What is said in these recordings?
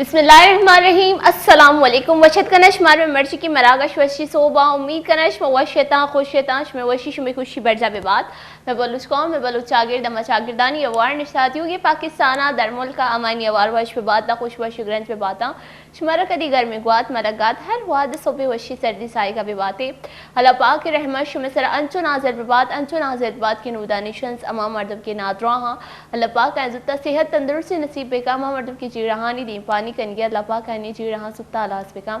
بسم اللہ الرحمن الرحیم۔ السلام علیکم۔ وش اتکن شمار میں مرچی کی مراگش وشی صوبہ۔ امید کناں شما وش اتاں، خوش اتاں، شما وشی، شما خوشی برجا بے بات۔ میں بلوچ قوم، میں بلوچ چاگرد، اما چاگردانی اوار نشتاتی ہوگی پاکستان در ملک امانی اوار وش بے بات، خوش وش گرنج بے باتاں۔ شمارا کدی گرمی گوات، ملک گات، ہر وہد صبح وشی سردی سائیگا بے باتے۔ اللہ پاک رحمت شمے سرا انچو نازل ببات، انچو نازل ببات کہ نودانی شنز اما مردم کے نادراہاں۔ اللہ پاک آیاں زوتا صحت تندرستی نصیب بکا، اما مردم کے جیڑہانی دیمپانی کنگی، اللہ پاک آیانی جیڑہاں زوتا ہلاس بکا۔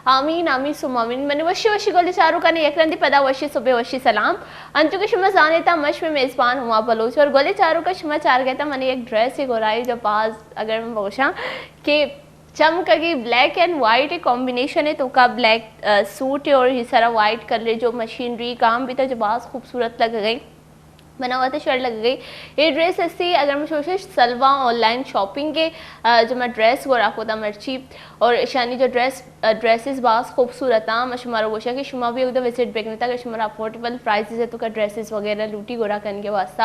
آمین، آمین ثم آمین۔ منی وشی وشی گل چاروکانی یک رندی پدا وشی صبح وشی سلام۔ انچو کہ شما زانیتا مش میں میزبان ہما بلوچ اور گل چاروکا شما چار گئے تا منی یک ڈریس گورائی جو باز اگر میں بوشاں کہ چمکگی بلیک اینڈ وائٹ کمبینیشن ہے، توکا بلیک سوٹ ہے اور یہ سارا وائٹ کلر جو مشینری کام بیتا جو باز خوبصورت لگ گئی، منا وت شر لگ گئی۔ یہ ڈریس استی اگر میں شوشش سلوا آن لائن شاپنگ کے، آ، جو میں ڈریس گورا کو دا مرچی اور شانی جو ڈریس، آ، ڈریسز باز خوبصورت ہیں۔ میں شمارا گوشا کہ شما بھی اگدا وزٹ بکنتا کہ شمارا افورڈیبل پرائسز ہے توکا ڈریسز وغیرہ لوٹی گورا کنگے واسطہ۔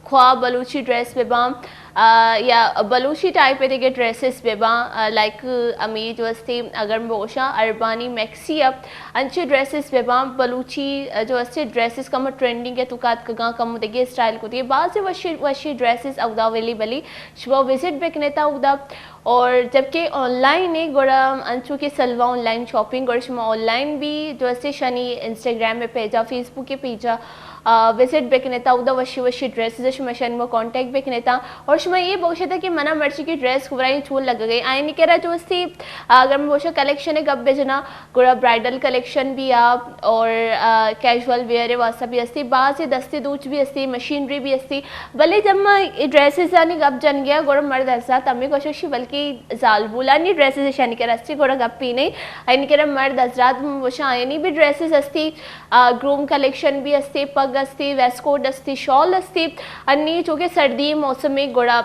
خواہ بلوچی ڈریس بباں، آ، یا بلوچی ٹائپ ء دگہ ڈریسز بباں، آ، لائک امی جو استی اگر بوشاں اربانی میکسی ء انچو ڈریسز بباں، بلوچی، آ، جو استی ڈریسز کم ٹرینڈنگ ء توکا اتکگاں، کم دگہ اسٹائل کو دگہ باز وشی وشی ڈریسز اودا اویلیبل ای، شما وزٹ بکنیتا اودا۔ اور جبکہ آن لائن ہے گڑا انچو کہ سلوا آن لائن شاپنگ گڑا شما آن لائن بھی جو استی شانی انسٹاگرام ء پیجا، فیس بک ء پیجا، آ، وزٹ بکنیتا، اودا وشی وشی ڈریسز شما شانی ما کانٹیکٹ بکنیتا۔ اور شما یہ بگوشیتا کہ منا مرچی کی ڈریس گورا چون لگ گئی، آئینی کرا جو استی، آ، اگر میں بوشا کلیکشن گپ بجنا، گڑا برائڈل کلیکشن بھی آ، اور، آ، کیژول ویئر واسطہ بھی استی، باز دستی دوچ بھی استی، مشینری بھی استی۔ بلے جب ما ڈریسز آنی گپ جن گیا، گڑا مرد حضرات ہمیں گوششی بلکہ زالبولانی ڈریسز شانی کرا استی، گڑا گپی نہیں، آئینی کرا مرد حضرات وشا آئینی بھی ڈریسز استی۔ آ، گروم کلیکشن بھی استی، پگ استی، ویسٹ کوٹ استی، شال استی، انی چونکہ سردی موسم گڑا،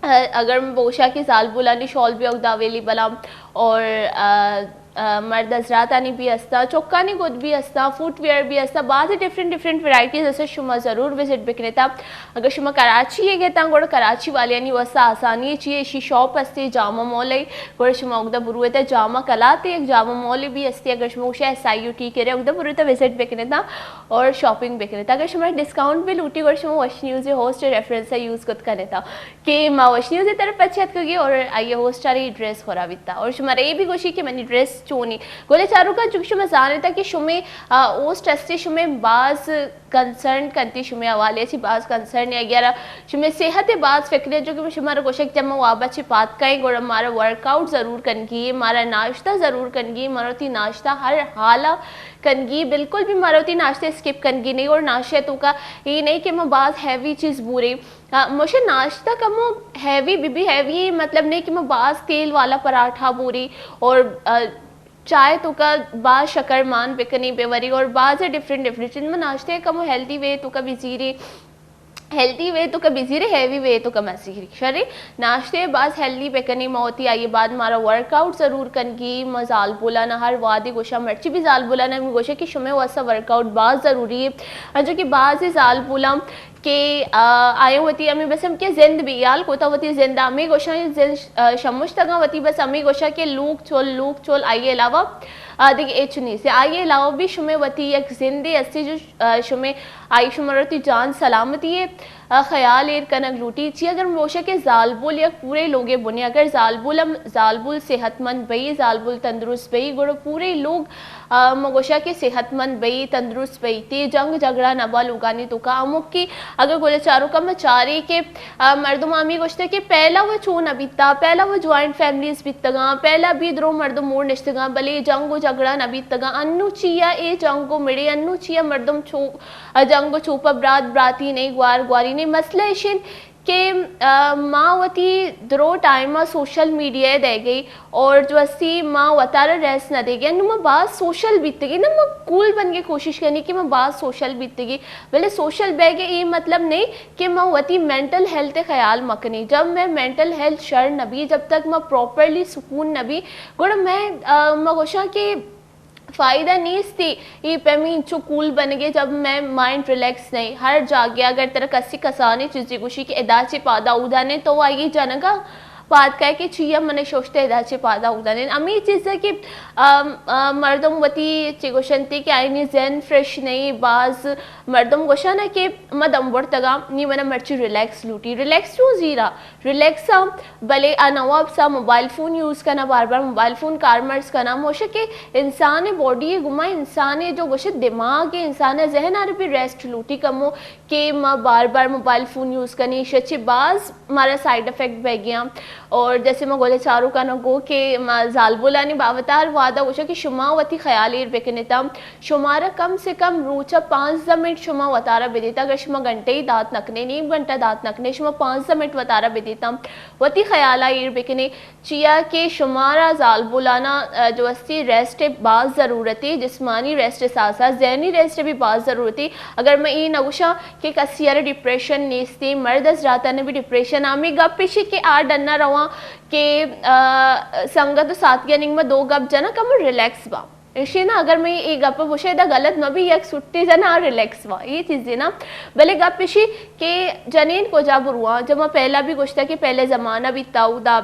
آ، اگر بوشا کہ زالبولانی شال بھی اودا اویلیبل ہم اور، آ، آ، مرد حضراتانی بھی استا، چکانی گد بھی استا، فوٹ ویئر بھی استا، باز ڈفرنٹ ڈفرنٹ ورائٹیز استا، شما ضرور وزٹ بکنیتا۔ اگر شما کراچی ہے گیتا گڑا کراچی والیانی واسطہ آسانی چیئے، اشی شاپ استی جامع مال ہے، گڑا شما اودا برویتا جامع کلاتے، یک جامع مال بھی استی، اگر شما گوشے ایس آئی یو ٹی کرے، اودا برویتا وزٹ بکنیتا اور شاپنگ بکنیتا۔ اگر شما ڈسکاؤنٹ بھی لوٹی، گڑا شما وش نیوز ہوسٹ ریفرنس یوز کت کنیتا کہ ما وش نیوز طرف اچھے اتکگی اور آئیے ہوسٹ آری ڈریس خورا بیتا اور شما رے بھی گوشی کہ منی ڈریس چونی۔ گلے چاروکا چونکہ شما زانیتا کہ شما، آ، ہوسٹ استی شما باز کنسرن کنتی، شمے حوالے چی باز کنسرن ہے، اگر شمے صحت باز فکر ہے، جو کہ شمارا گوشک جب ما وابا چی پات کائیں، گڑا مارا ورک آؤٹ ضرور کنگی، مارا ناشتہ ضرور کنگی، مارا تی ناشتہ ہر حالا کنگی، بالکل بھی مارا تی ناشتہ اسکپ کنگی نہیں، اور ناشتہ توکا یہ نہیں کہ ما باز ہیوی چیز بورے۔ آ، مجھے ناشتہ کمو ہیوی بھی، بھی ہیوی مطلب نہیں کہ ما باز تیل والا پراٹھا بوری اور، آ، چائے توکا باز شکر مان بکنی بہ وری اور باز ڈفرنٹ ڈفرنٹ چیز۔ ما ناشتے کمو ہیلدی وے توکا بزیری، ہیلدی وے توکا بزیری، ہیوی وے توکا مزیری۔ شرے ناشتے باز ہیلدی بکنی، ما وتی آئیے بعد مارا ورک آؤٹ ضرور کنگی۔ ما زالبولانا ہر وادی گوشا، مرچی بھی زالبولانا ہمیں گوشا کہ شمے واسطہ ورک آؤٹ باز ضروری ہے۔ انچو کہ باز زالبولا کہ، آ، آیاں وتی ہمیں بس ہم کہ زند بیال کوتا، وتی زند ہمیں گوشاں زند، آ، شمشتگاں وتی بس ہمیں گوشاں کہ لوگ چول، لوگ چول، آئی علاوہ، آ، دگہ ہچ نیست۔ آئی علاوہ بھی شمے وتی یک زندے استی جو، آ، شمے آئی شمارا وتی جان سلامتی ہے، آ، خیال ایر کنگ لوٹی۔ چی اگر موشہ کہ زالبول یک پورے لوگے بنے، اگر زالبول ہم، زالبول صحت مند بئی، زالبول تندرست بئی، گڑا پورے لوگ آ، ما گوشا کہ صحت مند بئی، تندرست بئی، تی جنگ جھگڑا نبا لوگانی توکا۔ ہموکی اگر گلے چاروکا ما چاری کہ، آ، مردم ہمی گوشتے کہ پہلا وہ چون نبیتا، پہلا وہ جوائنٹ فیملیز بیتگاں، پہلا بھی درو مردم مور نشتگاں، بلے جنگ و جھگڑا نبیتگاں۔ انو چیا اے جنگ و مڑے، انو چیا مردم چو-، آ، جنگ و چوپا برات براتی نہیں، گوار گواری نہیں۔ مسئلہ اشین کہ، آ، ما وتی درو ٹائم ء سوشل میڈیا ء دئیگی اور جو استی ما وتارا ریسٹ نہ دیگی۔ نو ما باز سوشل بیتگی، نہ ما کول بنگے کوشش کنی کہ ما باز سوشل بیتگی، بلے سوشل بیگے اے مطلب نہیں کہ ما وتی مینٹل ہیلتھ خیال مکنی۔ جب میں مینٹل ہیلتھ شر نبی، جب تک ما پراپرلی سکون نبی، گڑا میں، آ، ما گوشاں کہ فائدہ نیستی۔ ای پیمی انچو کول بنگے جب میں مائنڈ ریلیکس نہیں۔ ہر جاگے اگر ترا کسی کسانی چیزی گوشی کہ ادا چی پادا اودا نے تو آئی جنگا، پاد کئے کہ چیا من ششتے ادا چہ پادا اودانین۔ ہمے چیز کہ، ام، ام، مردم وتی چی گوشنتی کہ آئینی ذہن فریش نہیں، باز مردم گوشن کہ ما دم برتگا، نی من مرچی ریلیکس لوٹی۔ ریلیکس چون زیرا؟ ریلیکس ہم، بلے آ نواب سا موبائل فون یوز کنا، بار بار موبائل فون کارمرز کنا، موشک کہ انسان باڈی گما انسان جو گوشت دماغ انسان ذہن آر بھی ریسٹ لوٹی کمو۔ کہ ما بار بار موبائل فون یوز کنی، ایشی چی باز مارا سائیڈ افیکٹ بہ گیا۔ اور جیسے ما گل چاروکانا گو کہ ما زالبولانی بابت ہر وعدہ گوشا کہ شما وتی خیال ایر بکنیتا، شمارا کم سے کم روچا پانزدہ منٹ شما وتارا بدیتا، اگر شما گھنٹے ہی دات نکنے، نیم گھنٹہ دات نکنے، شما پانزدہ منٹ وتارا بدیتا، وتی خیالا ایر بکنے۔ چیا کہ شمارا زالبولانا، ا، جو استی ریسٹ باز ضرورت ہے، جسمانی ریسٹ ساتھ ساتھ ذہنی ریسٹ بھی باز ضرورت ہے۔ اگر میں یہ نہ گوشاں کہ کسی ار ڈپریشن نیستی، مرد حضراتاں بھی ڈپریشن، ہمیں گپ پیشی کہ آ ڈنا رواں کہ، ا، سنگت و ساتھی نیک میں دو گپ جنا کم ریلیکس با۔ ایشی نا اگر میں یہ گپ بوشے دا غلط مہ بھی یک سٹی جنا ریلیکس با، یہ چیزیں نا۔ بلے گپ پیشی کہ جنین کجا برواں، جب میں پہلا بھی گوشتا کہ پہلے زمانہ بھی تا دا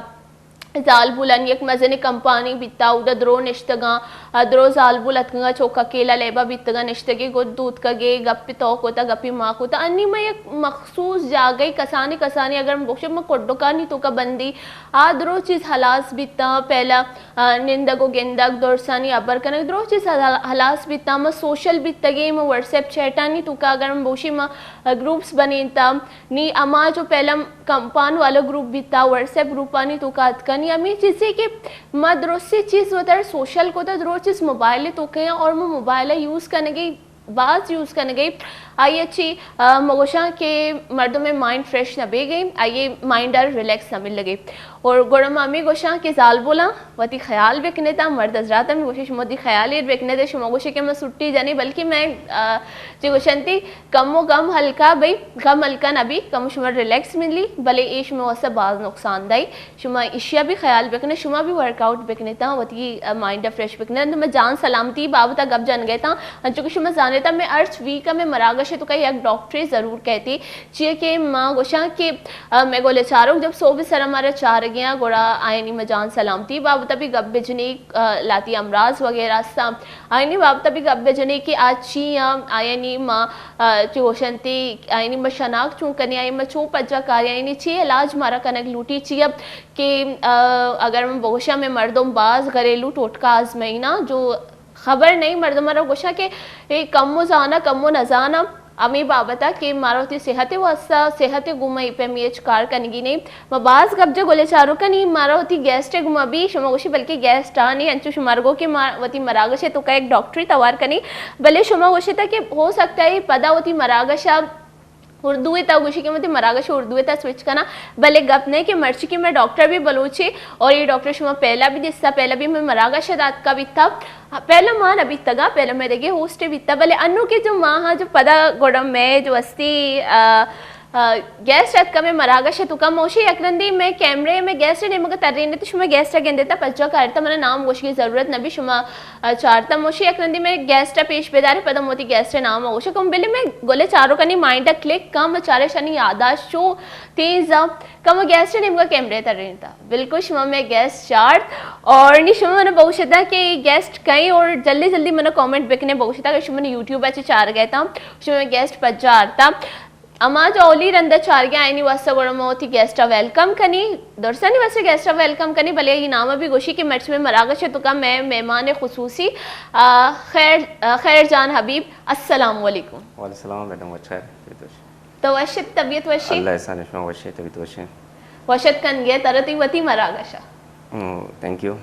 زالبولانی یک مزنیں کمپانی بیتا، اودا درو نشتگاں، آ، درو زالبول اتکگاں، چوکا کیلا لیبا بیتگاں، نشتگے گد دوتکگے، گپی تو کوتا، گپی ما کوتا۔ انی ما یک مخصوص جاگہی کسانی کسانی اگر بوشے ما کڈکانی توکا بندی، آ درو چیز ہلاس بیتا، پہلا، آ، نندگ و گندگ، درسانی ابر کنگ، درو چیز ہلا-، ہلاس بیتا، ما سوشل بیتگے، ما واٹس ایپ چیٹانی توکا اگر بوشی ما، آ، گروپس بنینتا، نی اما جو پہلا کمپان والا گروپ بیتا، واٹس ایپ گروپانی توکا اتکا، نی ہمے چیزے کہ ما درستی چیز وتر سوشل کو تا، درو چیز موبائل توکا ہیں اور ما موبائل یوز کنگے، باز یوز کنگے، آئی اچھی، آ، مگوشاں کہ مردم مائنڈ فریش نہ بیگے، آئی مائنڈ ار ریلیکس نہ ملگے۔ اور گڑا ما ہمے گوشاں کہ زالبولاں وتی خیال بکنے تا، مرد حضرات ہمے گوشے شما وتی خیال ایر بکنے تا، شما گوشے کہ ما سٹی جنے، بلکہ میں، آ، چی گوشنتی، کم و غم ہلکا بئی، غم ہلکا نہ بی، کم و شما ریلیکس ملی، بلے اے شما واسطہ باز نقصان دہ۔ شما اشیا بھی خیال بکنے، شما بھی ورک آؤٹ بکنے تا، وتی، آ، مائنڈ فریش بکنے۔ انت میں جان سلامتی بابت گپ جنگے تا، انچو کہ شما زانے تا، میں ہرچ ویک میں مراگش توکا یک ڈاکٹرے ضرور کہتی، چیئے کہ ما گوشاں کہ، آ، میں گولے چاروک جب صبح سر ہمارا چار گیا، گڑا آئینی میں جان سلامتی بابت بھی گپ بجنی، آ، لاتی امراض وغیرہ سا آئینی بابت بھی گپ بجنے کہ آ چی آں، آیانی ما، آ، چی گوشنتی، آیانی ما شناخت چون کنی، آیانی ما چون پجا کاری، آیانی چی علاج مارا کنگ لوٹی، چی اب کہ، آ، اگر من بگوشاں میں مردم باز گھریلو ٹوٹکا آزمائینا جو خبر نہیں، مردم مارا گوشا کہ اے کم و زانا، کم و نزانا، ہمے بابت ء کہ مارا وتی صحت ء واستہ، صحت ء گوں ما اے پیم اے ہچ کار کنگی نہیں۔ ما باز گپ جا گلے چاروکانی، مارا وتی گیسٹ ء گوں ما بھی، شما گوشی بلکہ گیسٹ آ نہیں، انچو شمارا گو کہ ما وتی مراگش ء توکا یک ڈاکٹری توار کنی، بلے شما گوشتا کہ ہو سکتا ہے پدا وتی مراگش ء اردو ء تا گوشی کہ من وتی مراگش اردو ء تا سوئچ کناں، بلے گپ نہیں کہ مرچی کہ میں ڈاکٹر بھی بلوچی اور یہ ڈاکٹر شما پہلا بھی دیستا، پہلا بھی میں مراگش ء داتکا بیتا۔ پہلا ما نہ بیتگا، پہلا مئے دگہ ہوسٹ بیتا، بلے انو کہ جو ما ہاں جو پدا گڑا مئے جو استی، آ، آ، گیسٹ اتکا مئے مراگش ء توکا، موشی یک رندی مئے کیمرے مئے گیسٹ ء نیمگا ترین تو شما گیسٹ ء گندے تا پجا کارتا، منا نام گوشگی ضرورت نبی، شما، آ، چارتا، موشی یک رندی مئے گیسٹ ء پیش بدارے، پدا موتی گیسٹ ء نام گوشے کم، بلے مئے گلے چاروکانی مائنڈ ء کلک کم، چارے شانی یاداشت چو تیز ء کم، گیسٹ ء نیمگا کیمرے ترین تا۔ بالکل شما مئے گیسٹ چارت اور نی شما من بگوشتا کہ گیسٹ کئیں اور جلدی جلدی منا کامنٹ بکنے بگوشتا کہ شما یوٹیوب ء چہ چار گئے تا، شما مئے گیسٹ پجا آرتا۔ اما جو اولی رندا چار گئے آئینی واسطہ گڑا ما وتی گیسٹ ء ویلکم کنی، درسانی واسطہ گیسٹ ء ویلکم کنی، بلے یہ نام بھی گوشی کہ مرچ میں مراگش ء توکا مئے مہمان خصوصی، آ، خیر، آ، خیر جان حبیب، السلام علیکم۔ وعلیکم السلام میڈم، اچھا ہے، تو وش؟ تو وش ات، طبیعت وش ات؟ اللہ احسان، شما وش ات، طبیعت وش ات؟ وش اتک کنگے ترا تئی وتی مراگش ء۔ او، تھینک یو۔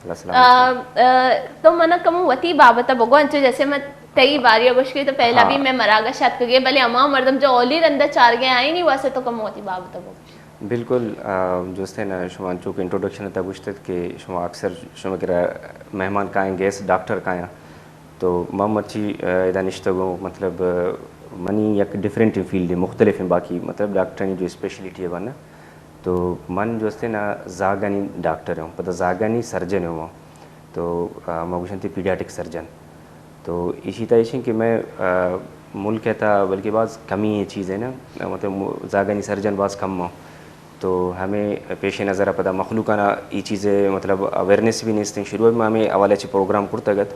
اللہ سلامت آ، آ، تو منا کم وتی بابت ء بگو، انچو جیسے من تئی باری ء گوش کہ تو پہلا ہاں۔ بھی میں مراگش ء اتکگے، بلے ہما مردم جو اولی رندا چار گئے آئینی واسطے تو کم وتی بابت ء بگو۔ بالکل، آ، جو استے نا شما انچو کہ انٹروڈکشن ء تھا گوشتت کہ شما اکثر شما کرا مہمان کائیں، گیسٹ ڈاکٹر کائیں۔ تو من مرچی، آ، ادا نشتگوں، مطلب، آ، منی یک ڈیفرنٹ فیلڈ ہے، مختلف ہیں باقی، مطلب، ڈاکٹرانی جو اسپیشلٹی ہے بنا۔ تو من جو استے نا زاگانی ڈاکٹر ہوں، پتہ زاگانی سرجن ہوں۔ تو، آ، ما گوشن تے پیڈیاٹک سرجن۔ تو اسی طرح ایشیں کہ میں، آ، ملک ہے تا بلکہ باز کمی ہے چیز ہے نا، مطلب، م-، زاگانی سرجن باز کم ہوں۔ تو ہمے پیش نظر ءَ پدا مخلوقانا ای چیز ءِ مطلب اویئرنس بھی نیستیں۔ شروع ءَ ما ہمے حوالے چہ پروگرام کرتگ ات،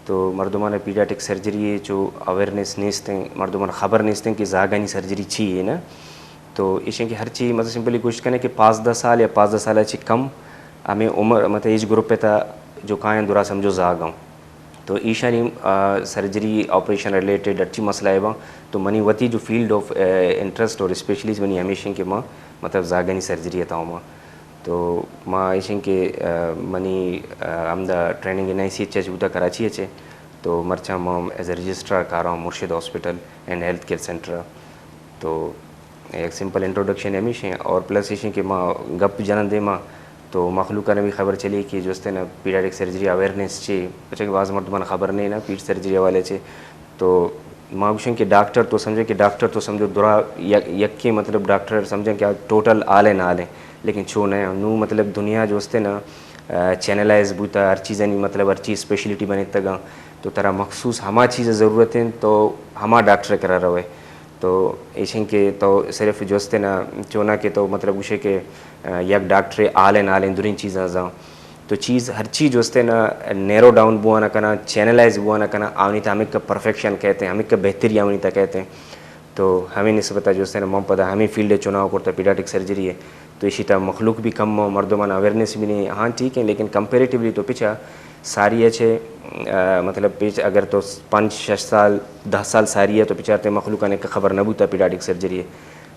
تو مردمانا پیڈیاٹرک سرجری ءِ چو اویئرنس نیستیں، مردمانا خبر نیستیں کہ زاگانی سرجری چی اے نا۔ تو ایشیں کہ ہرچی مطلب سمپلی گوشت کنے کہ پانزدہ سال یا پانزدہ سال ءَ چہ کم ہمے عمر مطلب ایج گروپ ءِ تھا جو کایاں درا سمجھو زاگ اوں۔ تو ایشانی، آ، سرجری، آپریشن ریلیٹڈ ہرچی مسئلہ ءَ باں، تو منی وتی جو فیلڈ آف، آ، انٹرسٹ اور اسپیشلسٹ منی ہمیش ایں کہ ما مطلب زاگانی سرجری ءِ تھا ما۔ تو ما ایش ایں کہ، آ، منی، آ، ہمدا ٹریننگ این آئی سی ایچ ءَ چہ بوتا کراچی ءَ چہ، تو مرچاں ما ایز اے رجسٹرار کاراں مرشد hospital and health care centre ءَ۔ تو یک سمپل انٹروڈکشن ہمیش ایں، اور پلس ایش ایں کہ ما گپ جنن دیما تو مخلوق ءَ بھی خبر چلی کہ جوستیں نا پیڈیاٹرک سرجری اویئرنس چی، پچے کہ باز مردمان خبر نہیں نا پیڈ سرجری حوالے چی۔ تو ما گوشن کہ ڈاکٹر تو سمجھے کہ ڈاکٹر تو سمجھو درا یک، یکیں مطلب ڈاکٹر سمجھن کہ ٹوٹل آل این آل ایں، لیکن چو نہ ایں۔ نو مطلب دنیا جوستیں نا، آ، چینلائز بوتا، ہر چیزانی مطلب ہر چیز اسپیشلٹی بنیتگاں، تو ترا مخصوص ہما چیز ضرورت ایں تو ہما ڈاکٹر کرا روے۔ تو ایشیں کہ تو صرف جوستیں نا چونا کہ تو مطلب گوشے کہ، آ، یک ڈاکٹر آل این آل ایں، دریں چیزاں زاں۔ تو چیز ہرچی جوستیں نا نیرو ڈاؤن بوانا کنا، چینلائز بوانا کنا، آونی تا ہمک پرفیکشن کہتے ہیں، ہمک بہتری آونی تا کہتے ہیں۔ تو ہمیں نسبتا جوستیں نا من پدا ہمیں فیلڈ چناؤ کرتا پیڈیاٹرک سرجری ہے۔ تو ایشی تا مخلوق بھی کم ہو، مردمان اویئرنس بھی نہیں۔ ہاں ٹھیک ہے، لیکن کمپیریٹیولی تو پچا ساری اچھے، آ، مطلب پچ اگر تو پانچ شش سال، دہ سال ساری ہے تو پچارتے مخلوقان ایک خبر نہ بوتا پیڈیاٹرک سرجری ہے۔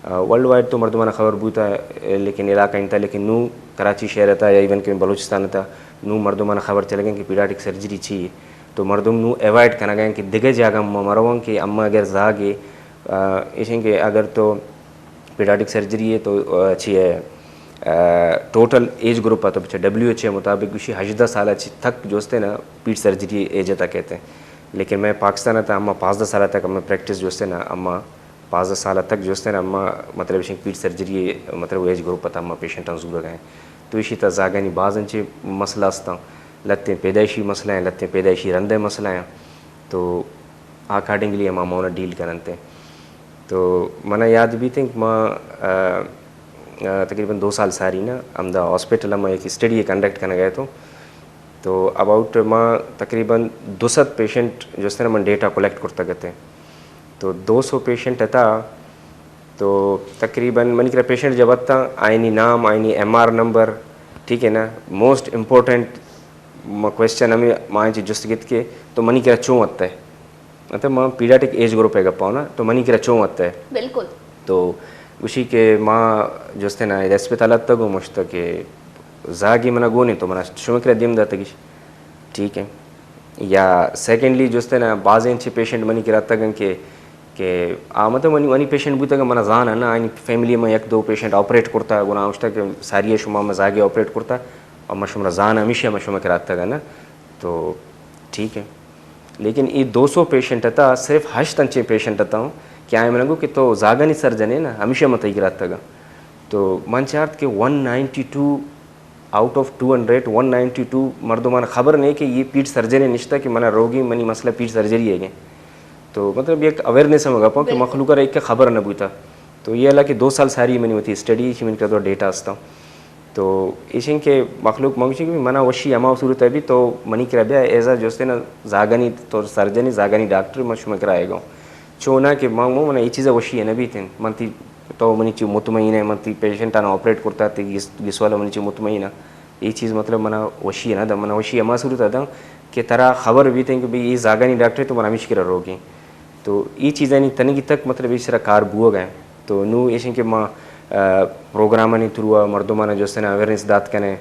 آ، ورلڈ وائڈ تو مردمان خبر بوتا، لیکن علاقہ انتا، لیکن نو کراچی شہر تا یا ایون کہ بلوچستان تا نو مردمان خبر چلگیں کہ پیڈیاٹرک سرجری چی ہے۔ تو مردم نو ایوائڈ کنگا ہیں کہ دگہ جاگہ ما مروان کہ اما اگر زاگے، آ، ایشیں کہ اگر تو پیڈیاٹرک سرجری ہے تو، آ، چی ہے، آ، ٹوٹل ایج گروپ ہے تو پچھے ڈبلیو ایچ اے مطابق گوشی ہژدہ سال چی تک جوستیں نا پیڈ سرجری ایج تا کہتے ہیں۔ لیکن میں پاکستان تا اما پانزدہ سال تک اما پریکٹس جوستیں نا اما پانزدہ سال تک جوستیں نا اما مطلب ایشیں پیڈ سرجری مطلب ایج گروپ تا اما پیشنٹاں زورگا ہیں۔ تو ایشی تا زاگانی باز انچے مسئلہ استاں، لتیں پیدائشی مسئلہ ہیں، لتیں پیدائشی رندے مسئلہ ہیں۔ تو اکارڈنگلی ہما مونا ڈیل کننتے۔ تو منا یاد بیتیں کہ ما، آ، آ، تقریباً دو سال ساری نا ہمدا ہاسپٹل ما ایک اسٹڈی کنڈکٹ کنگا اتوں۔ تو اباؤٹ ما تقریباً دو سد پیشنٹ جوستیں نا من ڈیٹا کلیکٹ کرتا گتے۔ تو دو سو پیشنٹ اتا، تو تقریباً منی کرا پیشنٹ جب اتا، آئینی نام، آئینی ایم آر نمبر، ٹھیک ہے نا، موسٹ امپورٹنٹ ما کوشچن ہمیں ما انچی جست گت کہ تو منی کرا چون اتا ہے؟ مطلب ما پیڈیاٹرک ایج گروپ ءِ گپا نا، تو منی کرا چون وت ہے؟ بالکل۔ تو گوشی کہ ما جوستیں نا ادا اسپتال اتگ و مشت کہ زاگی منا گون انت تو منا شما کرا دیم داتگیش۔ ٹھیک ہے۔ یا سیکنڈلی جوستیں نا بازیں چی پیشنٹ منی کرا اتگن کہ، کہ آ مطلب منی، منی پیشنٹ بوتگ منا زان ہے نا، آئینی فیملی ما یک دو پیشنٹ آپریٹ کرتا، گنا گوشتا کہ ساری شما ما زاگی آپریٹ کرتا، اور ما شما زان ہمیشہ ما شما کرا اتگا نا۔ تو ٹھیک ہے۔ لیکن اے دو سو پیشنٹ اتا، صرف ہشت انچیں پیشنٹ اتا ہوں کہ آئیں من گو کہ تو زاگانی سرجنے نا، ہمیشہ من تئی گرا اتگاں۔ تو من چارت کہ one ninety two out of two hundred, one ninety two مردمان خبر نہیں کہ یہ پیٹ سرجری نشتا کہ منا روگی منی مسئلہ پیٹ سرجری ہے گے۔ تو مطلب یک اویئرنس ہم گپاں کہ بالکل۔ مخلوق را ایک خبر نہ بوتا۔ تو یہ حالانکہ دو سال ساری منی وتی اسٹڈی، ایشی من کرا ڈیٹا استا۔ تو ایشیں کہ مخلوق منگوشی کہ منا وشی ہما صورت ہے بھی تو منی کرا بیا ایزا جوستیں نا زاگانی تو سرجنی زاگانی ڈاکٹر من شما کرا آئے گا۔ چو نہ کہ من، من، منا یہ چیز وشی ہے نہ بیتن۔ من تی، تو منی چی مطمئن ہے، من تی پیشنٹ آنا آپریٹ کرتا تی گس-، گس والا منی چی مطمئن ہے۔ یہ چیز مطلب منا وشی ہے نہ دا، منا وشی ہما صورت ہے دا کہ ترا خبر بیتن کہ بھئی یہ زاگانی ڈاکٹر تو من ہمیش کرا روگیں۔ تو ای چیزانی تنگی تک مطلب ایشرا کار بوگ ء انت۔ تو نو ایشیں کہ ما، آ، پروگرامانی تھرو ء مردمانا جوستنا اویئرنس دات کنیں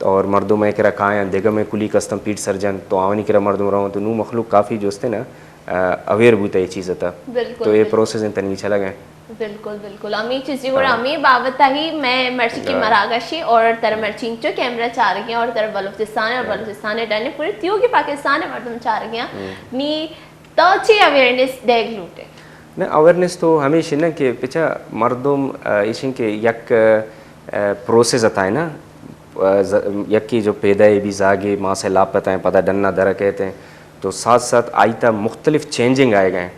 اور مردم ء کرا کایاں دگہ میں کلی کستم پیٹ سرجن تو آوانی کرا مردم رواں تو نو مخلوق کافی جوستنا، آ، اویئر بوتا ای چیز تا۔ بالکل، تو اے بالکل۔ پروسیس انت تنگی چلگ ء۔ بالکل، بالکل۔ ہمیں چیزی گڑا ہاں۔ ہمیں بابت ہی میں مرچی کی ہاں۔ مراگشی اور تر مرچی انچو کیمرہ چارگیں اور تر بلوچستان اور ہاں۔ بلوچستان ڈنے پورے تیوگی پاکستان مردم چارگیں۔ ہم۔ نی تو چی اویئرنس دیگ لوٹے؟ نہ، اویئرنس تو ہمیش ہے نا کہ پچا مردم، آ، ایشن کہ یک، آ، پروسیس اتائے نا، آ، ز-، یکی جو پیدا ہے بھی زاگے ماں سے لاپ اتائے پدا ڈنا درکیت ہیں، تو ساتھ ساتھ آئی تا مختلف چینجنگ آئے گئے ہیں۔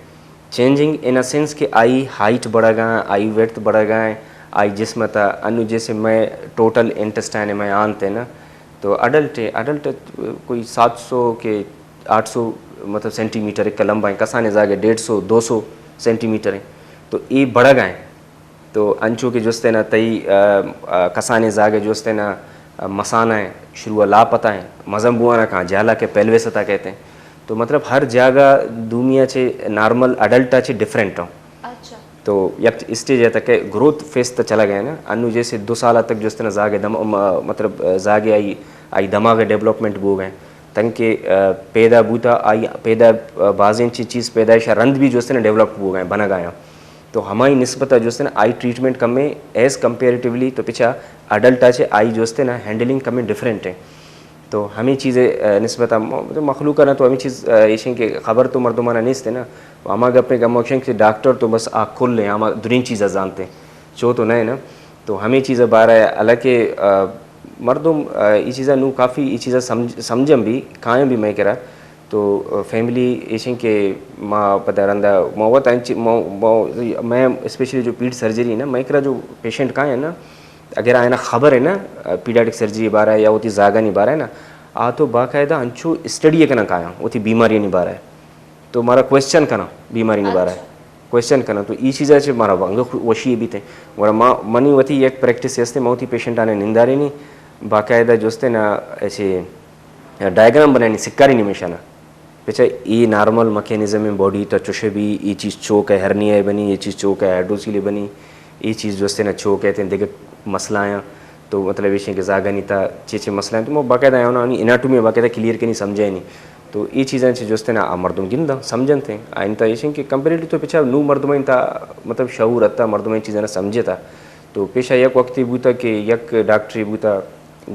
چینجنگ ان ا سینس کہ آئی ہائٹ بڑھا گا، آئی ویڈتھ بڑھا گا ہے، آئی جسم ءِ تہ انو جیسے مئے ٹوٹل انٹسٹائن ءِ مئے آنت ءِ نا، تو اڈلٹ ءِ، اڈلٹ کوئی سات سو کہ آٹھ سو مطلب سینٹی میٹر ایک لمبا ہیں، کسانیں زاگے ڈیڑھ سو دو سو سینٹی میٹر ہیں، تو اے بڑگا ہیں۔ تو انچو کہ جستے نا تئی، آ، آ، کسانیں زاگے جستے نا، آ، مسانہ ہیں، شروع لاپتہ ہیں، مزن بوانا کہاں جہلا کہ پیلوس تا کہتے ہیں۔ تو مطلب ہر جاگہ دومیا چے نارمل اڈلٹا چے ڈیفرنٹ ہوں۔ اچھا۔ تو یک اسٹیج ہے تک کہ گروتھ فیز تا چلا گئے نا، انو جیسے دو سال تک جستے نا زاگے دم-، م-، مطلب، آ، زاگے آئی، آئی دماغ ڈیولپمنٹ بو گئے، تنکہ، آ، پیدا بوتا آئی پیدا، آ، بازیں چی-، چیز پیدائش رند بھی جستے نا ڈیولپ بو گئے، بنا گایا۔ تو ہمائی نسبت جستے نا آئی ٹریٹمنٹ کمیں ایز کمپیریٹیولی تو پچا اڈلٹ چے آئی جستے نا ہینڈلنگ کمیں ڈیفرنٹ ہیں۔ تو ہمیں چیزیں، آ، نسبت ہم-، مطلب مخلوق نا تو ہمیں چیز، آ، ایشیں کہ خبر تو مردمانا نیست ہے نا۔ ہما گپیں کہ ہم ایشیں کہ ڈاکٹر تو بس آ کل ہیں، ہما درین چیزا زانتے ہیں۔ چو تو نہ ہے نا۔ تو ہمیں چیزا بارہ حالانکہ، آ، مردم، آ، ای چیزا نو کافی ای چیزا سمجھ-، سمجھم بھی، کائیں بھی میں کرا۔ تو، آ، فیملی ایشیں کہ ما پدا رندا ما وت انچ-، ما، ما، میں اسپیشلی جو پیٹ سرجری نا، میں کرا جو پیشنٹ کائیں نا، اگر آئینا خبر ہے نا، آ، پیڈیاٹرک سرجری بارہ یا ہوتی زاگانی بارہ ہے نا، آ تو باقاعدہ انچو اسٹڈی کنا کایا ہوتی بیماری نی بارہ ہے۔ تو مارا کوشچن کنا بیماری نی بارہ ہے۔ اچھا۔ کوشچن کنا تو ای چیزا چے مارا ونگ خو-، وشی بیتے۔ گڑا ما، منی وتی یک پریکٹس ہستے، ما ہوتی پیشنٹ آنے نندارے نی باقاعدہ جستے نا ایسے ڈائیگرام بنانی سکاری نمیشانا۔ پچا ای نارمل میکینزم باڈی تا چوشے بھی، ای چیز چوک ہے ہرنیا بنی، ای چیز چوک ہے ہائیڈروسیل بنی، ای چیز جستے نا چوک ہے تین دیگہ مسئلہ آیاں۔ تو مطلب ایشیں کہ زاگانی تا چے چے مسئلہ ہیں تو ما باقاعدہ آیاں اناٹومی باقاعدہ کلیئر کنی سمجھے نہیں۔ تو ای چیزاں چے جستے نا آ مردم گنداں سمجھنتے ہیں۔ آئین تا ایشیں کہ کمپیریٹو تو پچا نو مردم تا مطلب شعور اتا مردم چیزاں سمجھے تا۔ تو پیشا یک وقتی بوتا کہ یک ڈاکٹری بوتا،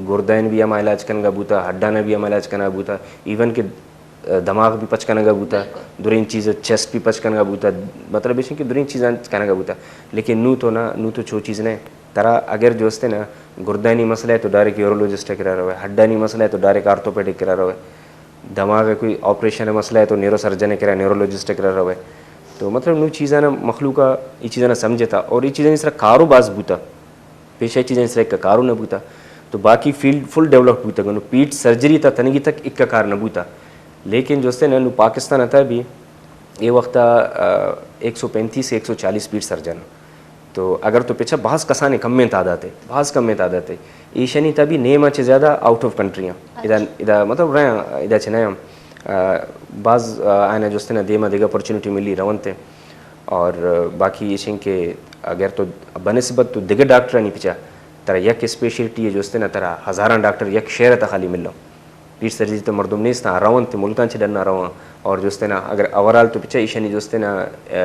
گردین بھی ہما علاج کنگا بوتا، ہڈانا بھی ہما علاج کنگا بوتا، ایون کہ دماغ بھی پچ کنگا بوتا، بالکل۔ درین چیز چیسٹ بھی پچ کنگا بوتا، مطلب ایشیں کہ درین چیزاں کنگا بوتا۔ لیکن نو تو نا، نو تو چو چیز نہیں۔ ترا اگر جستے نا گردانی مسئلہ ہے تو ڈائریکٹ یورولوجسٹ کرا روے، ہڈانی مسئلہ ہے تو ڈائریکٹ آرتھوپیڈک کرا روے، دماغ کوئی آپریشن مسئلہ ہے تو نیورو سرجن کرا، نیورولوجسٹ کرا روے۔ تو مطلب نو چیزاں نا مخلوق ای چیزاں نا سمجھتا اور ای چیزاں سرا کارو باز بوتا۔ پیشہ چیزیں سرا یک کارو نہ بوتا۔ تو باقی فیلڈ فل ڈیولپ بوتا، گنو پیٹ سرجری تا تنگی تک اک کار نہ بوتا۔ لیکن جستے نہ نو پاکستان تا بھی اے وقت، آ، ایک سو پینتیس ایک سو چالیس پیٹ سرجن۔ تو اگر تو پچھا باز کسانے کمیں تعداد ہے، باز کمیں تعداد ہے۔ ایشانی تا بھی نیم چے زیادہ آؤٹ آف کنٹری ہیں۔ ادا، اچھا۔ ادا مطلب رہے ہیں، ادا چے نہ ہیں۔ آ، باز، آ، آئینا جستے نہ دیما دیگا اپرچونٹی ملی رونتے۔ اور باقی ایشیں کہ اگر تو بنسبت تو دگہ ڈاکٹرانی پچا، ترا یک اسپیشلٹی ہے جستے نا ترا ہزاراں ڈاکٹر یک شہر تا خالی ملو۔ پیٹ سرجری تو مردم نیست، ہاں، روان تے ملکاں چے ڈنا روان۔ اور جستے نا اگر اوورال تو پچا ایشانی جستے نا، آ،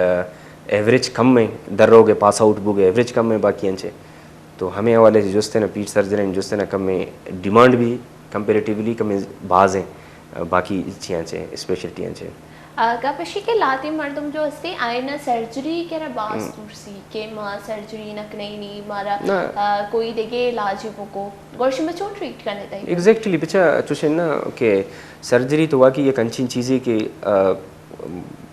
ایوریج کم ہے، در روگے پاس آؤٹ بوگے ایوریج کم ہے باقی انچے۔ تو ہمیں حوالے سے جستے نا پیٹ سرجری جستے نا کم ہے، ڈیمانڈ بھی کمپیریٹیولی کم ہے، باز ہیں، آ، باقی چیاں چے، اسپیشلٹیاں چے۔ آ، گپ اشی کہ لہتیں مردم جو ہستے، آئینا سرجری کرا باز ترسی کہ ما سرجری نہ کنئینی، مارا، نہ۔ آ، کوئی دگہ علاج بکو۔ گڑا شما چون ٹریٹ کنے تئی؟ ایگزیکٹلی، پچا چوشیں نا کہ سرجری تو واقعی یک انچیں چیزے کہ، آ،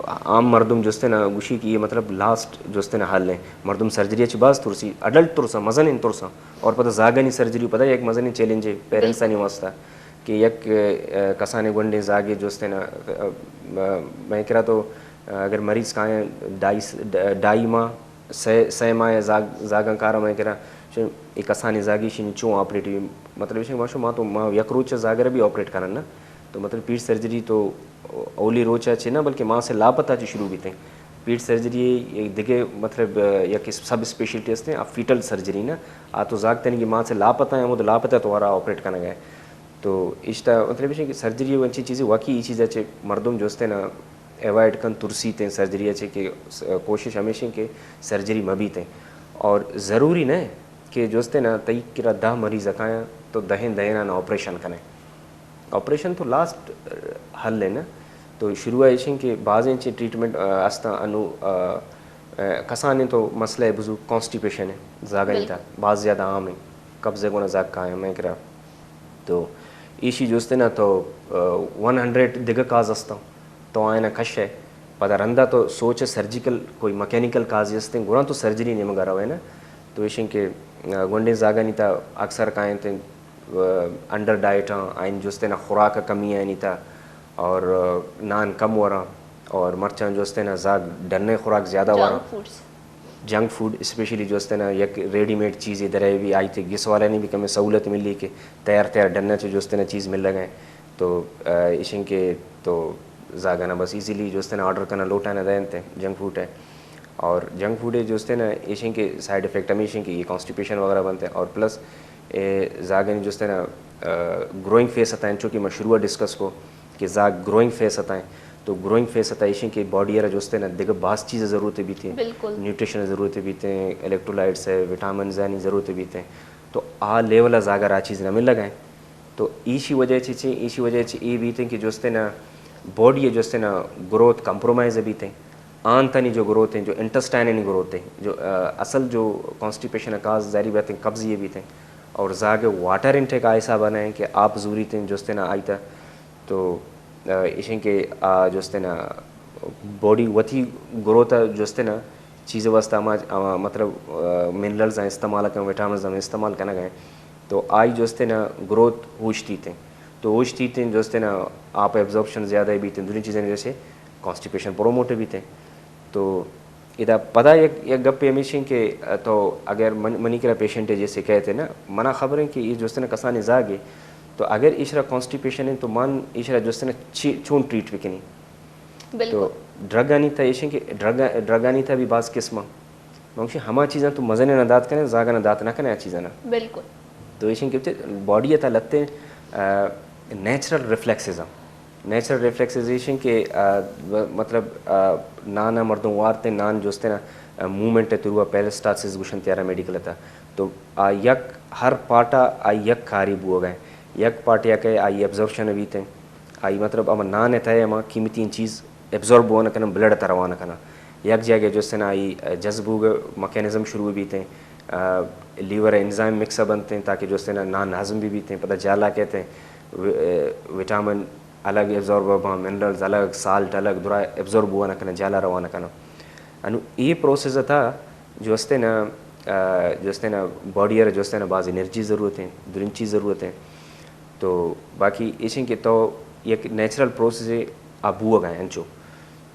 عام مردم جستے نا گوشی کہ یہ مطلب لاسٹ جستے نا حل ہے۔ مردم سرجری چے باز ترسی، اڈلٹ ترسا، مزنیں ترسا، اور پتہ زاگانی سرجری پتہ یک مزنیں چیلنج ہے پیرنٹسانی واسطہ۔ کہ یک، آ، کسانیں گونڈیں زاگے جستے نا، آ، آ، مئے کرا تو، آ، اگر مریض کائیں ڈائی س-، ڈ-، ڈائی ماہ، سئے، سئے ماہ زاگ-، زاگاں کارا مئے کرا، چون اے کسانیں زاگے شی چون آپریٹ بی؟ مطلب ایشیں کہ ما شو ما تو ما یک روچ زاگرا بھی آپریٹ کنن نا۔ تو مطلب پیٹ سرجری تو اولی روچا چے نا، بلکہ ماں سے لاپتہ چے شروع بیتے۔ پیٹ سرجری یک دگہ مطلب، آ، یک سب اسپیشلٹی ہستے، آ فیٹل سرجری نا۔ آ تو زاگ تنگی ماں سے لاپتہ ہیں، ہمود لاپتہ تو ورا آپریٹ کنگا ہے۔ تو اشتا مطلب ایشیں کہ سرجری و انچیں چیزیں واقعی ای چیزا چے مردم جستے نا اوائڈ کن، ترسیتیں سرجری چے کہ س-، کوشش ہمیشیں کہ سرجری مبیتیں۔ اور ضروری نہ کہ جستے نا تئی کرا دہ مریض کایاں تو دہیں دہیں نا آپریشن کنے۔ آپریشن تو لاسٹ حل ہے نا۔ تو شروع ایشیں کہ بازیں چے ٹریٹمنٹ، آ، استاں انو، آ، آ، کسانیں تو مسئلہ بزو کانسٹیپیشن ہے، زاگانی تا باز زیادہ عام ہے، قبضے گونا زاگ کایاں مئے کرا۔ تو ایشی جستے نا تو، آ، ون ہنڈریڈ دگہ کاز استاں، تو آئینا کش ہے۔ پدا رندا تو سوچ سرجیکل کوئی مکینیکل کازے استیں، گڑا تو سرجری نیمگا روے نا۔ تو ایشیں کہ، آ، گونڈیں زاگانی تا اکثر کائیں تے، آ، انڈر ڈائٹ ہاں، آئین جوستیں نا خوراک کمی آئینی تا، اور، آ، نان کم وراں، اور مرچاں جوستیں نا زاگ ڈنے خوراک زیادہ وراں۔ جنک فوڈ اسپیشلی جوستیں نا یک ریڈی میڈ چیزے درے بھی آئی تے گس والانی بھی کمیں سہولت ملی کہ تیار تیار ڈنا چو جوستیں نا چیز مل لگائیں۔ تو، آ، ایشیں کہ تو زاگانا بس ایزیلی جوستیں نا آرڈر کنا لوٹا نا دینتے جنک فوڈ ہے۔ اور جنک فوڈ ہے جوستیں نا ایشیں کہ سائیڈ افیکٹ ہمیشیں کہ یہ کانسٹیپیشن وغیرہ بنتے ہیں۔ اور پلس، اے، زاگانی جوستیں نا، آ، گروئنگ فیس اتائیں، چونکہ میں شروع ڈسکس کو کہ زاگ گروئنگ فیس اتائیں، تو گروئنگ فیس اتا ایشیں کہ باڈی را جوستیں نا دگہ باز چیز ضرورت بیتے ہیں۔ بالکل۔ نیوٹریشن ضرورت بیتے ہیں، الیکٹرولائٹس ہے، وٹامنز آنی ضرورت بیتے ہیں۔ تو آ لیول زاگا را چیز نہ مل لگائیں۔ تو ایشی وجہ چی چی، ایشی وجہ چی اے بیتے ہیں کہ جوستیں نا باڈی جوستیں نا گروتھ کمپرومائز بیتے ہیں۔ آنتانی جو گروتھ ہیں، جو انٹسٹائن گروتھ ہیں، جو، آ، اصل جو کانسٹیپیشن کاز ظاہری بات ہیں قبضی بیتے ہیں۔ اور زاگ واٹر انٹیک آ حساب نہ ہیں کہ آپ زوری تے جوستیں نا آئی تا۔ تو، آ، ایشیں کہ آ جوستیں نا باڈی وتی گروتھ جوستیں نا چیز واسطہ ہما، ہما مطلب، آ، منرلز ہیں استعمال کن، وٹامنز ہیں استعمال کنگ ہیں۔ تو آئی جوستیں نا گروتھ ہوشتی تے۔ تو ہوشتی تے جوستیں نا آپ ایبزارپشن زیادہ بیتے ہیں، دونوں چیزیں جیسے کانسٹیپیشن پروموٹ بیتے ہیں۔ تو ادا پدا یک، یک گپے ہمیشیں کہ تو اگر من، منی کرا پیشنٹ ہے جیسے کہتے نا، منا خبر ہے کہ یہ جوستیں نا کسانی زاگ ہے، تو اگر ایشرا کانسٹیپیشن ہے تو من ایشرا جوستیں نا چی، چون ٹریٹ بکنی؟ بالکل۔ تو ڈرگ آنی تا ایشیں کہ ڈرگ، ڈرگ آنی تا بھی باز قسم۔ من گوشی ہما چیزاں تو مزن نہ دات کنے، زاگا نہ دات نہ کنے آ چیزاں نا۔ بالکل۔ تو ایشیں کہ باڈی تا لتے، آ، نیچرل ریفلیکسز ہیں۔ نیچرل ریفلیکسز ایشیں کہ، آ، ب-، مطلب، آ، نان مردم وارتے، نان جوستیں نا، آ، موومنٹ تروا پیرسٹاسس گوشن تیارا میڈیکل تا۔ تو آ یک ہر پارٹا آ یک کاری بوگا ہیں۔ یک پارٹ یا کہ آئی ایبزارپشن بیتے ہیں۔ آئی مطلب ہما نان ءِ تہ ءَ ہما قیمتی چیز ایبزارب بوان کنن، بلڈ ءِ تہ ءَ روان کنن۔ یک جاگہ جوستنا آئی جذب بوگ ءِ میکانزم شروع بیت ایں، آ، لیور ءِ انزائم مکس بنت ایں تاکہ جوستنا نان ہضم بہ بیت ایں، پدا جالا کیت ایں، و-، آ، وٹامن الگ ایبزارب باں، منرلز الگ، سالٹ الگ، درا ایبزارب بوان کنن، جالا روان کنن۔ انو اے پروسیس ءِ تہ ءَ جوستنا، آ، جوستنا باڈی ءَ را جوستنا باز انرجی ضرورت ایں، درنچی ضرورت ایں۔ تو باقی ایش انت کہ تو یک نیچرل پروسیسے آ بوگ ءَ انچو۔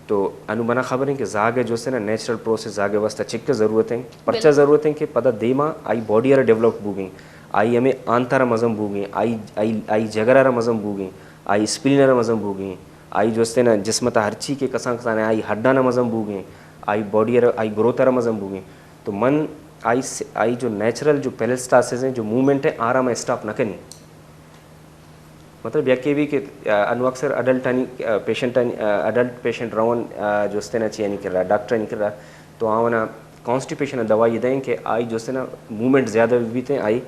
تو انو منا خبر انت کہ زاگ ءِ جوستنا نیچرل پروسیس زاگ ءِ واسطہ چک ضرورت انت، پرچا بالکل۔ ضرورت انت کہ پدا دیما آئی باڈی ءَ را ڈیولپ بوگیں، آئی ہمیں آنتر ءَ مزن بوگیں، آئی، آئی، آئی جگر ءَ را مزن بوگیں، آئی اسپلین ءَ را مزن بوگیں، آئی جوستنا جسم ءِ تہ ءَ ہرچی کہ کسان کسان آئی ہڈاں ءَ مزن بوگیں، آئی باڈی ءَ را، آئی گروتھ ءَ را مزن بوگیں۔ تو من آئی س-، آئی جو نیچرل جو پیرسٹاسس ہیں، جو موومنٹ ہے، آرام اسٹاپ نہ کنی۔ مطلب یکے بھی کہ، آ، انو اکثر اڈلٹانی، آ، پیشنٹانی، آ، اڈلٹ پیشنٹ رون، آ، جوستنا چی یعنی کر رہا، ڈاکٹر یعنی کر رہا، تو آونا کانسٹیپیشن دوائی دیں کہ آئی جوستنا موومنٹ زیادہ بیت ایں، آئی،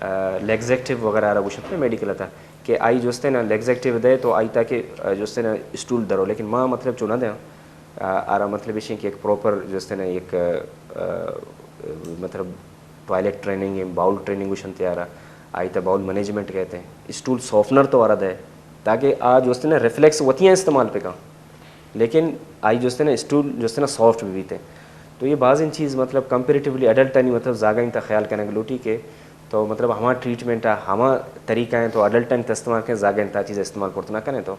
آ، لیگزیکٹیو وغیرہ را گوشت میڈیکل ءِ تہ ءَ کہ آئی جوستنا لیگزیکٹیو دے تو آئی تاکہ، آ، جوستنا اسٹول درو، لیکن ما مطلب چو نہ دیں۔ آ، آرا مطلب ایش انت کہ یک پراپر جوستنا یک، آ، مطلب ٹوائلٹ ٹریننگ، باؤل ٹریننگ گوشنت آرا، آئی تہ ءَ باؤل مینجمنٹ کہتے ہیں۔ اسٹول سافنر تو آرا دے تاکہ آ جوستنا ریفلیکس وتی استعمال پہ کن، لیکن آئی جوستنا اسٹول جوستنا سافٹ بہ بیت ایں۔ تو یہ بازیں چیز مطلب کمپیریٹیولی اڈلٹانی مطلب زاگانی تہ ءَ خیال کنگ لوٹی کہ تو مطلب ہما ٹریٹمنٹ ءَ ہما طریقہ ہیں تو اڈلٹانی تہ ءَ استعمال کریں، زاگانی تہ ءَ چیز استعمال کرت نہ کنیں تو۔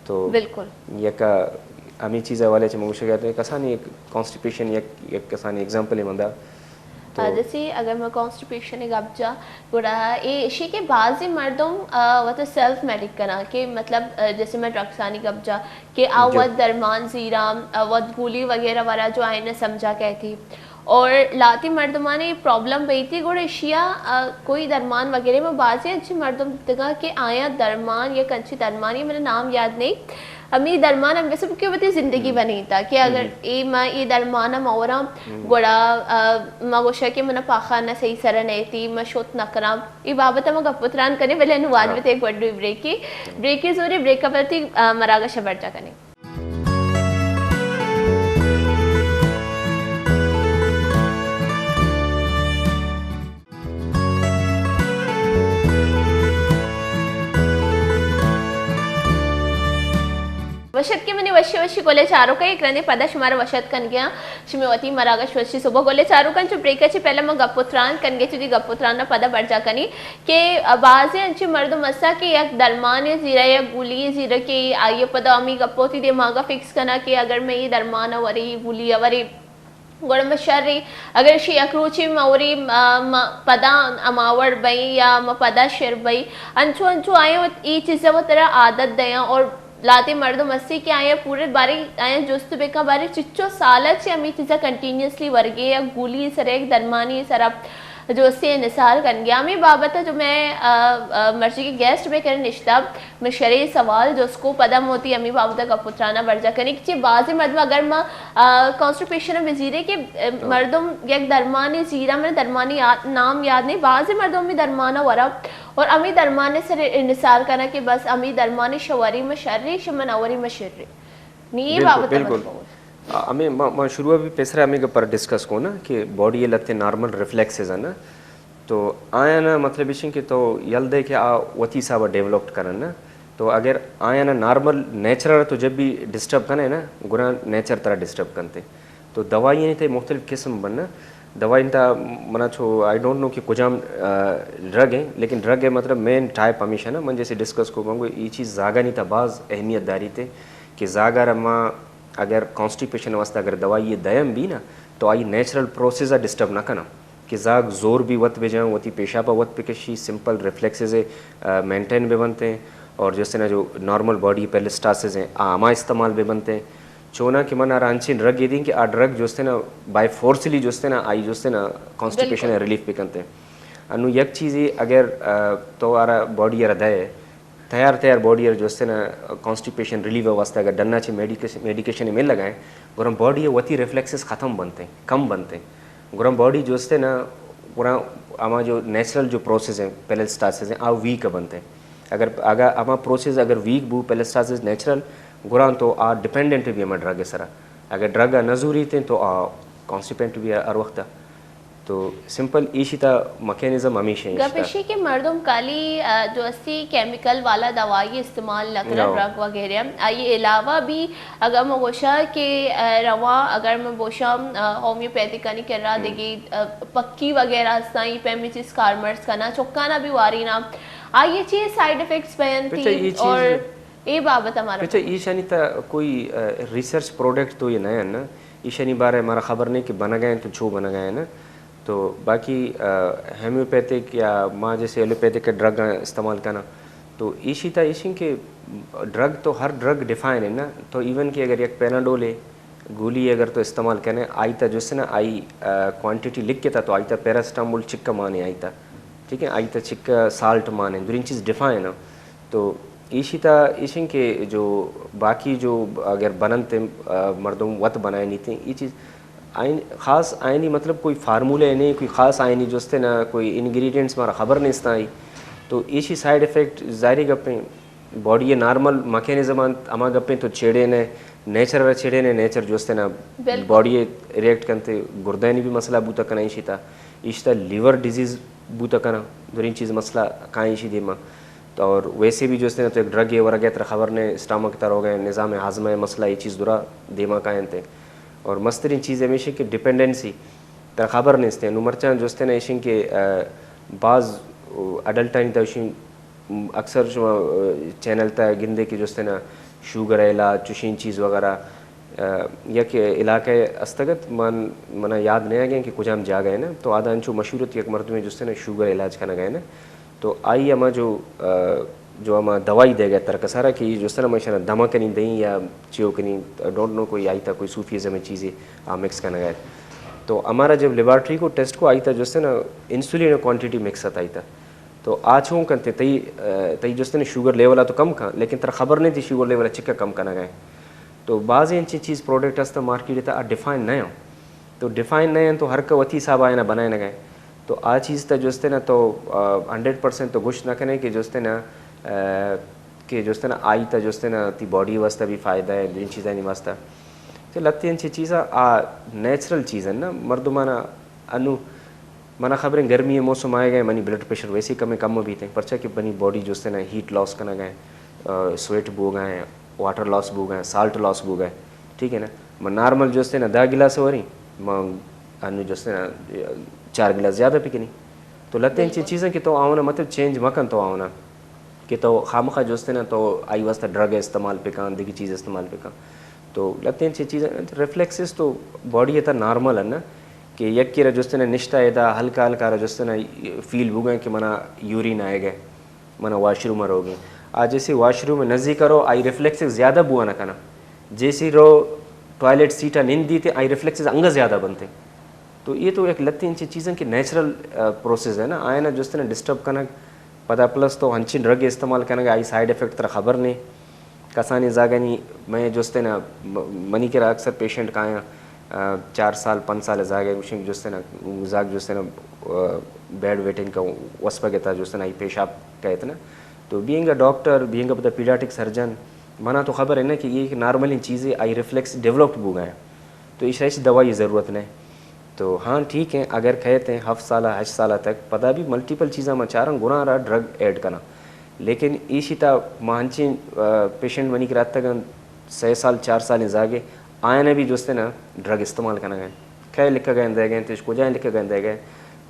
تو بالکل۔ یک ہمیں چیز حوالے چہ من گوشگ ءَ اتوں، کسانی یک کانسٹیپیشن، یک، یک کسانی ایگزامپل من دا۔ تو آ، جیسے اگر میں کانسٹیپیشن ءِ گپ جا، گڑا اے ایشی کہ بعضی مردم، آ، وت سیلف میڈیک کنا کہ مطلب، آ، جیسے میں ڈاکٹرانی گپ جا کہ آ جی۔ وت درمان زیرا، آ، وت گولی وغیرہ ورا جو آئین سمجھا کہتی۔ اور لہتے مردمانی پرابلم بیتی، گڑا ایشیا، آ، کوئی درمان وغیرہ میں بعضی انچیں مردم دیتگا کہ آیا درمان یک انچیں درمانی، میرا نام یاد نہیں، ہمیں درمان ہم ویسے کہ وتی زندگی ہم۔ بنیتا کہ اگر ہم۔ اے ما اے درمان ہم اوراں ہم۔ گڑا، آ، ما گوشا کہ منا پاخانہ صحیح سرا نیتی، ما شوت نہ کراں۔ اے بابت ہم گپ و تران کنے، بلے انو وار ہاں۔ بتے ایک وڈی بریکی۔ ہم۔ بریکی زوری بریک ءَ پتی، آ، مراگش برجا کنے۔ وش اتکے منی وشی وشی گلیں چاروکاں، یک رندے پدا شمارا وش اتک کنگیاں شمے وتی مراگش وشی صبح۔ گلیں چاروکاں، چو بریک ءَ چہ پہلا ما گپ و تران کنگے، چو دی گپ و تران ءَ پدا برجا کنی کہ بازیں انچیں مردم اسا کہ یک درمانے زیرا، یک گولی زیرا کہ آئی پدا ہمے گپ وتی دماغ ءَ فکس کنا کہ اگر میں یہ درمان ءَ ورے، یہ گولی ءَ ورے، گڑا ما شر ایں۔ اگر ایشی یک روچے ما وری، آ، ما پدا ہماوڑ بئیں یا ما پدا شر بئیں، انچو انچو آیاں وت-، اے چیز ءَ وترا عادت دیاں۔ اور لہتے مردم ہستی کہ آیاں پورے بارے آیاں جست بکن، بارے چچو سال ءَ چہ ہمے چیز ءَ کنٹینیوسلی ورگے یا گولی سرا، یک درمانی سرا جو اسے نثار کنگے۔ ہمے بابت ءَ جو میں، آ، آ، مرچی کہ گیسٹ بے کرے نشتہ، من شریں سوال جست کو، پدا من وتی ہمے بابت ءَ گپ و تران ءَ برجا کنیں کہ چہ بازیں مردم اگر ما، آ، کانسٹیپیشن ءَ بزیریں کہ، آ، مردم یک درمانے زیرا، من درمانی یاد، نام یاد نہیں، بازیں مردم ہمے درمان ءَ ورا اور ہمے درمان ءِ سر انحصار کنا کہ بس ہمے درمان ءَ شہ وریں ما شر ایں، شہ من نہ وریں ما شر ایں۔ نی اے بابت ءَ بالکل۔ آ، ہمے ما، ما شروع ءَ بھی پیسرا ہمے گپ پر ڈسکس کو نا کہ باڈی ءِ لہتے نارمل ریفلیکسز ہیں نا، تو آیاں نا مطلب ایش کہ تو یل دے کہ آ وتی حساب ءَ ڈیولپڈ کنن نا، تو اگر آیاں نا نارمل نیچر ءَ تو جب بھی ڈسٹرب کنے نا، گڑا نیچر ترا ڈسٹرب کنتے۔ تو دوائی ہیں تے مختلف قسم بننا۔ دوائی تا منا چو آئی ڈونٹ نو کہ کجام، آ، ڈرگ ہیں، لیکن ڈرگ ہے مطلب مین ٹائپ ہمیشہ نا، من جیسے ڈسکس کو منگو یہ چیز زاگانی تا باز اہمیت داری تے کہ زاگا را ما اگر کانسٹیپیشن واسطہ اگر دوائی دیم بھی نا، تو آئی نیچرل پروسیس ءَ ڈسٹرب نہ کناں کہ زاگ زور بھی وت بجاں، وتی پیشاپ ءَ وت بکشی، سمپل ریفلیکسز ءَ، آ، مینٹین بہ بنت ہیں اور جس طرح جو نارمل باڈی پیرسٹاسز ہیں، آ ہما استعمال بہ بنت ہیں۔ چونا کہ من آرا انچیں ڈرگ یہ دیں کہ آ ڈرگ جو است نا بائی فورسلی جو است نا، آئی جو است نا کانسٹیپیشن ءَ ریلیف بہ کنت ہیں۔ انو یک چیزے اگر، آ، تو آرا باڈی ءَ را دئے، تیار تیار باڈی ءَ جو است نا کانسٹیپیشن ریلیف ءِ واسطہ اگر ڈنا چہ میڈیکیش-، میڈیکیشن مل لگائیں، گڑا باڈی ءِ وتی ریفلیکسز ختم بنت ہیں، کم بنت ہیں۔ گڑا باڈی جو است نا، گڑا ہما جو نیچرل جو پروسیس ہیں، پیرسٹاسز ہیں، آ ویک بنت ہیں۔ اگر، اگر ہما پروسیس اگر ویک بو، پیرسٹاسز نیچرل، گڑا تو آ ڈیپینڈنٹ بھی ہما ڈرگ سرا۔ اگر ڈرگ نہ زوریت ہیں تو آ کانسٹیپینٹ بھی ہر وقت۔ تو سمپل ایشی تا میکانزم ہمیشہ ہیں گپ ایشی کہ مردم کالی، آ، جو استی کیمیکل والا دوائی استعمال نہ کرا، ڈرگ وغیرہ۔ آئی علاوہ بھی اگر میں گوشا کہ، آ، رواں اگر میں بوشاں، آ، ہومیوپیتھک آنی کرا دگی، آ، پکی وغیرہ استاں، یہ پیمی چیز کارمرز کنا، چکانا بھی وارینا، آئی چیز سائیڈ افیکٹس بینتی اور اے بابت ہمارا اچھا، ایشانی تا کوئی، آ، ریسرچ پروڈکٹ تو یہ نہ ہے نا، ایشانی بارے ہمارا خبر نہیں کہ بنگا ہیں تو چو بنگا ہیں نا۔ تو باقی، آ، ہومیوپیتھک یا ما جیسے ایلوپیتھک ڈرگ استعمال کنا، تو ایشی تا ایشی کہ ڈرگ تو ہر ڈرگ ڈیفائن ہے نا، تو ایون کہ اگر یک پیناڈول ہے، گولی اگر تو استعمال کنے، آئی تا جو سنا آئی، آ، کوانٹیٹی لکھ کے تا تو آئی تا پیراسٹامول چکا مانے آئی تا، ٹھیک ہے، آئی تا چکا سالٹ مانے، درین چیز ڈیفائن ہے۔ تو ایشی تا ایشن کہ جو باقی جو اگر بننت، آ، مردم وت بنائے نیتے، یہ چیز آئین، خاص آئینی مطلب کوئی فارمولہ نہیں، کوئی خاص آئینی جستے نہ، کوئی انگریڈینٹس مارا خبر نہیں استائی۔ تو ایشی سائیڈ افیکٹ ظاہری گپیں، باڈی نارمل میکانزم انت، ہما گپیں تو چھیڑے نے، نیچر را چھیڑے نے، نیچر جستے نہ باڈی ریئیکٹ کنتے، گردانی بھی مسئلہ بوتا کنا ایشی تا، ایشی تا لیور ڈیزیز بوتا کنا، درین چیز مسئلہ کائیں ایشی دیما۔ تو اور ویسے بھی جو است نا تو یک ڈرگ ہے ورگے ترا خبر نے، اسٹامک تر ہو گئے، نظام ہاضمہ مسئلہ یہ چیز درا دیما کائیں تے۔ اور مسترین چیز ہمیشہ کہ ڈیپینڈنسی ترا خبر نیست ہے۔ نو مرچاں جو است نا ایشن کہ، آ، باز اڈلٹانی تا ایشن اکثر شما، آ، چینل تا گندے کہ جو است نا شوگر علاج، چشین چیز وغیرہ، آ، یک علاقہ استگت، من، منا یاد نہیں آگئے کہ کجام جاگہ ہے نا، تو آدا انچو مشہورت یک مردمے جو است نا شوگر علاج کنگا ہے نا، تو آئی ہما جو، آ، جو ہما دوائی دے گئے ترکسارا کہ یہ جو است نا ہمیشہ دما کنی دیں یا چیو کنی، I don't know، کوئی آئی تا کوئی صوفیزم چیزے آ مکس کنگا ہے۔ تو ہمارا جب لیبارٹری کو ٹیسٹ کو آئی تا جو است نا انسولین کوانٹیٹی مکس آتا آئی تا۔ تو آ چون کنتے تئی، آ، تئی جو است نا شوگر لیول آ تو کم کن، لیکن ترا خبر نہیں تھی شوگر لیول آ چکا کم کنگا ہے۔ تو بعض انچیں چیز پروڈکٹ ہستا مارکیٹ تا آ ڈیفائن نہیں ہو۔ تو ڈیفائن نہیں ہو تو ہر کا وتی حساب آئینا بنائے نہ گئے۔ تو آ چیز تا جو است نا تو، آ، ہنڈریڈ پرسینٹ تو گوشت نہ کنے کہ جو است نا، آ، کہ جو است نا آئی تا جو است نا تی باڈی واسطہ بھی فائدہ ہے، ان چیزانی واسطہ۔ تو لتی انچیں چیزاں آ نیچرل چیز ہے نا، مردمانا انو منا خبریں گرمی موسم آئے گئے، منی بلڈ پریشر ویسے کم کم بیتے، پرچا کہ منی باڈی جو است نا ہیٹ لاس کنا گئے، آ، سویٹ بو گئے، واٹر لاس بوگ ءَ، سالٹ لاس بوگ ءَ، ٹھیک ہے نا؟ من نارمل جو استے نا دہ گلاس وریں، من انو جو استے نا چار گلاس زیادہ پکنی۔ تو لتے انچیں چیزاں کہ تو آونا مطلب چینج مکن تو آونا کہ تو خامخا جو استے نا تو آئی واسطہ ڈرگ استعمال پکان، دیگی چیز استعمال پکان۔ تو لتے انچیں چیزاں، ریفلیکسز تو باڈی تا نارمل ہے نا، کہ یکی را جو استے نا نشتہ ادا ہلکا ہلکا را جو استے نا فیل بوگا کہ منا یورین آئے گئے، منا واش روم روگیں۔ آ جیسے واش روم نزدیک کرو، آئی ریفلیکسز زیادہ بوا نہ کنا۔ جیسے رو ٹوائلٹ سیٹا نندی تے آئی ریفلیکسز انگا زیادہ بنتے۔ تو یہ تو ایک لتی انچیں چیزیں کہ نیچرل، آ، پروسیس ہے نا، آئینا جو استے نا ڈسٹرب کنگ، پدا پلس تو ہنچیں ڈرگ استعمال کنگ، آئی سائیڈ افیکٹ ترا خبر نہیں۔ کسانیں زاگانی میں جو استے نا، م-، منی کرا اکثر پیشنٹ کایاں، آ، چار سال، پنچ سال زاگے گوشیں جو استے نا، زاگ جو استے نا، آ، بیڈ ویٹنگ کا وسپگتا جو استے نا، آئی پیشاب کہت نا۔ تو being a doctor, being a پدا پیڈیاٹرک سرجن، منا تو خبر ہے نا کہ یہ ایک نارمل چیزیں، آئی ریفلیکس ڈیولپڈ بوگا ہیں۔ تو ایشرا ہچ دوائی ضرورت نہیں۔ تو ہاں ٹھیک ہے، اگر کہتے ہیں ہفت سالہ، ہشت سالہ تک، پدا بھی ملٹیپل چیزاں ما چارن گناہ را ڈرگ ایڈ کنا۔ لیکن ایشی تا ما ہنچیں، آ، پیشنٹ منی کرا اتگن، سہ سال، چار سال زاگے، آیاں بھی جو استے نا ڈرگ استعمال کنگ ہیں۔ کئے لکھگ ہیں دے گئے، تش کجائیں لکھگ ہیں دے گئے،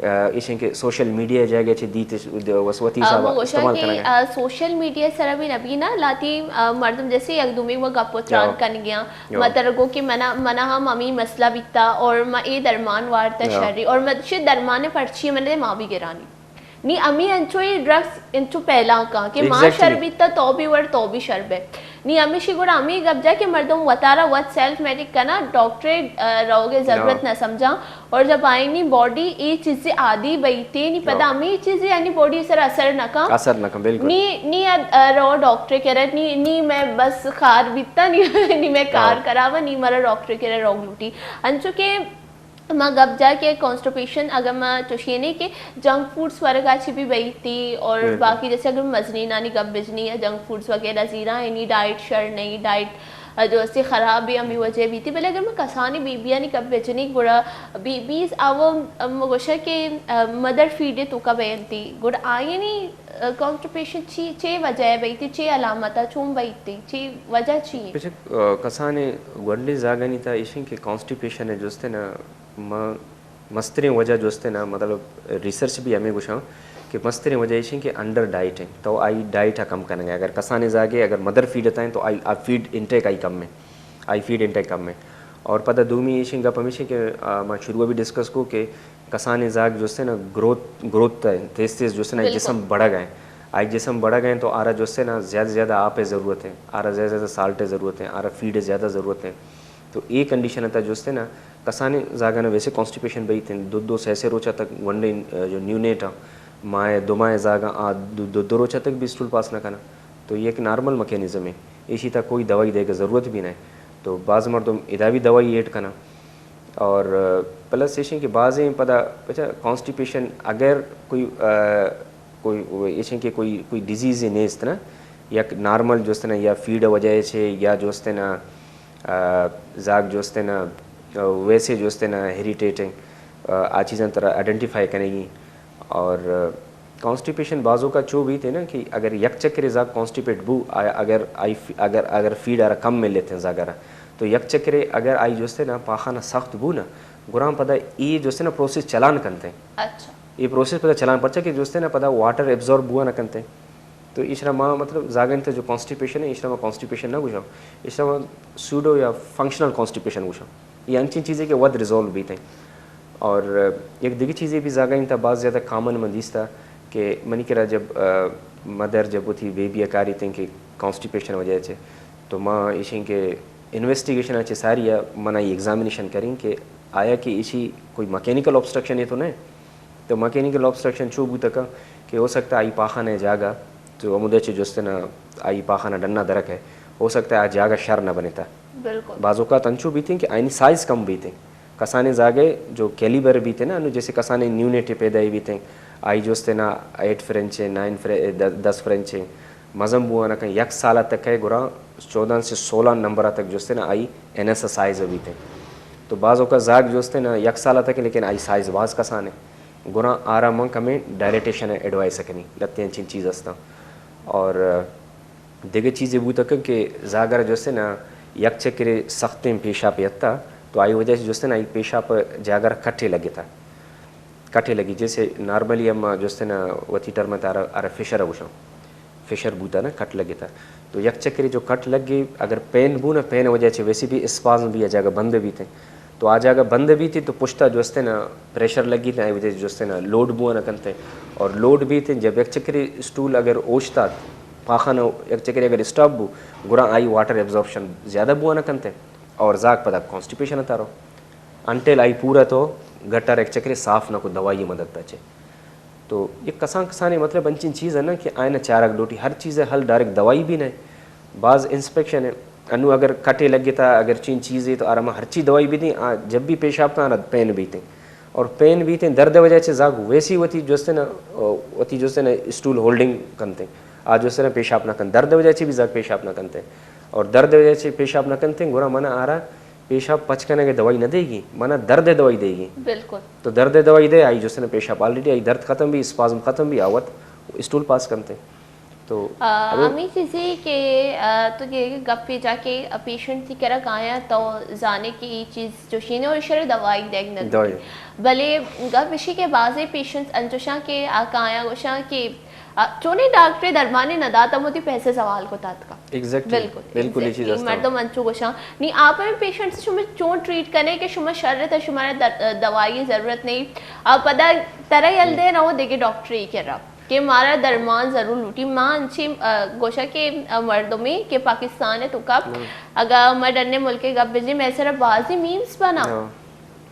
آ، ایشیں کہ سوشل میڈیا جائے گئے چہ دیت وسوتی آ، حساب من گوشاں استعمال کہ، کنگ ہیں۔ آ، سوشل میڈیا سرا بھی نبی نا، لاتی، آ، مردم جیسے یک دومی و گپ و تران کن گیا۔ مطلب گو کہ منا، منا ہم ہمی مسئلہ بیتا اور ما اے درمان وارتا شری اور مدشی درمان پرچی من ما بھی گرانی۔ نی امی انچو اے ڈرگز انچو پہلاں کاں کہ ما شر بیتا تو بھی ور، تو بھی شر بے۔ نی ہمیشی گڑا ہمی گپ جا کہ مردم وتارا وت سیلف میڈیک کنا، ڈاکٹرے، آ، روگے ضرورت نہ سمجھاں۔ اور جب آئینی باڈی اے چیزے عادی بیتے، نی پدا ہمی چیزے یعنی باڈی سر اثر نہ کاں۔ اثر نہ کاں، بالکل۔ نی، نی اد-، آ، رو ڈاکٹرے کرا، نی، نی میں بس خار بیتا، نی، نی میں کار کراوا، نی مارا ڈاکٹرے کرا روگ لوٹی۔ انچو کہ ما گپ جا کہ کانسٹیپیشن اگر ما چوشینے کہ جنک فوڈز ورگا چی بھی بیتی اور باقی جیسے اگر مزنینانی گپ بجنی یا جنک فوڈز وغیرہ زیرا اینی ڈائٹ شر نہیں، ڈائٹ جو اسے خراب ہے ہمیں وجہ بیتی، بلے اگر ما کسانی بی بیانی گپ بجنی گڑا بی بیز او مگوشہ کہ مدر فیڈ تو کا بینتی گڑا آئینی کانسٹیپیشن چی، چے وجہ بیتی، چے علامت چون بیتی، چے وجہ چی؟ بچک، آ، کسانیں گونڈیں زاگانی تا ایشیں کہ کانسٹیپیشن ہے جو استے نا، ما مستریں وجہ جو استے نا، مطلب ریسرچ بھی ہمیں گوشاں کہ مستریں وجہ ایشیں کہ انڈر ڈائٹ ہیں، تو آئی ڈائٹ کم کنگے۔ اگر کسانیں زاگے اگر مدر فیڈ تائیں تو آئی، آ فیڈ انٹیک آئی کم ہے، آئی فیڈ انٹیک کم ہے۔ اور پدا دومی ایشیں گپ ہمیشیں کہ، آ، ما شروع بھی ڈسکس کو کہ کسانیں زاگ جو استے نا گروتھ، گروتھ ہے، تیز تیز جو استے نا جسم بڑھگ ہیں۔ آئی جسم بڑھگ ہیں تو آرا جو استے نا زیادہ زیادہ آپ ضرورت ہے، آرا زیادہ زیادہ سالٹ ضرورت ہے، آرا فیڈ زیادہ ضرورت ہے۔ تو اے کنڈیشن تا جو استے نا کسانیں زاگانا ویسے کانسٹیپیشن بیت ہیں، دو دو سے سے روچا تک گونڈیں، آ، جو نیونیٹ ہیں، ماہ دو ماہ زاگا آ دو، دو، دو روچا تک بھی اسٹول پاس نہ کنا۔ تو یہ ایک نارمل میکینزم ہے، ایشی تا کوئی دوائی دے کے ضرورت بھی نہیں۔ تو بعض مردم ادا بھی دوائی ایڈ کنا۔ اور، آ، پلس ایشیں کہ بعضیں پدا، اچھا، کانسٹیپیشن اگر کوئی، آ، کوئی، ایشیں کہ کوئی، کوئی ڈیزیز نیست نا، یک نارمل جو استے نا یا فیڈ وجہ سے یا جو استے نا، آ، زاگ جو استے نا، آ، ویسے جو استے نا ہیریٹیٹنگ، آ، آ چیزاں ترا آئیڈینٹیفائی کنگی۔ اور، آ، کانسٹیپیشن بعض اوقات چو بیت ہے نا کہ اگر یک چکرے زاگ کانسٹیپیٹ بو، آ، اگر آئی فی-، اگر، اگر فیڈ آرا کم ملیت ہیں زاگرا، تو یک چکرے اگر آئی جو استے نا پاخانہ سخت بو نا، گڑا پدا ای جو استے نا پروسیس چلان کنتے ہیں۔ اچھا۔ ای پروسیس پدا چلان پرچا کہ جو استے نا پدا واٹر ایبزارب بوا نہ کنتے ہیں۔ تو ایشرا ما مطلب زاگن تے جو کانسٹیپیشن ہے، ایشرا ما کانسٹیپیشن نہ گوشاں، ایشرا ما سوڈو یا فنکشنل کانسٹیپیشن گوشاں۔ یہ انچیں چیزیں کہ ود ریزالو بیت ہیں۔ اور یک دیگی چیزیں بھی زاگن تا بعض زیادہ کامن من دیستا کہ منی کرا جب، آ، مدر جب وتی بیبی کاری تیں کہ کانسٹیپیشن وجہ سے، تو ما ایشیں کہ انویسٹیگیشن اچھے ساری ہے، من آئی ایگزامینیشن کریں کہ آیا کہ ایشی کوئی میکینیکل آبسٹرکشن ہے تو نہیں؟ تو میکینیکل آبسٹرکشن چو بوتکا کہ ہو سکتا ہے آئی پاخانہ جاگہ، تو ہمودے چے جو استے نا آئی پاخانہ ڈنا درک ہے، ہو سکتا ہے آ جاگہ شر نہ بنتا۔ بالکل۔ بعض اوقات انچو بیتیں کہ آئینی سائز کم بیتیں۔ کسانیں زاگے جو کیلیبر بیتیں نا، انو جیسے کسانیں نیونیٹے پیدا ہی بیتیں، آئی جو استے نا ایٹ فرنچ ہیں، نائن فرنچ، د-، دس فرنچ ہیں، مزن بوانا کن یک سال تک ہے گڑا چودہ سے سولہ نمبر تک جو استے نا آئی این ایس سائز بیتیں۔ تو بعض اوقات زاگ جو استے نا یک سال تک ہیں، لیکن آئی سائز باز کسانیں۔ گڑا آرا من کمیں ڈائلیٹیشن ایڈوائس کنی، لتے انچیں چیز ہستاں۔ اور دگہ چیزے بوتگ کہ زاگر جوستنا یک چکرے سختیں پیشاپ یتا، تو آئی وجہ سے جوستنا آئی پیشاپ جاگر کٹے لگتا، کٹے لگی۔ جیسے نارملی ہم جوستنا وتی ٹرم تارا ارا فشر گوشاں، فشر بوتا نا، کٹ لگتا۔ تو یک چکرے جو کٹ لگے، اگر پین بو نا، پین وجہ چہ ویسے بھی اسپازم بھی آ جاگہ بند بیتے، تو آ جاگہ بند بیتے تو پشتا جوستنا پریشر لگی نا، آئی وجہ چہ جوستنا لوڈ بوانا کنتے، اور لوڈ بیتے جب یک چکرے اسٹول اگر اوشتات، پاخانہ یک چکرے اگر اسٹاپ بو، گڑا آئی واٹر ایبزارپشن زیادہ بوانا کنتے، اور زاگ پدا کانسٹیپیشن تارو، انٹل آئی پورا تو گٹر یک چکرے صاف نہ کو دوائی مدد چے۔ تو یک کسان کسانے مطلب انچین چیز ہے نا کہ آئین چارگ لوٹی، ہر چیز ہے حل ڈائریکٹ دوائی بھی نہیں، بعض انسپیکشن ہے۔ انو اگر کٹے لگے تا، اگر چین چیزے تو آرام ہرچی دوائی بھی دیں، آ جب بھی پیشاب کان پین بیتے، اور پین بیتے درد وجہ چہ زاگ ویسی وتی جوستنا، وتی جوستنا اسٹول ہولڈنگ کنتے، آ جوستنا پیشاب نہ کن، درد وجہ چہ بھی زاگ پیشاب نہ کنتے، اور درد وجہ چہ پیشاب نہ کنتے، گڑا منا آرا پیشاب پچ کنگ ء دوائی نہ دیگی، منا درد ء دوائی دیگی۔ بالکل۔ تو درد ء دوائی دے، آئی جوستنا پیشاب آلریڈی آئی درد ختم بھی، اسپازم ختم بھی، آ وت اسٹول پاس کنتے۔ تو آ، ہمیں چیزی کہ، آ، تو یہ گپ پہ جا کے پیشنٹ تھی کرا کایا تو زانے کہ یہ چیز جو شینے اور شر دوائی دیگ نہ دوائی۔ بلے گپ اسی کہ بعضے پیشنٹس انچوشاں کہ آ کایا گوشاں کہ آ، چونیں ڈاکٹرے درمانے نہ دات، ہم وتی پیسے زوال کت آتکا۔ ایگزیکٹلی۔ بالکل، بالکل یہ چیز ایگزیکٹلی۔ ہستا۔ مردم انچو گوشاں۔ نی آپ ہمیں پیشنٹس شما چون ٹریٹ کنے کہ شما شر ات، شمارا در-، دوائی ضرورت نہیں۔ آ، پدا ترا یل دے نہ ہو دیگے ڈاکٹرے کرا کہ مارا درمان ضرور لوٹی۔ ما انچی، آ، گوشا کہ، آ، مردمی کہ پاکستان ہے تو کب اگا ما ڈنے ملک گپ بجی میں سر بازی میمز بنا۔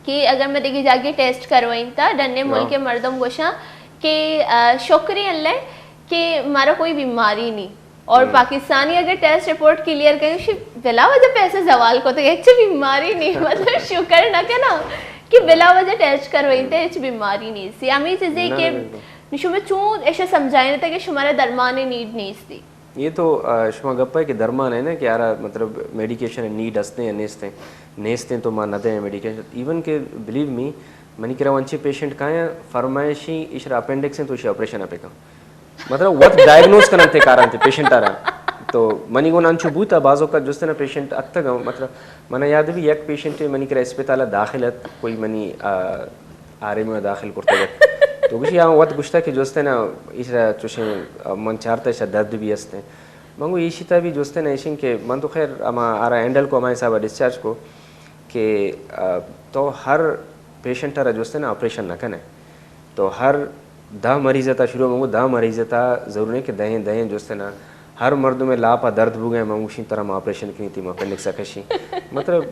کہ اگر میں دیگی جاگے ٹیسٹ کروائیں تا ڈنے ملک مردم گوشاں کہ، آ، شکر اللہ کہ مارا کوئی بیماری نہیں۔ اور پاکستانی اگر ٹیسٹ رپورٹ کلیئر کرے، شی بلا وجہ پیسے زوال کو تو ہچ بیماری نہیں، مطلب شکر نہ کنا کہ بلا وجہ ٹیسٹ کروائیں تا ہچ بیماری نہیں۔ سی ہمیں چیزیں کہ شما چون ایسے سمجھائیں تا کہ شمارا درمان نیڈ نہیں سی۔ یہ تو، آ، شما گپ ہے کہ درمان ہے نا کہ آرا مطلب میڈیکیشن نیڈ ہستے ہیں، نیستے ہیں، نیستے ہیں تو ما نہ دیں میڈیکیشن۔ ایون کہ بلیو می، منی کرا انچے پیشنٹ کایا فرمائشی اشرا اپینڈکس ہیں تو اشی آپریشن پہ کن۔ مطلب وت ڈائگنوز کنن تے کاران تے پیشنٹ آرا۔ تو منی گون انچو بوتا، بعض اوقات جوستنا پیشنٹ اتگا، مطلب منا یاد بھی یک پیشنٹ منی کرا اسپتال داخل ات، کوئی منی، آ، آر ایم او داخل کرتگ ات۔ تو گوشی آ وت گوشتا کہ جوستنا ایشرا چوشیں من چارتا ایشرا درد بھی است۔ من گو ایشی تا بھی جوستنا ایشن کہ من تو خیر اما آرا ہینڈل کو، ہما حساب ڈسچارج کو کہ، آ، تو ہر پیشنٹ را جوستنا آپریشن نہ کنے۔ تو ہر دہ مریض تا شروع من گو دہ مریض تا ضرور ہے کہ دہیں دہیں جوستنا ہر مردم لاپا درد بوگئے، من گوشیں ترا ما آپریشن کنیں، تئی ما اپینڈکس ء کشیں۔ مطلب،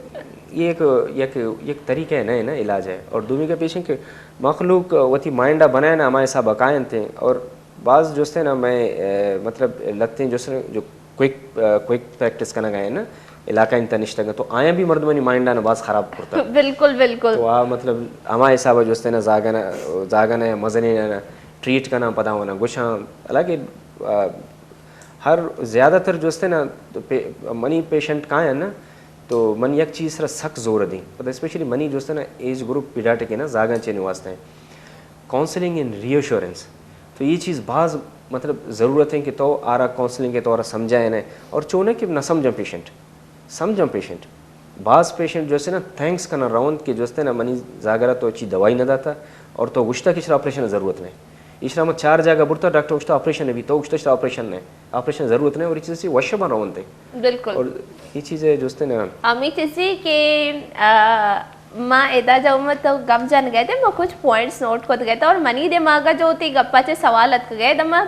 یہ ایک، یک، یک طریقہ ہے، نہ، نہ علاج ہے۔ اور دومی کا پیش ہے کہ مخلوق وتی مائنڈ ء بنائے نا، ہما حساب ء کائنت ہیں۔ اور بعض جوستیں نا، میں، اے، مطلب، لتیں جوستیں جو کوئک، اے، کوئک پریکٹس کنگ آئے نا، علاقہ انت نشتگ تو آیاں بھی مردمانی مائنڈ آنا باز خراب کرتا۔ بالکل، بالکل۔ تو آ، مطلب، ہما حساب ء جوستیں نا، زاگن، زاگن مزنین ٹریٹ کنا، پدا ونا گوشاں، حالانکہ، آ، ہر زیادہ تر جوستیں نا، تو پے-، منی پیشنٹ کائیں نا، تو من یک چیز سرا سک زور دیں۔ پتہ اسپیشلی منی جوستیں نا ایج گروپ پیڈیاٹک ہے نا، زاگاں چینے واسطے ہیں۔ Counselling and re assurance. تو یہ چیز باز مطلب ضرورت ہے کہ تو آرا کاؤنسلنگ کے تو آرا سمجھائے نا، اور چونے کہ نہ سمجھاں پیشنٹ۔ سمجھاں پیشنٹ۔ باز پیشنٹ جو ہے نا تھینکس کنن روند کہ جو ہے نا منی زاگرا تو اچھی دوائی نہ داتا اور تو گشتا کہ اشرا آپریشن ضرورت نہیں۔ اشرا ما چار جاگہ برتا ڈاکٹر گشتا آپریشن بھی، تو گشتا اشرا آپریشن نہیں۔ آپریشن ضرورت نہیں اور یہ چیز سے وش بن روند ہے۔ بالکل۔ اور یہ چیز ہے جو ہے نا ہمیں چیزی کہ، آ، ما ادا جو ما تو گپ جن گئے تھے، ما کچھ پوائنٹس نوٹ کت گئے تھے اور منی دماغ جو تھی گپا چے سوال اتک گئے، تو ما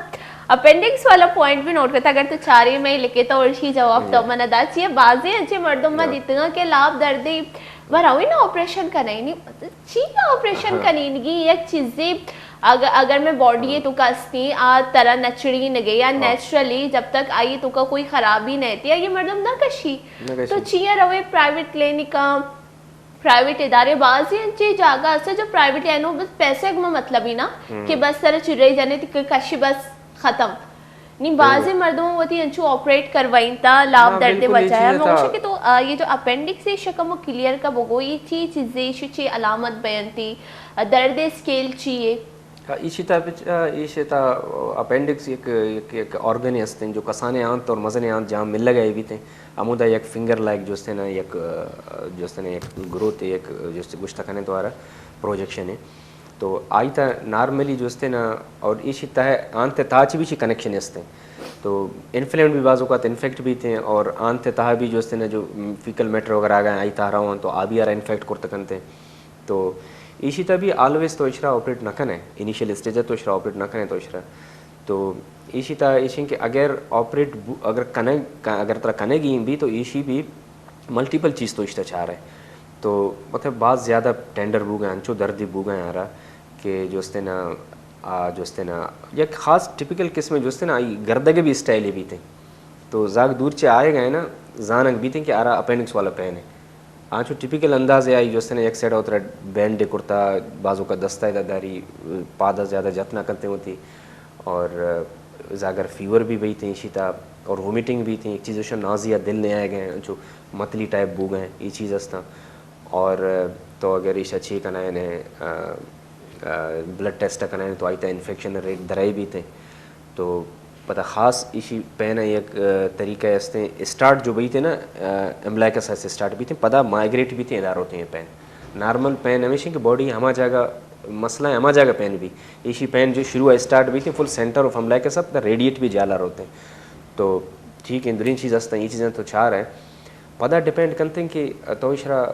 اپینڈکس والا پوائنٹ بھی نوٹ کرتا، اگر تو چاری میں لکھے تو اور شی جواب تو من ادا چیئے۔ بازی انچے مردم ما دیتگا کہ لاپ دردی بھراوی نا آپریشن کنائینی، چی آپریشن کنینگی؟ یک چیزی اگر، اگر میں باڈی تو کا استی آ ترا نچڑی نگے یا نیچرلی جب تک آئی تو کا کوئی خرابی نہیں تھی، یہ مردم نہ کشی۔ تو چیئے روے پرائیویٹ کلینک، پرائیویٹ ادارے بازی انچے جاگہ اسے جو پرائیویٹ اینو بس پیسے ما مطلب ہی نا کہ بس ترا چرے جنے تی کشی بس ختم۔ نی بازیں مردم وتی انچو آپریٹ کروائینتا لاپ درد وجہ ہے۔ من گوشاں کہ تو، آ، یہ جو اپینڈکس ہے شکم و کلیئر کا بگو، یہ چی چیزیں، شو چی علامت بیانتی، آ، درد اسکیل چی ہے؟ ایشی تا پچ ایشی تا اپینڈکس یک یک یک آرگن ہستیں جو کسانے آنت اور مزنے آنت جہاں ملگ ء بیتیں، ہمودا یک فنگر لائک جوستیں نا یک جوستیں نا یک گروتھ یک جوست گوشت کنیں تو آرا پروجیکشن ہے۔ تو آئی تا نارملی جوستیں نا اور ایشی تہ آنت تاچ بھی چی کنیکشن ہستیں۔ تو انفلمڈ بھی بعض اوقات انفیکٹ بیتیں اور آنت تہ بھی جوستیں نا جو فیکل میٹر وغیرہ آ گئے آئی تہ رہا ہوں تو آ بھی آرا انفیکٹ کرت کنتے۔ تو ایشی تا بھی آلویز تو اشرا آپریٹ نہ کنے، انیشل اسٹیج تو اشرا آپریٹ نہ کنے تو اشرا۔ تو ایشی تا ایشیں کہ اگر آپریٹ بو- اگر کنے اگر ترا کنے گی بھی تو ایشی بھی ملٹیپل چیز تو اشتا چار ہے۔ تو مطلب بعض زیادہ ٹینڈر بو گئے انچو دردی بو گئے آرا کہ جوستیں نا آ جوستیں نا یک خاص ٹپیکل قسم جوستیں نا آئی گردگ بھی اسٹائل بیتیں۔ تو زاگ دور چہ آئے گئے نا زانگ بیتیں کہ آرا اپینڈکس والا پین ہے۔ آنچو ٹپیکل انداز ء آئی جوستن یک سائیڈ ء وترا بینڈ ء کرتا، بازوکا دستا ادا داری، پادا زیادہ جت نہ کنتے ہوتی۔ اور زاگر فیور بھی بیتیں ایشی تا، اور وومیٹنگ بیتیں، ایک چیز اشن نازیا دل نہ آئے گئے، انچو متلی ٹائپ بو گئے، یہ چیز ہستاں۔ اور تو اگر ایشا چی کنائے نے، بلڈ ٹیسٹ کنائے تو آئی تا انفیکشن ریٹ درائے بیتیں۔ تو پدا خاص ایشی پین ء یک طریقہ استیں، اسٹارٹ جو بیت نا، امبلیکس سے اسٹارٹ بیت، پدا مائگریٹ بیت، ادا روتے ہیں پین۔ نارمل پین ہمیشہ کہ باڈی ہما جگہ، مسئلہ ہما جگہ پین بھی، ایشی پین جو شروع اسٹارٹ بیت فل سینٹر آف امبلیکس اب ریڈیٹ بھی جالا روتے ہیں۔ تو ٹھیک ہے، درین چیز ہستیں، یہ چیزیں تو چار ہیں۔ پدا ڈیپینڈ کنتے ہیں کہ تو اشرا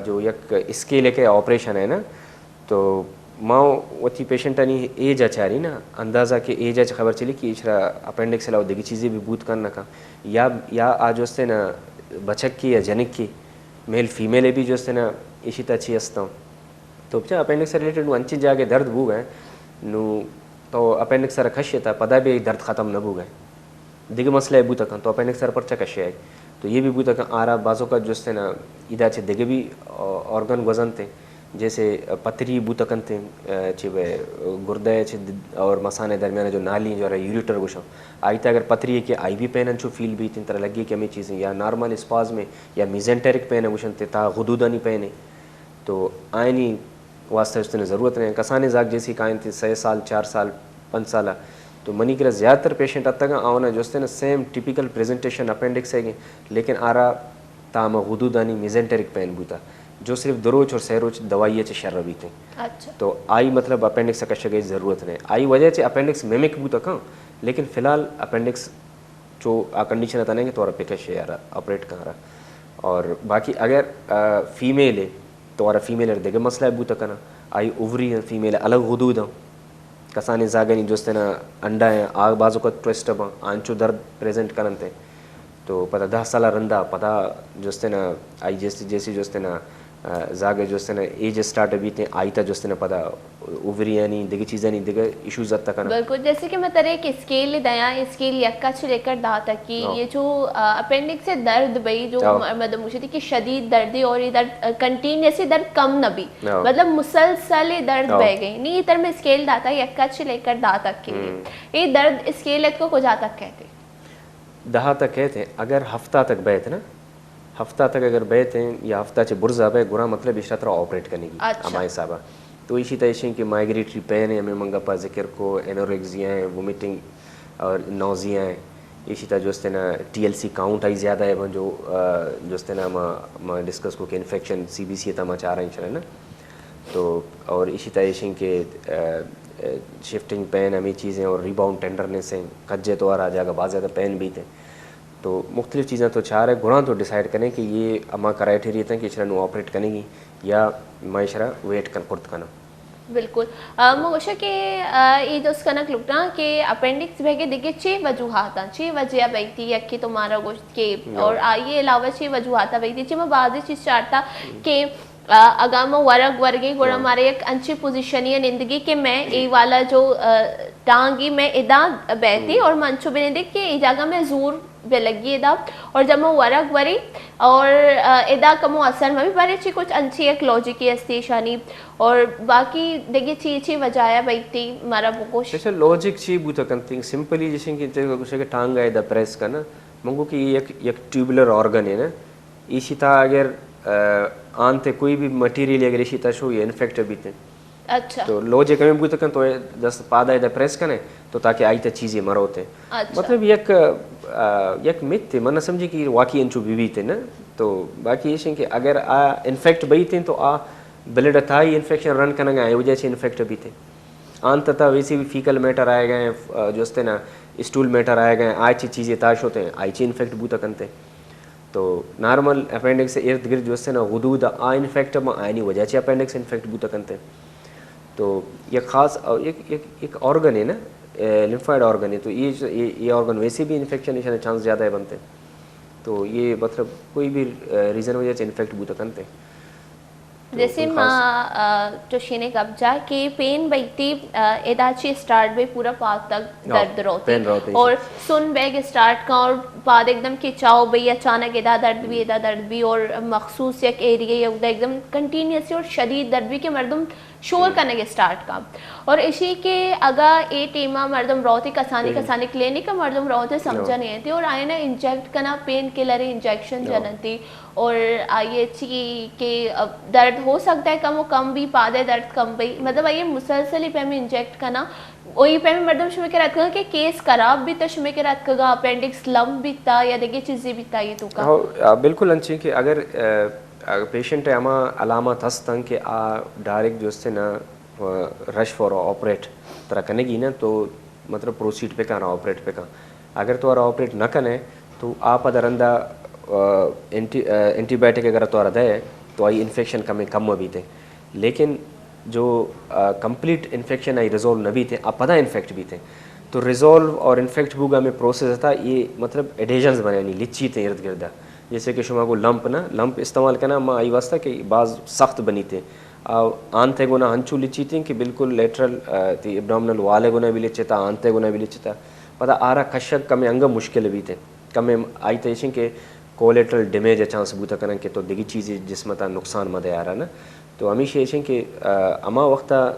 جو یک اسکیل کے آپریشن ہے نا، تو ما وتی پیشنٹانی ایج ء چاری نا، اندازہ کہ ایج ء چہ خبر چلی کہ ایشرا اپینڈکس علاوہ دگہ چیزے بھی بوت کن نہ کن، یا یا آ جوستیں نا بچکی یا جنکی، میل فیمیل بھی جوستیں نا ایشی تا چی ہستاں۔ تو بچا اپینڈکس ریلیٹڈ نو انچیں جاگے درد بو گئے، نو تو اپینڈکس سر کھشے تا پدا بھی درد ختم نہ بو گئے۔ دگہ مسئلہ بوت کن تو اپینڈکس سر پرچہ کشے آئی۔ تو یہ بھی بوت کن آرا بازو کا جوستیں نا، ادا چہ دگہ بھی آرگن گوزنتے، جیسے پتری بوت کنتے، چہ گردہ چہ اور مسانے درمیان جو نالی جو یوریٹر گوشاں، آئی تا اگر پتری ہے کہ آئی بھی پین انچو فیل بیت، ترا لگی کہ ہمیں چیزیں یا نارمل اسپاز میں یا میزنٹرک پین گوشنتے تا غدودانی پین ہے۔ تو آئینی واسطہ استنے ضرورت نہیں۔ کسانے زاگ جیسی کائیں تھے سہ سال، چار سال، پنچ سال، تو منی کرا زیادہ تر پیشنٹ اتگا آونا جوستنے سیم ٹیپیکل پریزنٹیشن اپینڈکس ہے گے، لیکن آرا تام غدودانی میزنٹرک پین بوتا، جو صرف دو روچ اور سہ روچ دوائی چ شر بیتے۔ اچھا۔ تو آئی مطلب اپینڈکس کشگے ضرورت نہیں۔ آئی وجہ چ اپینڈکس میمک بوتا کان، لیکن فی الحال اپینڈکس چو آ کنڈیشن ء تنیں کہ تو ارا پکش یار آپریٹ کن ارا۔ اور باقی اگر فیمیل ہے تو ارا فیمیل ار دگہ مسئلہ بوت کنا، آئی اووری ہیں، فیمیل الگ غدود ہیں، کسانی زاگنی جوستنا انڈا ہیں، آگ بازو کا ٹویسٹ بن آنچو درد پریزنٹ کننتے۔ تو پدا دہ سال رندا پدا جوستنا آئی جیسی جیسی جوستنا زاگ جوستنا ایج سٹارٹ بیتیں، آئی تا جوستنا پدا اووریانی دگہ چیزانی دگہ ایشوز اتکن۔ بالکل، جیسے کہ میں ترے ایک اسکیل دیاں، اسکیل یکا چھ لے کر دہ تک کی، یہ جو اپینڈکس سے درد بئی جو مدم مجھے تھی کہ شدید درد ہے اور یہ درد کنٹینیوسلی درد کم نہ بھی، مطلب مسلسل یہ درد بہ گئی نہیں، یہ تر میں اسکیل داتا یکا چھ لے کر دہ تک کی، یہ درد اسکیل ات کو کجا تک کہتے؟ دہ تک کہتے، اگر ہفتہ تک بیت نا، ہفتہ تک اگر بیت ہیں یا ہفتہ چہ برزا بے گرا مطلب اشرا ترا آپریٹ کنگی۔ اچھا۔ ہما حسابا۔ تو ایشی تا ایشیں کہ مائگریٹری پین ہے، ہمیں منگا پا ذکر کو، انوریگزیا ہیں، وومیٹنگ اور نوزیا ہیں۔ ایشی تا جوستنا ٹی ایل سی کاؤنٹ آئی زیادہ ہے جو جوستنا ما ما ڈسکس کو کہ انفیکشن سی بی سی تا ما چار انچ ہے نا۔ تو اور ایشی تا ایشیں کہ شفٹنگ پین ہمیں چیزیں اور ریباؤنڈ ٹینڈرنس ہیں، کجے تو آرا جاگہ بہت زیادہ پین بیت ہیں۔ تو مختلف چیزاں تو چار ہے، گڑاں تو ڈیسائیڈ کریں کہ یہ ہما کرائٹیریا تھا کہ اشرا نو آپریٹ کرنے گی یا میں اشرا ویٹ کر کرت کناں۔ بالکل۔ من گوشا کہ یہ جست کنک لکٹاں کہ اپینڈکس بہ کے دگہ چے وجوہات ہیں، چے وجہ بیتی یکی تو مارا گوشت کہ اور آئی علاوہ چے وجوہات بیتی، چے میں بعضی چیز چارتا کہ اگاں ما ورگ ورگیں گڑا مارا یک انچیں پوزیشنی ء نندگی کہ میں اے والا جو ٹانگی میں ادا بیتی اور من انچو بنندگ کہ اے جاگہ میں زور بہ لگی ادا اور جب ما ورگ وری اور ادا کمو اثر مبی بارے چی کچھ انچی یک لاجکی استی شانی اور باقی دگہ چی چی وجہ بیتی مارا بگوش۔ اچھا، لاجک چی بوتا کنتی؟ سمپلی جیسے کہ ٹانگ ہے ادا پریس کرنا، منگو کہ یہ یک ٹیوبولر آرگن ہے نا، ایشی تا اگر آنتے کوئی بھی مٹیریل اگر ایشی تا شو یہ انفیکٹ بیتے، اچھا۔ تو لوج ءَ کمیں بوت کن تو دست پاد ءَ ادا پریس کنے تو تاکہ آئی تہ چیزے مروت۔ اچھا۔ مطلب یک، آ، یک مت ءَ من نہ سمجھی کہ واقعی انچو بہ بیت نا۔ تو باقی ایش کہ اگر آ انفیکٹ بیت تو آ بلڈ ءِ تہا ہی انفیکشن رن کنگ ءَ ایں، وجہ چہ انفیکٹ بیت۔ آنت ءِ تہا ویسے بھی فیکل میٹر آئے گئے، آ، جو استے نا اسٹول میٹر آئے گئے، آئی چی چیزیں تہا شوتے، آئی چی انفیکٹ بوتا کنتے۔ تو نارمل اپینڈکس ارد گرد جو استے نا غدود آ انفیکٹ ما آئینی وجہ چہ اپینڈکس انفیکٹ بوتا کنتے۔ تو یک خاص، آ، یک، یک، یک آرگن ہے نا، اے، لیمفائڈ آرگن ہے، تو یہ، یہ، یہ آرگن ویسے بھی انفیکشن ایشاں چانس زیادہ ہے بنتے۔ تو یہ مطلب کوئی بھی، آ، ریزن وجہ چہ انفیکٹ بوتا کنتے۔ تو جیسے کوئی ما، خاص آ، چوشینے گپ جا کہ پین بیتی، آ، ادا چی اسٹارٹ بی پورا پاد تک ہاں، درد روتی۔ پین روتی۔ اور سن بیگ اسٹارٹ کا اور پاد ایک دم کچاؤ بی، اچانک ادا درد بی، ادا درد بی اور مخصوص یک ایریے یا ادا ایک دم کنٹینیوسلی اور شدید درد بی کہ مردم شور کنگ اسٹارٹ کا۔ اور اشی کہ اگا اے ٹیما مردم روتی کسانی، کسانی کلینک مردم روتے سمجھا نہیں تھی اور آئینا انجیکٹ کنا پین کلر انجیکشن جننتی۔ اور آئی چی کہ، اب، درد ہو سکتا ہے کم و کم بی، پادے درد کم بی، مطلب آئی مسلسل ہی پہ ہمیں انجیکٹ کنا، وہی پہ ہمیں مردم شمے کرا اتکگا کہ کیس خراب بی تا شمے کرا اتکگا، اپینڈکس لمب بی تا یا دیگه چیزی بی تا یہ تو کا؟ ہو، آ، بالکل انچیں کہ اگر، آ، اگر پیشنٹ ہما علامات ہستن کہ آ ڈائریکٹ جو استے نا، آ، رش فار آپریٹ ترا کنگی نا تو مطلب پروسیڈ پہ کن، آپریٹ پہ کن۔ اگر تو آرا آپریٹ نہ کنے تو آ پدا رندا، آ، اینٹی، آ، اینٹی بایوٹک اگر تو آرا دے تو آئی انفیکشن کمیں کم بیتے، لیکن جو، آ، کمپلیٹ انفیکشن آئی ریزالو نہ بیتے، آ پدا انفیکٹ بیتے۔ تو ریزالو اور انفیکٹ بوگا میں پروسیس تھا، یہ مطلب ایڈیشنز بنانی لچی تے ارد گردا۔ جیسے کہ شما کو لمپ نا، لمپ استعمال کنا ما آئی واسطہ کہ باز سخت بنیتے۔ آ، آنتے گونا ہنچو لچیتیں کہ بالکل لیٹرل، آ، تی ابڈومنل والے گونا بھی لچتا، آنتے گونا بھی لچتا۔ پدا آرا کشگ کمیں انگا مشکل بیتے۔ کمیں آئی تے ایشیں کہ کولیٹرل ڈیمیج چانس بوتا کنن کہ تو دگی چیزی جسم تا نقصان مدے آرا نا۔ تو ہمیشہ ایشیں کہ، آ، ہما وقتا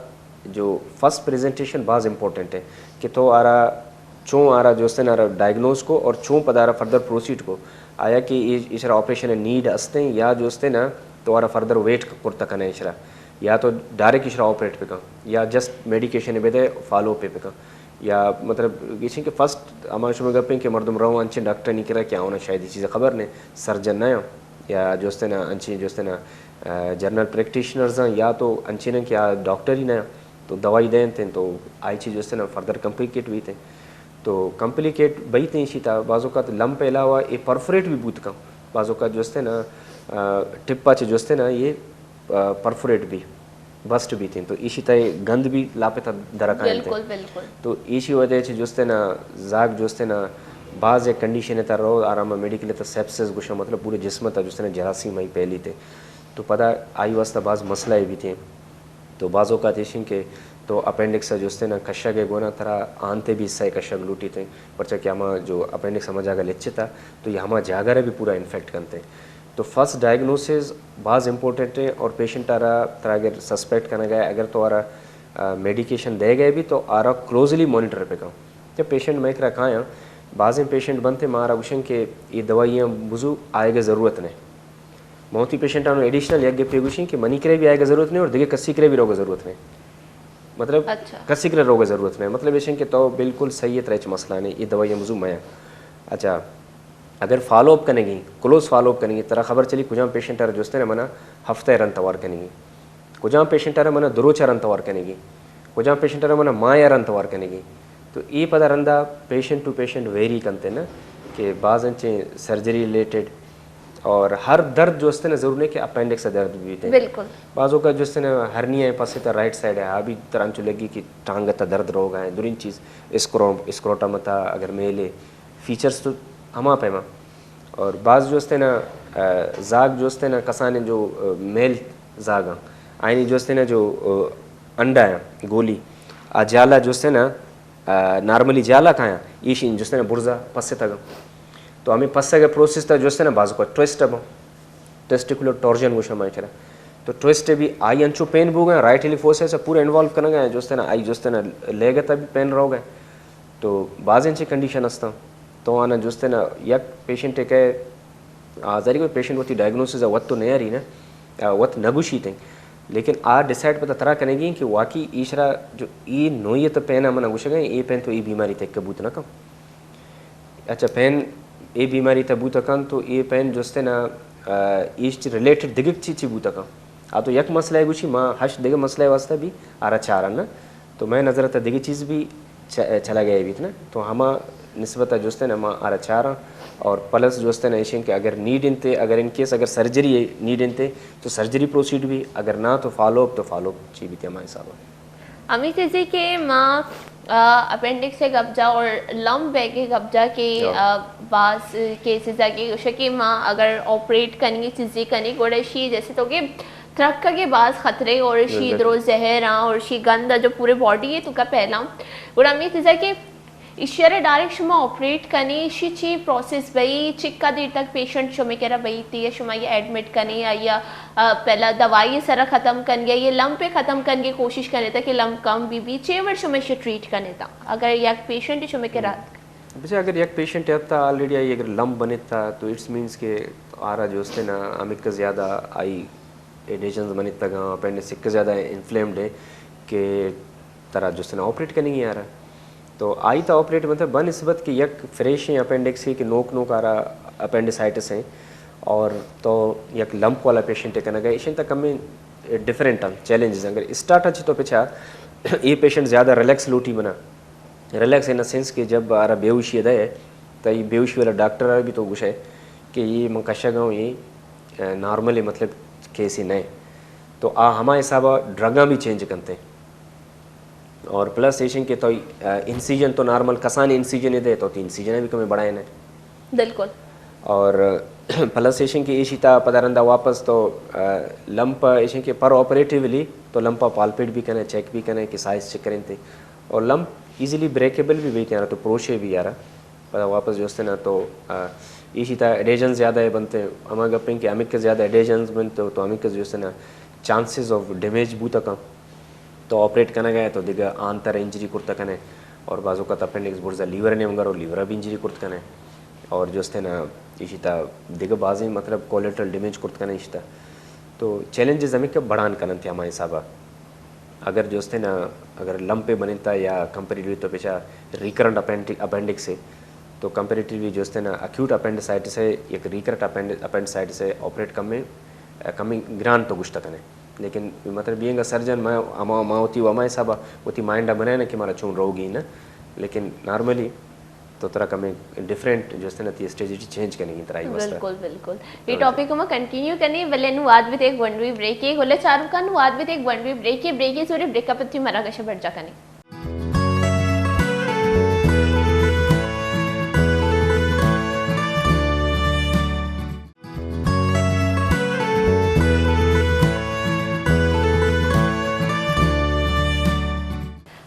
جو فرسٹ پریزنٹیشن باز امپورٹنٹ ہے کہ تو آرا چون آرا جو استے نا آرا ڈائگنوز کو اور چون پدا آرا فردر پروسیڈ کو، آیا کہ اے-، ایشرا آپریشن نیڈ استیں یا جو استے نا تو آرا فردر ویٹ کرتا کنے ایشرا، یا تو ڈائریکٹ ایشرا آپریٹ پہ کن یا جسٹ میڈیکیشن بدے فالو پہ پہ کن۔ یا مطلب ایشیں کہ فرسٹ ہما شما گپیں کہ مردم رو انچیں ڈاکٹر نی کرا کہ آونا شاید یہ چیز خبر نے، سرجن نہ یا جو استے نا انچیں جو استے نا، آ، جنرل پریکٹیشنرز ہیں یا تو انچیں کہ آ ڈاکٹر ہی نہ، تو دوائی دینت ہیں تو آئی چیز جو استے نا فردر کمپلیکیٹ بیتے۔ تو کمپلیکیٹ بیتے ایشی تا بعض اوقات لمپ علاوہ یہ پرفوریٹ بھی بوت کن، بعض اوقات جو استے نا، آ، ٹپا چے جو استے نا یہ، آ، پرفوریٹ بھی بسٹ بیتے ہیں تو ایشی تا گند بھی لاپتا درکائیں۔ بالکل، بالکل۔ تو ایشی وجہ چے جو استے نا زاگ جو استے نا بعض یک کنڈیشن تا رو آرام میڈیکل تا سیپسس گوشا مطلب پورے جسم تا جو استے نا جراثیم آئی پھیلیتے۔ تو پدا آئی واسطہ باز مسئلہ ای بیتے۔ تو بعض اوقات ایشیں کہ تو اپینڈکس ء جو استے نا کشگ ء گونا ترا آنتے بھی حصہ کشگ لوٹیت، پرچا کہ ہما جو اپینڈکس ہما جاگہ لچتا تو یہ ہما جاگہ ء بھی پورا انفیکٹ کنتے۔ تو فرسٹ ڈائگنوسس باز امپورٹنٹ ہے اور پیشنٹ آرا ترا اگر سسپیکٹ کنگا ہے، اگر تو آرا، آ، میڈیکیشن دے گئے بھی تو آرا کلوزلی مانیٹر پہ کن۔ جب پیشنٹ میں کرا کھایاں، بعضیں پیشنٹ بنتے مارا گوشن کہ یہ دوائیاں بزو آئے گا ضرورت نہیں۔ موتی پیشنٹانو ایڈیشنل یک گپے گوشیں کہ منی کرے بھی آئے گا ضرورت نہیں اور دیگه کسی کرے بھی روگا ضرورت نہیں۔ مطلب اچھا۔ کسی کرے روگا ضرورت نہیں۔ مطلب ایشیں کہ تو بالکل صحیح ہے، ترا ہچ مسئلہ نہیں، یہ دوائیاں بزو میاں۔ اچھا، اگر فالو اپ کنگی، کلوز فالو اپ کنگی، ترا خبر چلی کجام پیشنٹ آرا جو استے نا منا ہفتہ رند توار کنگی، کجام پیشنٹ آرا منا دو روچ رند توار کنگی، کجام پیشنٹ آرا منا ماہ رند توار کنگی۔ تو اے پدا رندا پیشنٹ ٹو پیشنٹ ویری کنتے نا کہ بعض انچیں سرجری ریلیٹڈ اور ہر درد جو استے نا ضرور نہیں کہ اپینڈکس درد بھی بیتے۔ بالکل۔ بعض اوقات جو استے نا ہرنیا ہے پسے تا رائٹ سائیڈ ہے، ہا بھی ترانچو لگی کہ ٹانگ تا درد روگا ہے، درین چیز اسکرو-، اسکروٹم تا اگر میلے فیچرز تو ہما پیما۔ اور بعض جو استے نا، آ، زاگ جو استے نا کسانے جو، آ، میل زاگاں، آئینی جو استے نا جو، آ، انڈا ہیں، گولی، آ جالا جو استے نا، آ، نارملی جالا کھایاں، ایشی جو استے نا برزا پسے تگا۔ تو ہمیں پسے کے پروسیس تا جو استے نا بعض کو ٹویسٹ ابا۔ ٹیسٹیکولر ٹورژن گوشاں ما کرا۔ تو ٹویسٹ بھی آئی انچو پین بوگا، رائٹ ہیلی فورسز پورا انوالو کنگا، جو استے نا آئی جو استے نا لیگ تا بھی پین روگا۔ تو بعض انچیں کنڈیشن ہستاں۔ تو آنا جو استے نا یک پیشنٹ کے، آ، ظاہر ہے کہ پیشنٹ وتی ڈائگنوسس وت تو نیاری نا، آ، وت نگوشیتے۔ لیکن آ ڈیسائیڈ پدا ترا کنگی کہ واقعی ایشرا جو ای نوعیت پین من گوشگا، ای پین تو ای بیماری تک بوت نہ کن۔ اچھا، پین ای بیماری تہ بوت کن تو ای پین جستے نا، آ، ایش چی ریلیٹڈ دگہ چی چی بوت کن۔ آ تو یک مسئلہ گوشی، ما ہشت دگہ مسئلہ واسطہ بھی آرا چارن نا۔ تو میں نظر تا دگہ چیز بھی چ-، چلا گئے بیت نا۔ تو ہما نسبت جستے نا ما آرا چارن اور پلس جستے نا ایشن کہ اگر نیڈ انتے، اگر ان کیس اگر سرجری نیڈ انتے تو سرجری پروسیڈ بھی، اگر نہ تو فالو اپ، تو فالو اپ چی بیت ہما حساب۔ ہمے چیزے کہ ما، آ، اپینڈکس ء گپ جا اور لمپ بیگ ء گپ جا کہ، ہاں۔ آ، باز کیسز ء کہ گوشے کہ ما اگر آپریٹ کنگی چیزے کنی گڑا اشی جیسے تو کہ ترکگ ء باز خطرے اور اشی بالکل۔ درو زہر آں اور اشی گند جو پورے باڈی ء تو کا پھیلاں۔ گڑا ہمے چیزا کہ ایشی ء را ڈائریکٹ شما آپریٹ کنی، ایشی چی پروسیس بئی، چکا دیر تک پیشنٹ شمے کرا بئی تی، شما یہ ایڈمٹ کنی، آئی ء، آ، پہلا دوائی سرا ختم کنگے، یہ لمپ ختم کنگے کوشش کنے تا کہ لمپ کم بی بی، چے وڑ شما ایشی ٹریٹ کنے تا؟ اگر یک پیشنٹ شمے کرا بچے اگر یک پیشنٹ ات تا آلریڈی آئی اگر لمپ بنے تا تو اٹس مینز کہ آرا جو استے نا ہمک زیادہ آئی ایڈیشنز منتگاں، اپینڈکس سکہ زیادہ انفلیمڈ ہے کہ ترا جستنا آپریٹ کنگی آرا۔ تو آئی تا آپریٹ مطلب بہ نسبت کہ یک فریشیں اپینڈکس ہے کہ نوک نوک آرا اپینڈیسائٹس ہیں اور تو یک لمپ والا پیشنٹ کنگا ایشن تا کمیں ڈفرنٹ ہیں چیلنجز۔ اگر اسٹارٹ اچھی تو پچھا یہ پیشنٹ زیادہ ریلیکس لوٹی بنا، ریلیکس ان سینس کہ جب آرا بیہوشی دے تو یہ بیہوشی والا ڈاکٹر بھی تو گوشے کہ یہ من کشگ ہوں، یہ نارمل مطلب کیسی نہیں۔ تو آ ہما حسابا ڈرگاں بھی چینج کنتے۔ اور پلس ایشن کہ تو، آ، انسیجن تو نارمل کسانی انسیجن دے تو تی انسیجن بھی کمی بڑھائے نے۔ بالکل۔ اور پلس ایشن کہ ایشی تا پدا رندا واپس تو، آ، لمپ ایشن کہ پر آپریٹیولی تو لمپ پالپیٹ بھی کنے، چیک بھی کنے کہ سائز چیک کریں تے۔ اور لمپ ایزیلی بریکیبل بھی بیتے یارا، تو پروشے بھی یارا۔ پدا واپس جو استے نا تو، آ، ایشی تا ایڈیشن زیادہ ہے بنتے، ہما گپیں کہ ہمک زیادہ ایڈیشنز بنتے تو ہمک جو استے نا چانسز آف ڈیمیج بوتا کن۔ تو آپریٹ کنگا ہے تو دگہ آنتر انجری کرتا کنے اور بعض اوقات اپینڈکس برزا لیور نے مگر لیور بھی انجری کرت کنے اور جو استے نا ایشی تا دگہ بازیں مطلب کولیٹرل ڈیمیج کرت کنے ایشی تا۔ تو چیلنجز ہمیں کہ بڑھان کنن تھے ہما حسابا۔ اگر جو استے نا، اگر لمپے بنتا یا کمپیریٹیولی تو پیچھا ریکرنٹ اپینڈکس ہے، تو کمپیریٹیولی جو استے نا اکیوٹ اپینڈسائٹس ہے، یک ریکرنٹ اپینڈ-، اپینڈسائٹس ہے، آپریٹ کمیں، کمیں گران تو گشتا کنے۔ لیکن مطلب یہ انگا سرجن ما، ہما، ما ہوتی و ہما حسابا ہوتی مائنڈا بنائے نا کہ مارا چون روگی نا۔ لیکن نارملی تو ترا کمیں ڈفرنٹ جو استے نا تی اسٹریٹجی چینج کنگی ترائی واسطہ۔ بالکل، بالکل۔ یہ تو ٹاپک ما کنٹینیو کنی، بلے نو واد بیتے گونڈوی بریکے، گلے چاروکاں نو واد بیتے گونڈوی بریکے، بریکے زورے بریک اپ تی مرا گشے بڑ جا کنی۔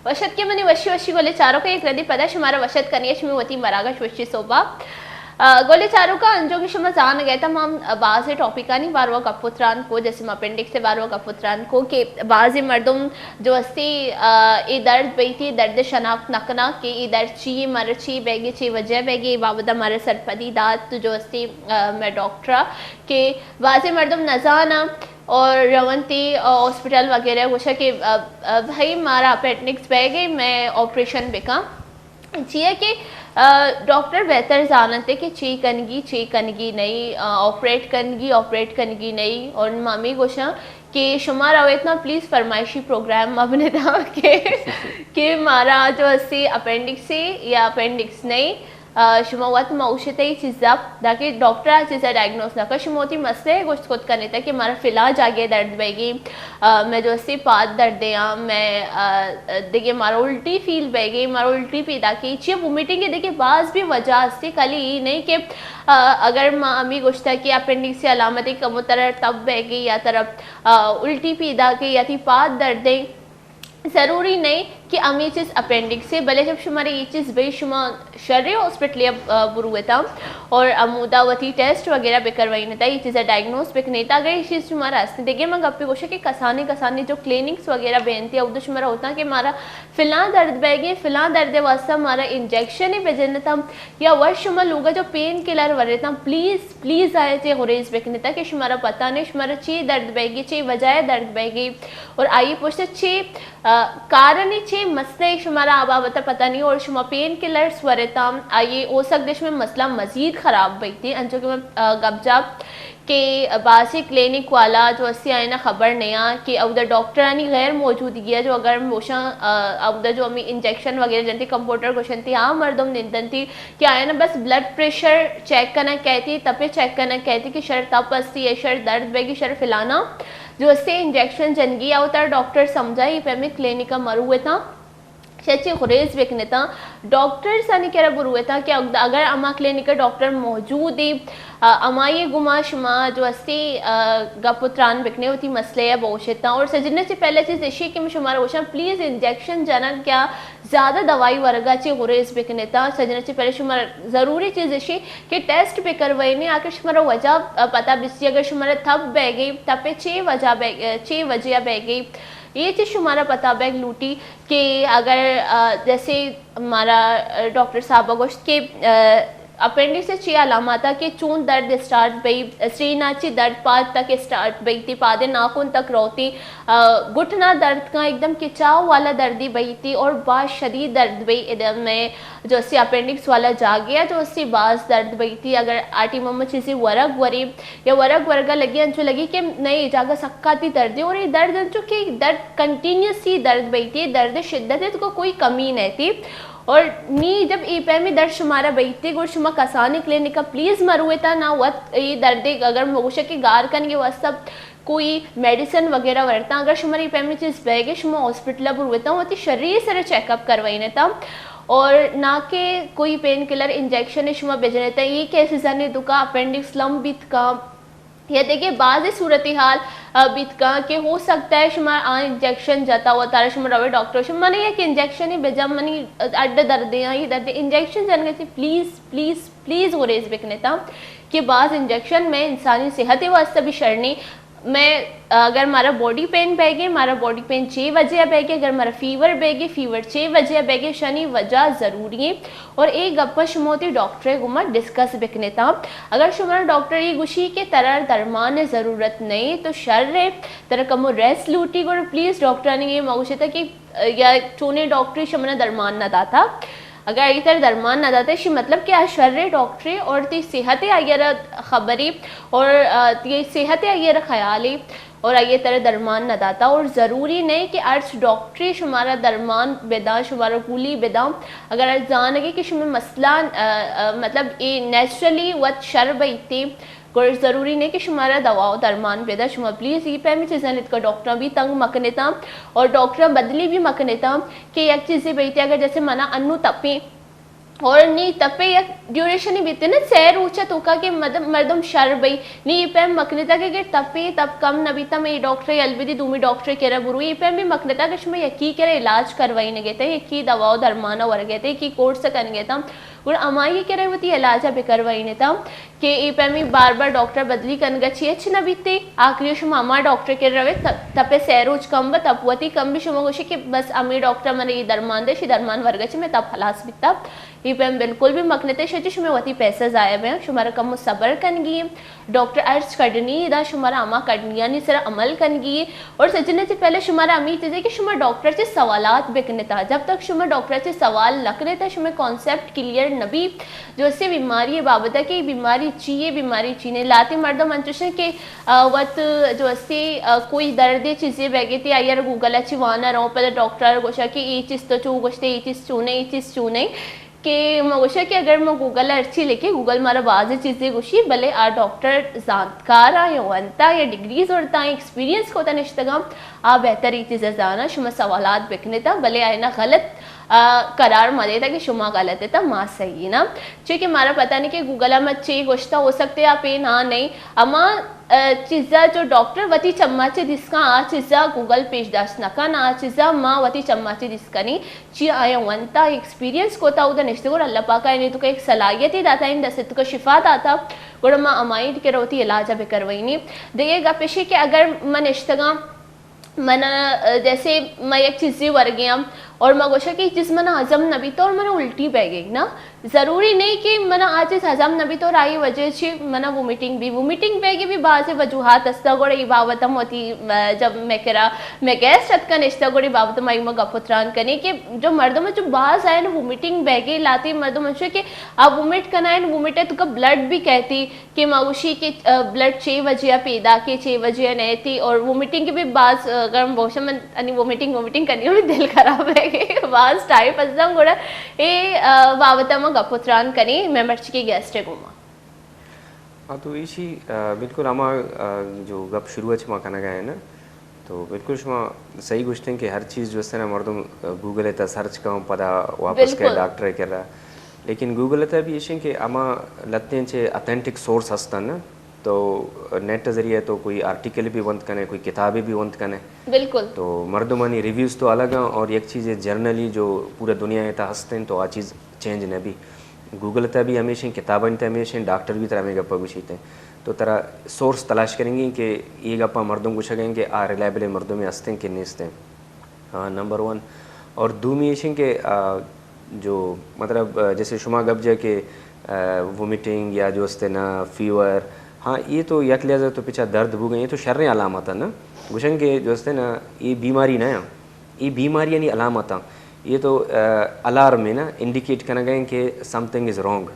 وش اتکے منی وشی وشی گلے چاروکاں، یک ردی پدا شمارا وش اتک کنی، شمی وتی مراگش وشی صوبہ۔ آ، گلے چاروکاں، انجو کہ شما زان گئے تا، ما بازیں ٹاپکانی باروا گپ و تران کو، جیسے ما اپینڈکس باروا گپ و تران کو کہ بازیں مردم جو استی، آ، اے درد بیتی، درد شناخت نہ کنا کہ اے درد چی، مر چی بیگی، چی وجہ بیگی، اے بابت مر سرپدی دات، تو جو استی، آ، میں ڈاکٹرا کہ بازیں مردم نزاناں اور رونتی، آ، ہاسپٹل وغیرہ گوشا کہ، آ، آ، بھائی مارا اپینڈکس بیگے، میں آپریشن بکاں۔ چیا کہ، آ، ڈاکٹر بہتر زاننتے کہ چی کنگی، چی کنگی نہیں، آ، آپریٹ کنگی، آپریٹ کنگی نہیں۔ اور ما ہمے گوشاں کہ شما رویت نا پلیز فرمائشی پروگرام مبندا کہ، کہ مارا جو استی اپینڈکس ہے یا اپینڈکس نہیں، آ، شما وت ما اوشتے ای چیزا، داکہ ڈاکٹر آ چیزا ڈائگنوز نہ کن، شما وتی مسئلہ گوشت کت کنے تا کہ مارا فلاں جاگے درد بیگی، آ، میں جو استی پاد درد دیاں، میں، آ، دگہ مارا الٹی فیل بیگی، مارا الٹی پیدا کی، چی وومیٹنگ کے دگہ باز بھی وجہ استی، خالی ای نہیں کہ، آ، اگر ما ہمی گوشتا کہ اپینڈکس علامت کمو ترا تب بیگی یا ترا، آ، الٹی پیدا کی یا تی پاد درد دیں، ضروری نہیں کہ ہمے چیز اپینڈکس ء، بلے جب شمارا اے چیز بئی، شما شریں ہاسپٹلے ء بروتاں اور ہمودا وتی ٹیسٹ وغیرہ بکروائینتاں، اے چیز ء ڈائگنوز بکنیتاں۔ اگر اے چیز شمارا ہست، دگہ من گپے گوشاں کہ کسانیں کسانیں جو کلینکس وغیرہ بینتی، اودا شمارا ہوتاں کہ مارا فلاں درد بیگیں، فلاں درد ء واسطہ مارا انجیکشن بجنتاں، یا وش شما لوگا جو پین کلر ورتاں، پلیز، پلیز آیا چے گریز بکنتاں کہ شمارا پتہ نہیں شمارا چے درد بیگی، چے وجہ ء درد بیگی اور آئی پشت چے آ، کارنی چے مسئلہ شمارا آ بابت پتہ نہیں اور شما پین کلرز ورتاں، آئی ہو سکتے شمے مسئلہ مزید خراب بیتی۔ انچو کہ من، آ، گپ جاپ کہ بازیں کلینک والا جو ہستی آئینا خبر نیا کہ اودا ڈاکٹرانی غیر موجودگی ہے، جو اگر ہم گوشاں، آ، اودا جو ہمیں انجیکشن وغیرہ جنتی، کمپاؤنڈر گوشنتی، آ مردم نندنتی کہ آئینا بس بلڈ پریشر چیک کرنا کہتی، تپے چیک کرنا کہتی کہ شر تپ ہستی یا شر درد بیگی، شر فلانا۔ جو اسے انجیکشن جنگی او تر ڈاکٹر سمجھا، اے پیمیں کلینک ء مروتاں، چہ چی گریز بکنتاں، ڈاکٹرز آنی کرا بروتاں کہ اگ-، اگر ہما کلینک ء ڈاکٹر موجود ای، آ، ہمائی گما شما جو اسے، آ، گپ و تران بکنے وتی مسئلہ ء بوشتاں۔ اور سجنے چی پہلے چیز اشی کہ من شمارا گوشاں، پلیز انجیکشن جنگ کیا زیادہ دوائی ورگا چی گریز بکنتاں۔ سجنے چی پہلے شما ضروری چیز اشی کہ ٹیسٹ بکروئینے، آخر شمارا وجہ، آ، پتہ بسی، اگر شمارا تھپ بیگی، تپے چے وجہ بیگ-، چے وجہ بیگی، اے چیز شمارا پتہ بیگ لوٹی کہ اگر، آ، جیسے ہمارا، آ، ڈاکٹر صاحبہ گوشت کہ، آ، اپینڈکس چی علامات ہے کہ چون درد اسٹارٹ بئی، سرینا چی درد پاد تک اسٹارٹ بئی تی، پادے ناخن تک روتی، آ، گھٹنا درد کا ایک دم کچاؤ والا دردی بئی تی اور باز شدید درد بئی ادم میں جو اسی اپینڈکس والا جاگے ہے، جو اسی باز درد بئی تی، اگر آٹی مما چیزی ورگ وری یا ورگ ورگا لگی، انچو لگی کہ نئے جاگہ سکا تی دردی، اور یہ درد انچو کہ درد کنٹینیوسلی درد بئی تی، درد شدت ہے تو کوئی کمی نہیں تی۔ اور نی جب اے پیمی درد شمارا بئی تی، گڑ شما کسانی کلینک پلیز مرویتا، نہ وت اے درد اگر مگوشہ کہ گار کنگے واسطہ کوئی میڈیسن وغیرہ ورتاں، اگر شمارا اے پیمی چیز بیگے، شما ہاسپٹل بروتاں، وتی شری سر چیک اپ کروینتاں، اور نہ کہ کوئی پین کلر انجیکشن شما بجنتاں۔ اے کیسز آنی دکا اپینڈکس لم بیت کا یا دیکھے بعض صورتحال، آ، بیت کا کہ ہو سکتا ہے شما آ انجیکشن جتا ہوا تارا شما روے ڈاکٹر، شما نے یک انجیکشن ہی بجا منی اڈ درد ہیں، یہ درد انجیکشن جنگے سے پلیز، پلیز، پلیز گریز بکنتاں کہ بعض انجیکشن میں انسانی صحت واسطہ بھی شرنی۔ میں، اگر مارا باڈی پین بیگے، مارا باڈی پین چے وجہ بیگے، اگر مارا فیور بیگے، فیور چے وجہ بیگے، شنی وجہ ضروری ہے۔ اور اے گپا شما وتی ڈاکٹر گما ڈسکس بکنتاں۔ اگر شما ڈاکٹر یہ گوشی کہ ترا درمان ضرورت نہیں تو شر ہے، ترا کمو ریسٹ لوٹی، گڑا پلیز ڈاکٹرانی یہ مگوشتا کہ، یا چونے ڈاکٹری شمنا درمان نہ داتا۔ اگر آئی تر درمان نہ داتے، شی مطلب کہ آ شر ڈاکٹرے اور تی صحت آئیرا خبری اور، آ، تی صحت آئیرا خیالی اور آئی تر درمان نہ داتا۔ اور ضروری نہیں کہ ہرچ ڈاکٹرے شمارا درمان بداں، شمارا گولی بداں۔ اگر آ زانگے کہ شما مثلاً، آ، آ، مطلب اے نیچرلی وت شر بیتی، گڑا ضروری نہیں کہ شمارا دوا و درمان بدا۔ شما پلیز یہ پیمی چیزاں اتکا ڈاکٹراں بھی تنگ مکنتاں اور ڈاکٹراں بدلی بھی مکنتاں کہ یک چیزے بیتے، اگر جیسے منا انو تپیں اور نی تپے یک ڈیوریشنی بیتے نا، سہ روچا توکا کہ مدم-، مردم شر بئی، نی یہ پیم مکنتا کہ اگر تپیں، تپ کم نہ بیتا، میں یہ ڈاکٹر یل بدی، دومی ڈاکٹر کرا برو، یہ پیم بھی مکنتا کہ شما یکی کرا علاج کروائی نگیتا، یکی دوا و درمانا ورگیتا، یکی کورس کنگیتا، گڑا ہمائی کرا وتی علاجا بکروائینتا۔ کہ اے پیمی بار بار ڈاکٹر بدلی کنگا چی ہچ نہ بیتے، آخری شما ہما ڈاکٹر کرا روے، ت-، تپے سہ روچ کم بہ، تپ وتی کم بہ، شما گوشے کہ بس ہمے ڈاکٹر منا اے درمان دے، شی درمان ورگا چی میں تپ ہلاس بیتا۔ اے پیم بالکل بھی مکنتے شچی شما وتی پیسہ ضائع بہ، شمارا کمو صبر کنگی، ڈاکٹر ارچ کڈنی دا، شمارا ہما کڈنیانی سر عمل کنگی۔ اور سجنے سے پہلے شمارا ہمیں چیزے کہ شما ڈاکٹر سے سوالات بکنتا، جب تک شما ڈاکٹر سے سوال نہ کنتا، شما کانسیپٹ کلیئر نہ بی۔ جو سے بیماری بابت ہے کہ بیماری چی ہے، بیماری چی نہیں۔ لاتے مردم انچوش ہیں کہ، آ، وت جو اسے، آ، کوئی درد چیزے بیگے تے آئی گوگل چی وانا رو، پہلے ڈاکٹر گوشا کہ اے چیز تو چو گوشتے، اے چیز چو نہیں، اے چیز چو نہیں۔ کہ ما گوشا کہ اگر ما گوگل ہرچی لکھے، گوگل مارا بعض چیزے گوشی، بلے آ ڈاکٹر زانتکار آ یا ونتا یا ڈگریز ورتا، ایکسپیرینس کوتا نشتگا، آ بہتر اے چیز ءَ زاناں، شما سوالات بکنیت، بلے آئینا غلط، آ، قرار مہ دیتا کہ شما غلط ات، ما صحیح نا۔ چونکہ مارا پتہ نہیں کہ گوگل ءَ ما چے گوشتا، ہو سکتے آ پین ہاں نہیں۔ اما، آ، چیزا جو ڈاکٹر وتی چما چے دیسکاں، آ چیزا گوگل پیش داشت نہ کن، آ چیزا ما وتی چما چے دیسکنی۔ چی آیاں ونتا، ایکسپیرینس کوتا، اودا نشتہ گڑا اللہ پاک ءَ آیانی توکا ایک صلاحیتے داتا، آیانی دست توکا شفا داتا، گڑا ما ہمائی کرا وتی علاج ءَ بکروئینی۔ دگہ گپ ایشی کہ اگر من نشتگاں، من، جیسے ما یک چیزے ورگے ہم اور ما گوشا کہ چیز منا ہضم نہ بیتا اور منا الٹی بہ گئی نا، ضروری نہیں کہ منا آ چیز ہضم نہ بیتا اور آئی وجہ چی منا وومیٹنگ بھی، وومیٹنگ بہ گئی بھی بعض وجوہات استا، گڑا ای بابت ہم ہوتی، جب میں کرا میں گیسٹ اتکا نشتہ گڑی بابت ما ایما گپ و تران کنی کہ جو مردم جو باز آئین وومیٹنگ بہگی لاتی، مردم انچو کہ آ وومیٹ کنائن، وومیٹ ہے تو کا بلڈ بھی کہتی کہ ما گوشی کہ، آ، بلڈ چھ وجہ پیدا کے چھ وجہ نیتی اور وومیٹنگ کے بھی باز، آ، گرم بوشم من انی وومیٹنگ وومیٹنگ کنی بھی دل خراب ہے کہ باز ٹائپ ازم گڑا اے، آ، بابت ما گپ و تران کنی میں مرچی کے گیسٹ ہے گوما۔ ہاں، تو ایشی، آ، بالکل ہما، آ، جو گپ شروع ءَ چہ ما کنگ ءَ ایں نا، تو بالکل شما صحیح گوشتیں کہ ہر چیز جو است نا مردم، آ، گوگل ءِ تھا سرچ کن، پدا واپس کئے بالکل۔ ڈاکٹر ءِ کرا۔ لیکن گوگل ءِ تھا بھی ایشیں کہ ہما لتیں چہ اتھینٹک سورس ہستن نا، تو نیٹ ءِ ذریعے تو کوئی آرٹیکل بھی ونت کنے، کوئی کتابے بھی ونت کنے۔ بالکل۔ تو مردمانی ریویوز تو الگ ہیں اور یک چیز جنرلی جو پورا دنیا ءِ تھا ہستیں تو آ چیز چینج نہ بی۔ گوگل ءِ تہ ءَ بھی ہمیشیں، کتابانی تہ ءَ ہمیشیں، ڈاکٹر بھی ترا ہمے گپ ءَ گوشیت۔ تو ترا سورس تلاش کنگی کہ اے گپاں مردم گوشگ ءَ کہ آ ریلائبل مردمے ہستیں کہ نیستیں۔ ہاں، نمبر ون۔ اور دومی ایشیں کہ، آ، جو مطلب، آ، جیسے شما گپ جا کہ، آ، وومیٹنگ یا جو استے نا فیور، ہاں، یہ تو یک لحاظ تو پچا درد بوگئے، یہ تو شریں علامت ہے نا۔ گوشن کہ جو استے نا، یہ بیماری نہ ہے۔ اے بیماریانی علامتاں، اے تو، آ، الارم ہے نا، انڈیکیٹ کنگ ءَ کہ سم تھنگ از رانگ۔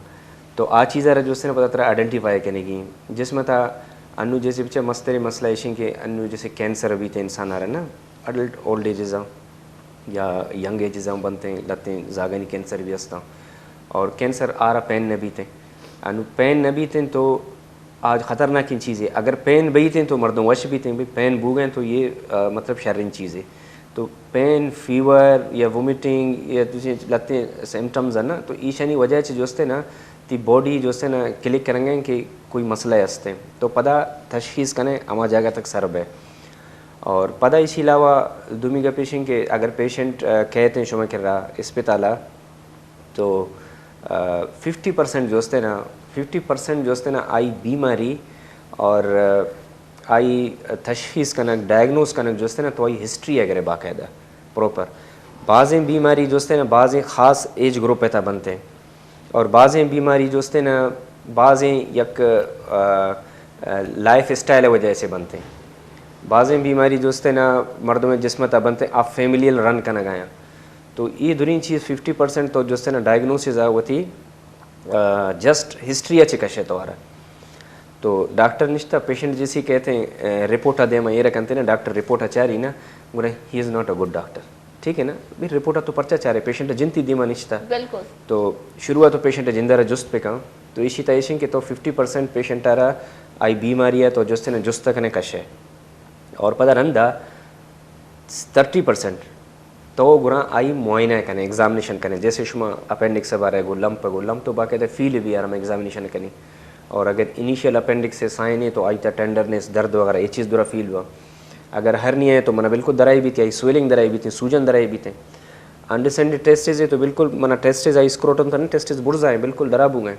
تو آ چیز ءَ را جو است نا پدا ترا آئیڈینٹیفائی کنگی۔ جسم ءِ تھا انو جیسے بچہ مستریں مسئلہ ایشیں کہ انو جیسے کینسر بیت انسان ءَ را نا، اڈلٹ اولڈ ایجز آں یا ینگ ایجز آں بنت ایں، لتیں زاگانی کینسر بھی استاں۔ اور کینسر آ را پین نہ بیت ایں۔ انو پین نہ بیت ایں تو آج خطرناکیں چیزے۔ اگر پین بیت ایں تو مردم وش بیت ایں، بھئی پین بوگ ءَ ایں تو یہ، آ، مطلب شریں چیزے۔ تو پین، فیور یا وومیٹنگ یا دوسری لتیں سمپٹمز ہیں نا، تو ایشانی وجہ چہ جو استے نا، تی باڈی جو استے نا کلک کنگ ءَ ایں کہ کوئی مسئلہ استے۔ تو پدا تشخیص کنے ہما جاگہ تک سر بے۔ اور پدا اسی علاوہ دومی گپ ایشیں کہ اگر پیشنٹ، آ، کہتے ہیں شما کرا اسپتال ءَ، تو، آ، ففٹی پرسنٹ جو استے نا، ففٹی پرسنٹ جو استے نا آئی بیماری اور، آ، آئی تشخیص کنگ، ڈائگنوز کنگ جو استے نا تو آئی ہسٹری اگر باقاعدہ پراپر۔ بازیں بیماری جو استے نا بازیں خاص ایج گروپ ءِ تھا بنت ایں اور بازیں بیماری جو استے نا بازیں یک، آ، آ، لائف اسٹائل ءِ وجہ سے بنت ایں۔ بازیں بیماری جو استے نا مردم جسم ءِ تھا بنت ایں، آ فیملیل رن کنگ ءَ آیاں۔ تو اے دریں چیز ففٹی پرسنٹ تو جو استے نا ڈائگنوسز ءَ وتی، آ، جسٹ ہسٹری ءَ چہ کشے تو آرا۔ تو ڈاکٹر نشتا، پیشنٹ جیسی کہتے ہیں، آ، رپورٹ ءَ دیما ایر کنتے نا، ڈاکٹر رپورٹ ءَ چاری نا، گڑا he is not a good doctor۔ ٹھیک ہے نا؟ بھی رپورٹ ءَ تو پرچہ چارے، پیشنٹ جنتی دیما نشتا۔ بالکل۔ تو شروع ءَ تو پیشنٹ جندر جست پہ کن، تو ایشی تا ایشیں کہ تو ففٹی پرسنٹ پیشنٹ ءَ را آئی بیماری ءَ تو جستے نا جست کنے کشے۔ اور پدا رندا تھرٹی پرسنٹ تو گڑا آئی معائنہ کنے، ایگزامینیشن کنے۔ جیسے شما اپینڈکس بارے گو لمپ گو لمپ تو باقاعدہ فیل بھی آرام ایگزامینیشن کنی۔ اور اگر انیشیل اپینڈکس سائن ہے تو آئی تا ٹینڈرنس، درد وغیرہ یہ چیز درا فیل ہوا۔ اگر ہرنیا ہے تو منا بالکل درائی بیتی، آئی سویلنگ درائی بیتی، سوجن درائی بیتی۔ انڈرسٹینڈ ٹیسٹز ہے تو بالکل منا ٹیسٹز آئی اسکروٹم تن ٹیسٹز برزا ہیں، بالکل درا بو گئے۔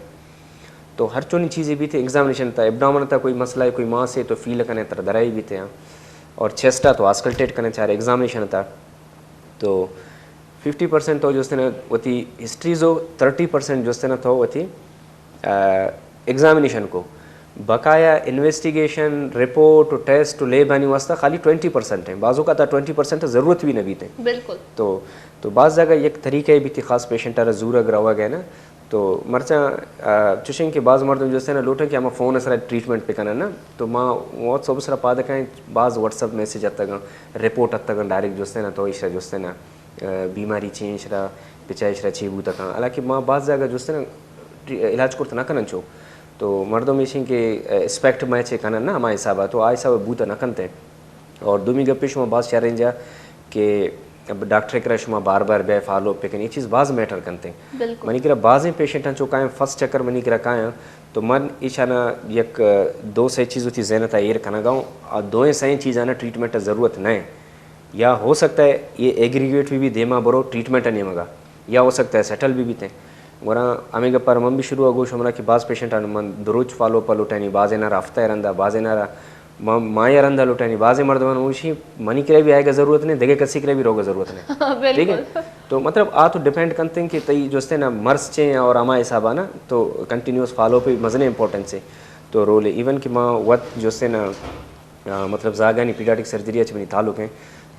تو ہر چونی چیزیں بیت ایگزامینیشن تا، ایبڈامن تا کوئی مسئلہ ہے، کوئی ماس ہے تو فیل کنے تر درائی بیتے ہیں۔ اور چیسٹ تا تو آسکلٹیٹ کنے چارے ایگزامینیشن تا۔ تو ففٹی پرسنٹ تو جو استے نا وتی ہسٹریز و تھرٹی پرسنٹ جو استے نا تو وتی، آ، ایگزامینیشن کو۔ بقایا انویسٹیگیشن، رپورٹ و ٹیسٹ و لیب آنی واسطہ خالی ٹوئنٹی پرسنٹ ہیں۔ بعض اوقات ٹوئنٹی پرسنٹ ضرورت بھی نہ بیتے۔ بالکل۔ تو، تو بعض جگہ یک طریقہ بیتی خاص پیشنٹ آرا زورگ روگ ہے نا، تو مرچاں، آ، چوشیں کہ بعض مردم جو استے نا لوٹیں کہ ہما فون سرا ٹریٹمنٹ پہ کنن نا، تو ما واٹس ایپ سرا پاد کائیں، بعض واٹس ایپ میسج اتگاں، رپورٹ اتگاں، ڈائریکٹ جو استے نا تو ایشرا جو استے نا، آ، بیماری چی ایشرا، پچا ایشرا چی بوتکاں۔ حالانکہ ما بعض جاگہ جو استے نا ٹری-، علاج کرت نہ کنن چو، تو مردم ایشیں کہ، آ، ایکسپیکٹ میں چے کنن نا ہما حسابا، تو آ حساب بوت نہ کنتے۔ اور دومی گپے شما باز شریں جا کہ ڈاکٹر کرا شما بار بار بیا فالو اپ کنی، یہ چیز باز میٹر کنتے ہیں۔ بالکل۔ منی کرا بازیں پیشنٹ ہیں چو کائیں، فرسٹ چکر منی کرا کائیں تو من ایشانا یک دو سے چیز ہوتی ذہن تا ایر کنگا ہوں، اور دوئیں سائیں چیزانا ٹریٹمنٹ ضرورت نہ ہے۔ یا ہو سکتا ہے یہ ایگریگیٹ بھی، بھی دیما برو ٹریٹمنٹ نیمگا، یا ہو سکتا ہے سیٹل بھی بیتے۔ گورا ہمیں گپار من بھی شروع گوش ہمرا کہ باز پیشنٹ آن من دروچ فالو اپ لوٹانی، بازے نہ رفتہ رندا، بازے نہ را ما، مایا رندا لوٹانی، بازے مردمان ہوشی منی کرے بھی آئے گا ضرورت نہیں، دگے کسی کرے بھی روگا ضرورت نہیں۔ ٹھیک ہے؟ بالکل۔ تو مطلب آ تو ڈیپینڈ کنتے ہیں کہ تئی جوستے نا مرض چے ہیں اور ہما حسابا نا تو کنٹینیوس فالو اپ مزنے امپورٹنس ہے۔ تو رول ہے۔ ایون کہ ما وت جوستے نا آ، مطلب زاگانی پیڈیاٹرک سرجری اچ منی تعلق ہیں۔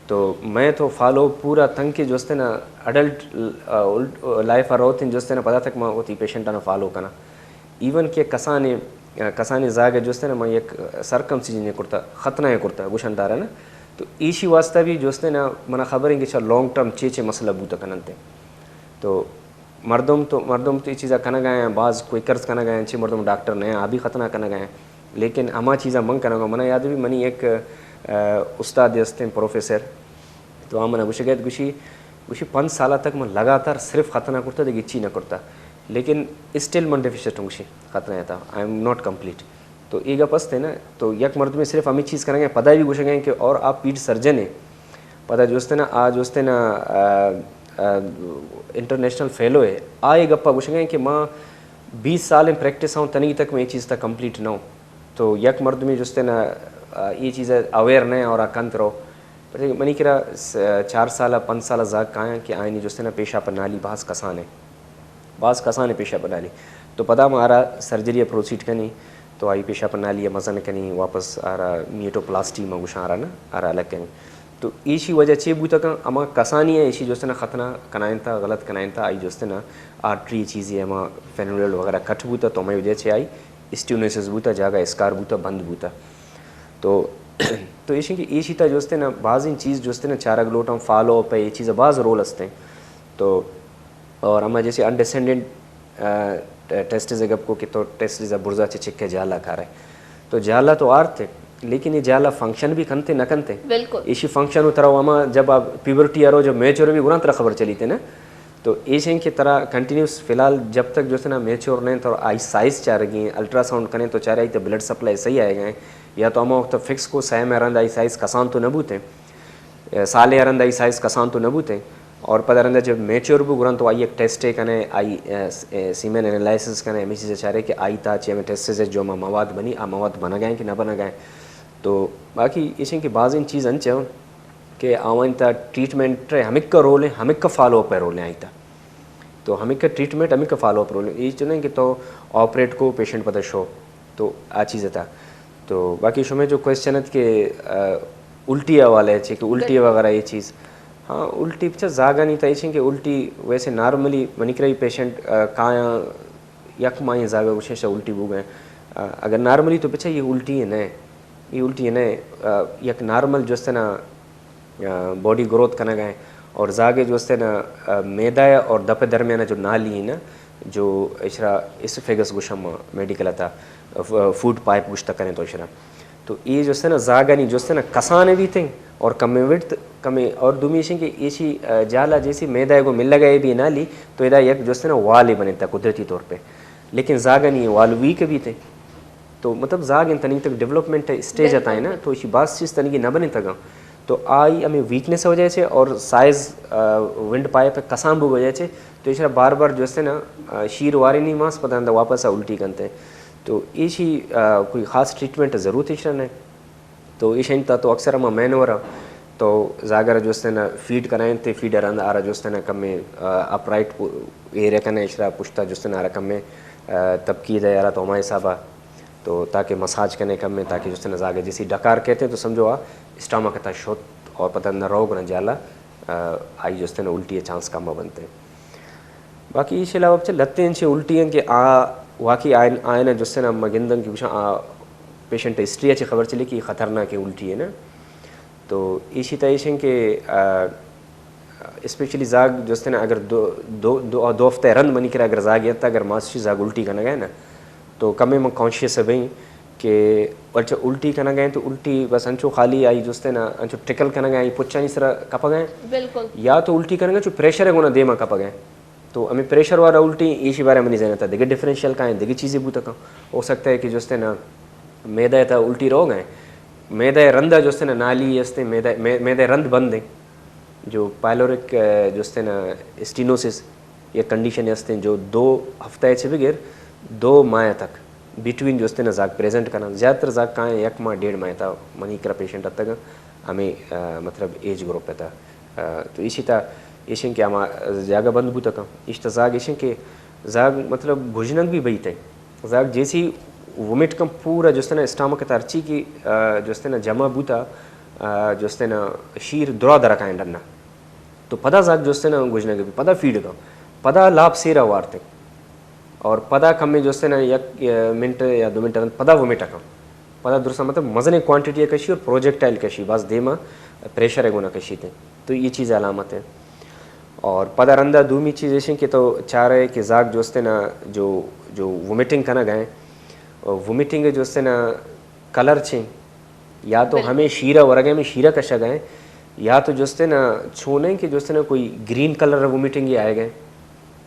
تو میں تو فالو پورا تنگ کے جوستے نا اڈلٹ، آ، اولڈ، آ، لائف آ روت ہیں جوستے نا پدا تک ما ہوتی پیشنٹ آنا فالو کنا۔ ایون کہ کسانے، آ، کسانے زاگ جوستے نا ما یک سرکمسیجن کرتا، ختنہ کرتا، گوشن دارا نا۔ تو ایشی واسطہ بھی جوستے نا منا خبر ہیں کہ چا لانگ ٹرم چے چے مسئلہ بوتا کننتے۔ تو مردم تو، مردم تو یہ چیزا کنگا ہیں، باز کوئی قرض کنگا ہیں، چی مردم ڈاکٹر نہیں، آ بھی ختنہ کنگا ہیں۔ لیکن ہما چیزا من کنگا، منا یاد بھی منی ایک، آ، استاد ہستیں پروفیسر، تو آ منا گوشگت گوشی، گوشی پنچ سالہ تک من لگاتار صرف ختنہ کرتا، دیگه چی نہ کرتا۔ لیکن اسٹل من ڈیفیشٹ ہوں گوشی ختنہ تا، I am not complete۔ تو اے گپ است ہے نا، تو یک مردمے صرف ہمیں چیز کنگے، پدا بھی گوشگے کہ اور آپ پیڈ سرجن ہیں، پدا جوستے نا، آ جوستے نا، آ، آ، انٹرنیشنل فیلو ہے، آ اے گپا گوشگے کہ ما بیس سال ہیں پریکٹس ہوں، تنی تک میں یہ چیز تا کمپلیٹ نہ ہوں۔ تو یک مردمے جوستے نا، آ، یہ چیز اویئر نہیں اور آ کنت رو۔ پرچہ منی کرا س-، چار سال، پنچ سال زاگ کایاں کہ آئینی جوستے نا پیشاپ نالی باز کسان ہے۔ باز کسان پیشاپ نالی۔ تو پدا ما آرا سرجری پروسیڈ کنی، تو آئی پیشاپ نالی مزن کنی، واپس آرا نیٹوپلاسٹی ما گوشاں آرا نا، آرا الگ کنی۔ تو ایشی وجہ چے بوتا کن؟ اما کسانی ہے، ایشی جوستے نا ختنہ کنائنتا، غلط کنائنتا، آئی جوستے نا آرٹری چیزی اما فینولیل وغیرہ کٹ بوتا، تو ہمیں وجہ چے آئی اسٹیونوسس بوتا، جاگہ اسکار بوتا، بند بوتا۔ تو، تو ایشی کہ ایشی تا جوستے نا بازیں چیز جوستے نا چارگ لوٹاں، فالو اپ ہے، یہ چیز باز رول ہستیں۔ تو اور ہما جیسے انڈیسینڈنٹ، آ، ٹ-، ٹیسٹز گپ کو کہ تو ٹیسٹز برزا چے چکے جالا کارے۔ تو جالا تو آرتے، لیکن یہ جالا فنکشن بھی کنتے نہ کنتے۔ بالکل۔ ایشی فنکشن و ترا ہما جب آپ پیورٹی آرو، جب میچور بھی گران ترا خبر چلی تے نا۔ تو ایش ہیں کہ ترا کنٹینیوس فی الحال جب تک جوستے نا میچور نہیں تو آئی سائز چارگی، الٹراساؤنڈ کنے تو چارے آئی تے بلڈ سپلائی صحیح آئے گئے، یا تو ہما وقت فکس کو سہ مہ رند آئی سائز کسان تو نہ بوتے۔ سالے ء رند آئی سائز کسان تو نہ بوتیں، اور پدا رند جب میچور بو گران تو آئی ایک ٹیسٹ کنے، آئی، اے، س-، اے، سیمن انالائسس کنے، ہمیں چیز چارے کہ آئی تا چی ہمیں ٹیسٹ سے جو ما مواد بنی، آ مواد بنگائیں کہ نہ بنگائیں۔ تو باقی ایشیں کہ بعض ان چیز انچ ہیں کہ آوان تا ٹریٹمنٹ ہمک کا رول ہے، ہمک کا فالو اپ ہے رول ہے آئی تا۔ تو ہمک کا ٹریٹمنٹ، ہمک کا فالو اپ رول ہے۔ یہ چنے کہ تو آپریٹ کو پیشنٹ پدا شو، تو آ چیز تھا۔ تو باقی شمے جو کوشچن ہے کہ، آ، الٹی حوالے چے کہ الٹی وغیرہ یہ چیز۔ ہاں، الٹی پچھا زاگانی تا ایشیں کہ الٹی ویسے نارملی منی کرے پیشنٹ، آ، کایاں یک ماہیں زاگا گوشیں شا الٹی بو گئے۔ آ، اگر نارملی تو پچھا یہ الٹی ہے نہ، یہ الٹی ہے نہ، آ، یک نارمل جو است نا، آ، باڈی گروتھ کنگا ہے اور زاگے جو است نا، آ، میدا ہے اور دپ درمیان جو نالی ہے نا، جو اشرا اسفیگس گوشم میڈیکل تا، ف-، فوڈ پائپ گوشتا کریں تو اشرا۔ تو یہ جو است نا زاگانی جو است نا کسانے بیتیں اور کمیں وڑت کمیں اور دومی ایشیں کہ ایشی، آ، جالا جیسی میدا ہے گو ملگا ہے بھی نالی، تو ادا یک جو است نا والے بنے تا قدرتی طور پہ۔ لیکن زاگانی وال ویک بیتیں۔ تو مطلب زاگ ان تنی تک ڈیولپمنٹ اسٹیج اتائیں نا، تو ایشی باز چیز تنگی نہ بنے تگا۔ تو آئی ہمیں ویکنس وجہ سے اور سائز، آ، ونڈ پائپ کسان بو وجہ سے، تو ایشرا بار بار جو است نا، آ، شیر وارے نہیں ماس پتہ اندر واپس آ الٹی کنتے۔ تو ایشی، آ، کوئی خاص ٹریٹمنٹ ضرورت ایشرا نہیں۔ تو ایشیں تا تو اکثر ہما مینور تو زاگر جو است نا فیڈ کرائیں تے فیڈر اند آرا جو است نا کمیں، آ، اپرائٹ پو-، ایریا کنے اشرا پشتا جو است نا آرا کمیں، آ، تبکی دے آرا تو ہما حسابا تو تاکہ مساج کنے کمیں تاکہ جو است نا زاگر جیسی ڈکار کہتے ہیں تو سمجھو آ اسٹامک تا شوت اور پتہ نہ روگ نہ جالا، آ، آئی جو است نا الٹی چانس کم بنتے ہیں۔ باقی ایشی علاوہ بچہ لتے انچے الٹی ہیں کہ آ واقعی آئین، آئین جو است نا مگندن کہ گوشاں آ پیشنٹ ہسٹری اچھے خبر چلی کہ خطرناک الٹی ہے نا۔ تو ایشی تا ایشیں کہ، آ، اسپیشلی زاگ جو است نا اگر دو، دو، دو، دو ہفتہ رند منی کرا اگر زاگ یتا اگر ماسشی زاگ الٹی کنگا ہے نا تو کمیں من کانشیس بیں کہ اچھا، الٹی کنگ ءَ اِنت تو الٹی بس انچو خالی آئی جستے نا انچو ٹرکل کنگ ءَ آئی پچانی سرا کپگ ءَ اِنت۔ بالکل۔ یا تو الٹی کنگ ءَ چو پریشر ءِ گونا دیما کپگ ءَ اِنت۔ تو ہمیں پریشر والا الٹی، ایشی بارے منی ذہن ءَ تا دگہ ڈفرینشیل کائیں، دگہ چیزیں بوتا کن۔ ہو سکتا ہے کہ جستے نا میدہ ءِ تا الٹی روگ ءَ اِنت۔ میدہ ءِ رند ءَ جستے نا نالی استے، میدہ، مے-، میدہ ءِ رند بند اِنت۔ جو پائلورک، آ، جستے نا اسٹینوسس یک کنڈیشن ہستیں جو دو ہفتہ چہ بگر دو ماہ تک بٹوین جستے نا زاگ پریزنٹ کناں۔ زیادہ تر زاگ کائیں یک ماہ ڈیڑھ ماہ تا منی کرا پیشنٹ اتگاں ہمیں، آ، مطلب ایج گروپ تا۔ آ، تو ایشی تا ایشیں کہ ہما جاگہ بند بوتا کن۔ ایش تا زاگ ایشیں کہ زاگ مطلب گژنگ بھی بیت ہے۔ زاگ جیسی وومٹ کن پورا جستے نا اسٹامک تا ہرچی کہ، آ، جستے نا جمع بوتا، آ، جستے نا شیر درا درا کائیں ڈنا۔ تو پدا زاگ جستے نا گژنگ بی، پدا فیڈ کن، پدا لاپ سیرا وارتے۔ اور پدا کمیں جستے نا یک، آ، منٹ یا دو منٹ رند پدا وومٹ کن۔ پدا درسا مطلب مزنیں کوانٹیٹی کشی اور پروجیکٹائل کشی، باز دیما پریشر ءِ گونا کشیتے۔ تو یہ چیز علامت ہے۔ اور پدا رندا دومی چیز ایشیں کہ تو چارے کہ زاگ جستے نا جو، جو وومٹنگ کنگ ءَ اِنت، وومٹنگ جستے نا کلر چیں، یا تو بالکل۔ ہمیں شیرہ ورگ ءَ ہمیں شیرہ کشگ ءَ اِنت، یا تو جستے نا چونیں کہ جستے نا کوئی گرین کلر وومٹنگ ہی آئے گئے۔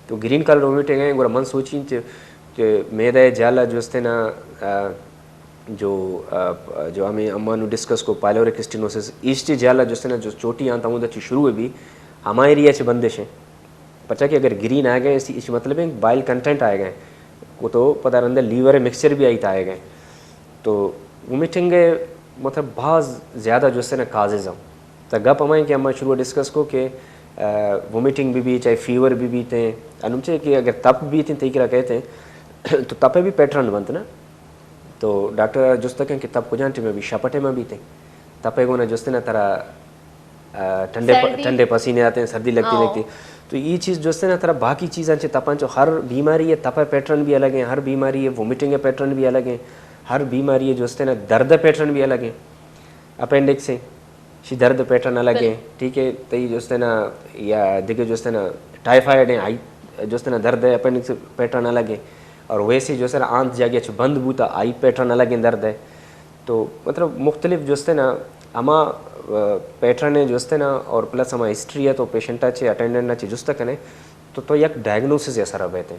تو گرین کلر وومٹنگ اِنت، گڑا من سوچیں کہ، کہ میدہ ءِ جالا جستے نا، آ، جو، آ، جو ہمیں اما نوں ڈسکس کو پائلورک اسٹینوسس، ایشی جالا جستے نا جو چوٹی آنت ہمودا چہ شروع بی، ہما ایریا چہ بندش اِنت۔ پرچا کہ اگر گرین آ گئے، اسی، اسی مطلب ہے بائل کنٹینٹ آئے گئے، وہ تو پدا رندہ لیور مکسچر بھی آئی تا آئے گئے۔ تو وومٹنگ ءِ مطلب باز زیادہ جستے نا کازز ہم۔ تا گپ ہمائیں کہ ہما شروع ڈسکس کو کہ، آ، وومٹنگ بھی بھی، چاہے فیور بھی بھی تے، انم چے کہ اگر تپ بھی تے، تئی کرا کہتے ہیں، تو تپے بھی پیٹرن بنت نا۔ تو ڈاکٹر جست کن کہ تپ کجان ٹیم بھی، شپٹے میں بھی تے۔ تپے گونا جستے نا ترا آ، ٹھنڈے پ-، سردی۔ ٹھنڈے پسینے آتے ہیں، سردی لگتی ہاں۔ لگتی۔ تو یہ چیز جو ہے نا، ترا باقی چیزاں چے تپاں چو ہر بیماری ہے، تپا پیٹرن بھی الگ ہیں، ہر بیماری ہے، وومٹنگ ہے پیٹرن بھی الگ ہیں، ہر بیماری ہے جو ہے نا، درد پیٹرن بھی الگ ہیں۔ اپینڈکس ہے، شی درد پیٹرن الگ ہیں، بالکل۔ ٹھیک ہے، تو یہ جو ہے نا، یا دیکھے جو ہے نا، ٹائیفائڈ ہیں، آئی جو ہے نا، درد ہے، اپینڈکس پیٹرن الگ ہے۔ اور ویسے جو ہے نا، آنت جاگے چو بند بوتا، آئی پیٹرن الگ ہیں، درد ہے۔ تو مطلب مختلف جو استے نا، ہما، آ، پیٹرن ہے جو استے نا، اور پلس ہما ہسٹری ہے تو پیشنٹ چے، اٹینڈنٹ چے جست کنے، تو تو یک ڈائگنوسس یا سرا بیتے۔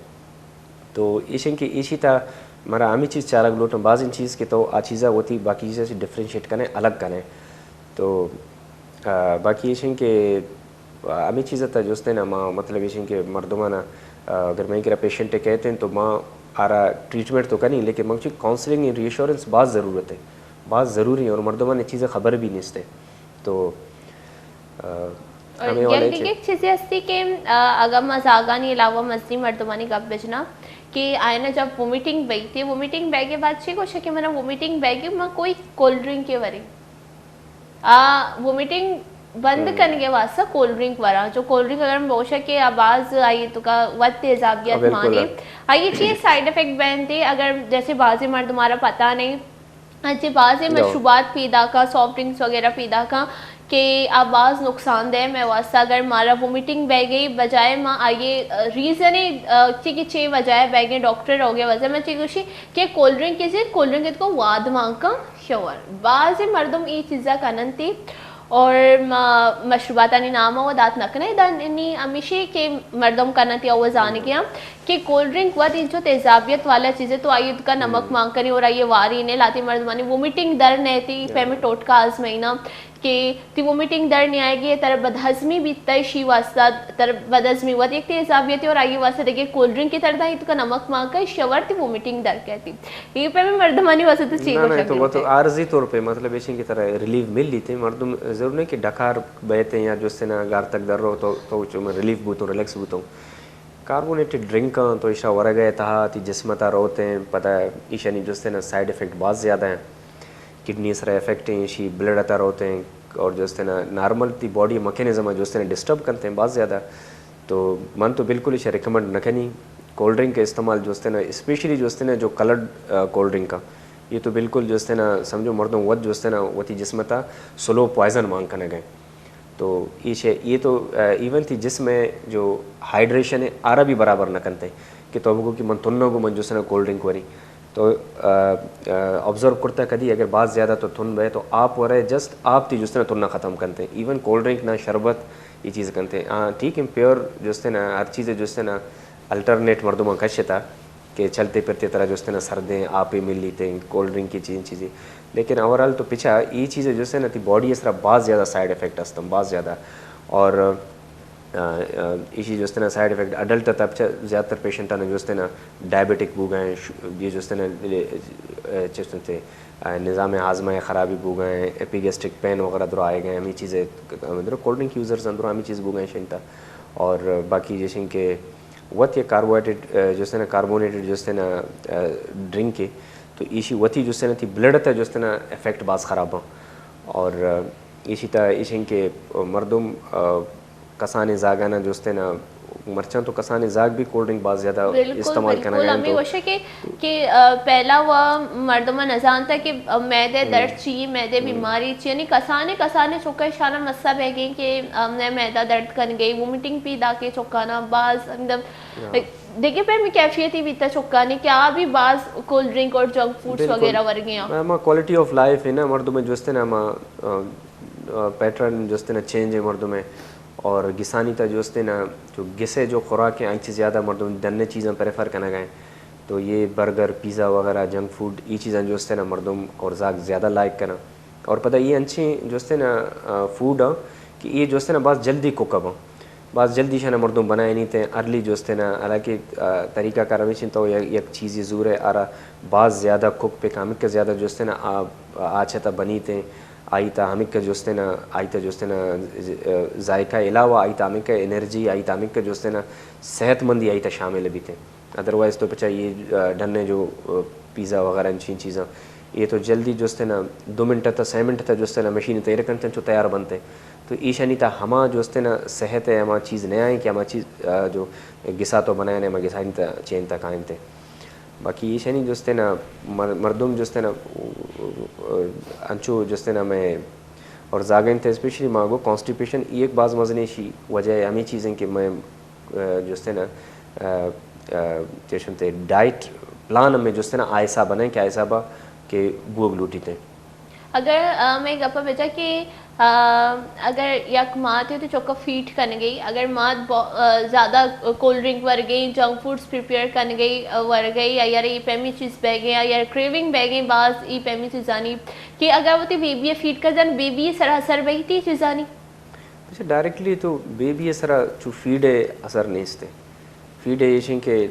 تو ایشن کہ ایشی تا مارا ہمیں چیز چارگ لوٹن، بازیں چیز کہ تو آ چیزا وتی باقی چیزا چے ڈفرینشیٹ کنے، الگ کنے۔ تو، آ، باقی ایشن کہ ہمے چیز ء تہ جست ایں نا، ما مطلب ایش انت کہ مردماں نا، آ، اگر مئے کرا پیشنٹ کئیت انت تو ما آرا ٹریٹمنٹ تو کنیں، لیکن من چی کاؤنسلنگ ء ری ایشورنس باز ضرورت ہے، باز ضروری ہے اور مردماں نے چیز خبر بھی نیست ہے۔ تو، آ، اور ہمے والا یک چیز۔ دگہ چیزے ہستی کہ، آ، اگر ما زاگانی علاوہ مزنی مردمانی گپ بجنا کہ آئینا جب وومیٹنگ بئی تے، وومیٹنگ بئیگے بعد چی گوشے کہ منا وومیٹنگ بئیگے، ما کوئی کولڈ ڈرنک کے وریں۔ آ وومیٹنگ بند کنگے واسطہ کولڈ ڈرنک وراں، جو کولڈ ڈرنک اگر ہم بوشہ کہ آ باز آئی توکا وت تیزابیت مانے۔ آئی چی سائیڈ افیکٹ بینتے، اگر جیسے بازیں مردم مارا پتہ نہیں، انچے بازیں مشروبات پیدا کا، سافٹ ڈرنکس وغیرہ پیدا کا کہ آ باز نقصان دہ مئے واسطہ۔ اگر مارا وومیٹنگ بہ گئی، بجائے ما آئیے، آ، ریزن، آ، چی کہ چے وجہ بہ گئے ڈاکٹر ہو گئے وجہ میں چی گوشی کہ کولڈ ڈرنک کسی، کولڈ ڈرنک کو واد مانکا شور۔ بازیں مردم اے چیزا کننتی اور ما مشروباتانی نام و دات نہ کنے، ادا نی ہمیشی کہ مردم کننتی او زانگیاں کہ کولڈ ڈرنک وت انچو تیزابیت والا چیزے تو آئی کا نمک مان کنی اور آئی واری نے لاتی مردمانی وومیٹنگ در نیتی، پیمے ٹوٹکا آزمائینا کہ تی وومیٹنگ در نیائے گی، تر بدہضمی بھی تئی شی واسطہ، تر بدہضمی وت یک تیزابیتی اور آئی واسطہ دیگه کولڈ ڈرنک کی تر دا، تو کا نمک مان کا شور تی وومیٹنگ در کہتی۔ یہ پہ میں مردمانی واسطے تو چی نہ، نہ، گوشگ تو وہ تو لوٹے۔ عارضی طور پہ، مطلب، ایشی کی طرح ریلیف مل لیتے ہیں۔ مردم ضرور نہیں کہ ڈکار بیتے ہیں یا جو اس سے نا گار تک در رو تو، تو چو میں ریلیف بوتوں، ریلیکس بوتوں۔ کاربونیٹڈ ڈرنک آں تو ایشا ورگ ء تہا تی جسم تا روت ہیں، پدا ایشانی جو اس سے نا سائیڈ افیکٹ باز زیادہ ہیں۔ کڈنی سرا افیکٹ ہیں، ایشی بلڈ تا روت ہیں، اور جو اس سے نا نارمل تی باڈی میکانزم جو اس سے نا ڈسٹرب کرتے ہیں باز زیادہ۔ تو من تو بالکل ایشا ریکمنڈ نہ کنی۔ کولڈ ڈرنک کا استعمال جو استے نا، اسپیشلی جو استے نا جو کلرڈ، آ، کولڈ ڈرنک کا، یہ تو بالکل جو استے نا سمجھو مردم وت جو استے نا وتی جسم تا سلو پوائزن مان کنگ ہے۔ تو یہ شے، یہ تو، آ، ایون تی جسم ہے جو ہائیڈریشن ہے، آرا بھی برابر نہ کنتے کہ تو بگو کہ من تنو گو من جو استے نا کولڈ ڈرنک وری۔ تو آبزرو کرتا کدی اگر باز زیادہ تو تھن بئے تو آپ ورے، جسٹ آپ تی جستنا تھنا ختم کنتے، ایون کولڈ ڈرنک نہ، شربت، یہ چیز کنتے۔ ہاں ٹھیک ہے، پیور جستنا ہر چیز جستنا الٹرنیٹ مردماں کشتا کہ چلتے پھرتے ترا جستنا سردیں آپے ملیتے، کولڈ ڈرنک کی چیزیں چیزیں، لیکن اوورال تو پچا یہ چیز جستنا تی باڈی اس طرح باز زیادہ سائیڈ افیکٹ ہستن، باز زیادہ۔ اور ایشی جستنا سائیڈ افیکٹ اڈلٹ تب چا زیادہ تر پیشنٹاں جستنا ڈائبیٹک بوگا ہیں، یہ جستنا چستن تے نظام ہاضمہ خرابی بوگا ہیں، ایپیگیسٹرک پین وغیرہ درا آئے گئے، ہمیں چیزیں درو کولڈ ڈرنک یوزرز اندرو ہمیں چیز بوگا ہیں شنتا۔ اور باقی جیسے کہ وت یہ کاربوہائیڈریٹ جستنا، کاربونیٹڈ جستنا ڈرنک ہے، تو ایشی وتی جستنا تی بلڈ تا جستنا افیکٹ باز خراب ہاں۔ اور ایشی تا ایشن کہ مردم کسانیں زاگانا جستنا، مرچاں تو کسانیں زاگ بھی کولڈ ڈرنک باز زیادہ بالکل، استعمال بالکل۔ کنگا ہیں ہمیں تو وشے کہ، کہ، آ، پہلا وہ مردم نزانتا کہ، آ، میدے درد چی، میدے بیماری چی، یعنی کسانے، کسانے چکا شانا مسا بہ گئے کہ، آ، میں میدہ درد کن گئی، وومٹنگ پیدا کے چکانا باز، مطلب، دیکھیں پہ میں کیفیتی بیتا چکانے کہ آ بھی باز کولڈ ڈرنک اور جنک فوڈز بالکل۔ وغیرہ ورگے ہیں۔ ما، ما کوالٹی آف لائف ہے نا، مردم جستنا ما، آ، آ، پیٹرن جستنا چینج ہے مردم ہے۔ اور گسانی تا جستنا جو گسے جو خوراک ہیں، انچی زیادہ مردم ڈنے چیزاں پریفر کنگا ہیں۔ تو یہ برگر، پیزا وغیرہ، جنک فوڈ، یہ چیزاں جستنا مردم اور زاگ زیادہ لائک کنا۔ اور پدا یہ انچیں جستنا، آ، فوڈ ہیں کہ یہ جستنا باز جلدی کوک بن۔ باز جلدی شانا مردم بنائے نہیں تے، ارلی جستنا، حالانکہ، آ، طریقہ کار ہمیشن تو یک، یک چیزی زور ہے، آرا باز زیادہ کوک پہ کامک زیادہ جستنا، آ، آ، آچتا بنی تے، آئی تا ہمک جستنا، آئی تا جستنا، آ، ذائقہ علاوہ آئی تا ہمک انرجی، آئی تا ہمک جستنا صحت مندی آئی تا شامل بیتے۔ ادروائز تو پچا یہ، آ، ڈنے جو، آ، پیزا وغیرہ انچین چیزاں، یہ تو جلدی جستنا دو منٹ تا، سہ منٹ تا جستنا مشین تیار کنتے چو تیار بنتے۔ تو ایشانی تا ہما جستنا صحت ہے، ہما چیز نہ آئیں کہ ہما چیز، آ، جو گسا تو بنائیں، ہما گسانی تا چین تا کائنتے۔ باقی ایشانی جستنا مر-، مردم جستنا، آ، انچو جستنا میں اور زاگین تے اسپیشلی ما گو کانسٹیپیشن ایک باز مزنی شی وجہ ہے، ہمیں چیزیں کہ میں آ، جستنا، آ، آ، چیشن تے ڈائٹ پلان میں جستنا آ حساب بنائیں کہ آ حساب کہ بوگ لوٹی تے۔ اگر، آ، میں گپا بچا کہ، آ، اگر یک مات ہے تو چکا فیڈ کنگئی، اگر مات بو-، آ، زیادہ کولڈ ڈرنک ورگئی، جنک فوڈز پریپیئر کنگئی، آ، ورگئی، یا یار یہ پیمی چیز بہ گئی، یا یار کریونگ بہ گئی، باز یہ پیمی چیزانی کہ اگر وہ تی بیبی فیڈ کر جن، بیبی سر اثر بہی تی چیزانی۔ اچھا، ڈائریکٹلی تو بیبی ءِ سرا چو فیڈ ءِ اثر نیست۔ فیڈ ءِ ایشیں کہ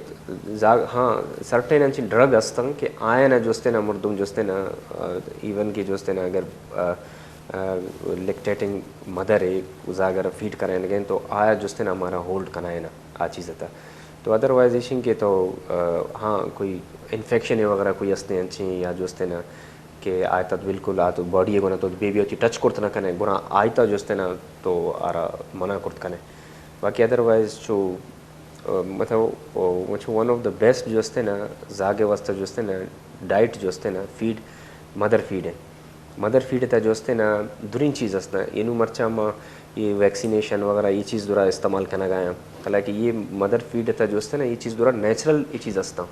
زاگ، ہاں، سرٹین انچیں ڈرگ ہستن کہ آیانا جستنا مردم جستنا، آ، ایون کہ جستنا اگر، آ، آ، لیکٹیٹنگ مدر ہے، زاگ ءَ فیڈ کرائینگیں تو آیا جستنا ہمارا ہولڈ کنائینا آ چیز تا۔ تو ادروائز ایشیں کہ تو، آ، ہاں، کوئی انفیکشن وغیرہ کوئی ہستیں انچیں یا جستنا کہ آئی تا بالکل آ تو باڈی ءِ گونا تو بیبی وتی ٹچ کرت نہ کنے، گڑا آئی تا جستنا تو آرا منع کرت کنے۔ باقی ادروائز چو، آ، مطلب، او، چو ون آف دا بیسٹ جستنا زاگ ءِ واسطہ جستنا ڈائٹ جستنا فیڈ، مدر فیڈ ہے۔ مدر فیڈ تا جستنا درین چیز ہستنا، اینو مرچا ما یہ ویکسینیشن وغیرہ یہ چیز درا استعمال کنگا ہیں۔ حالانکہ یہ مدر فیڈ تا جستنا یہ چیز درا نیچرل یہ چیز ہستاں۔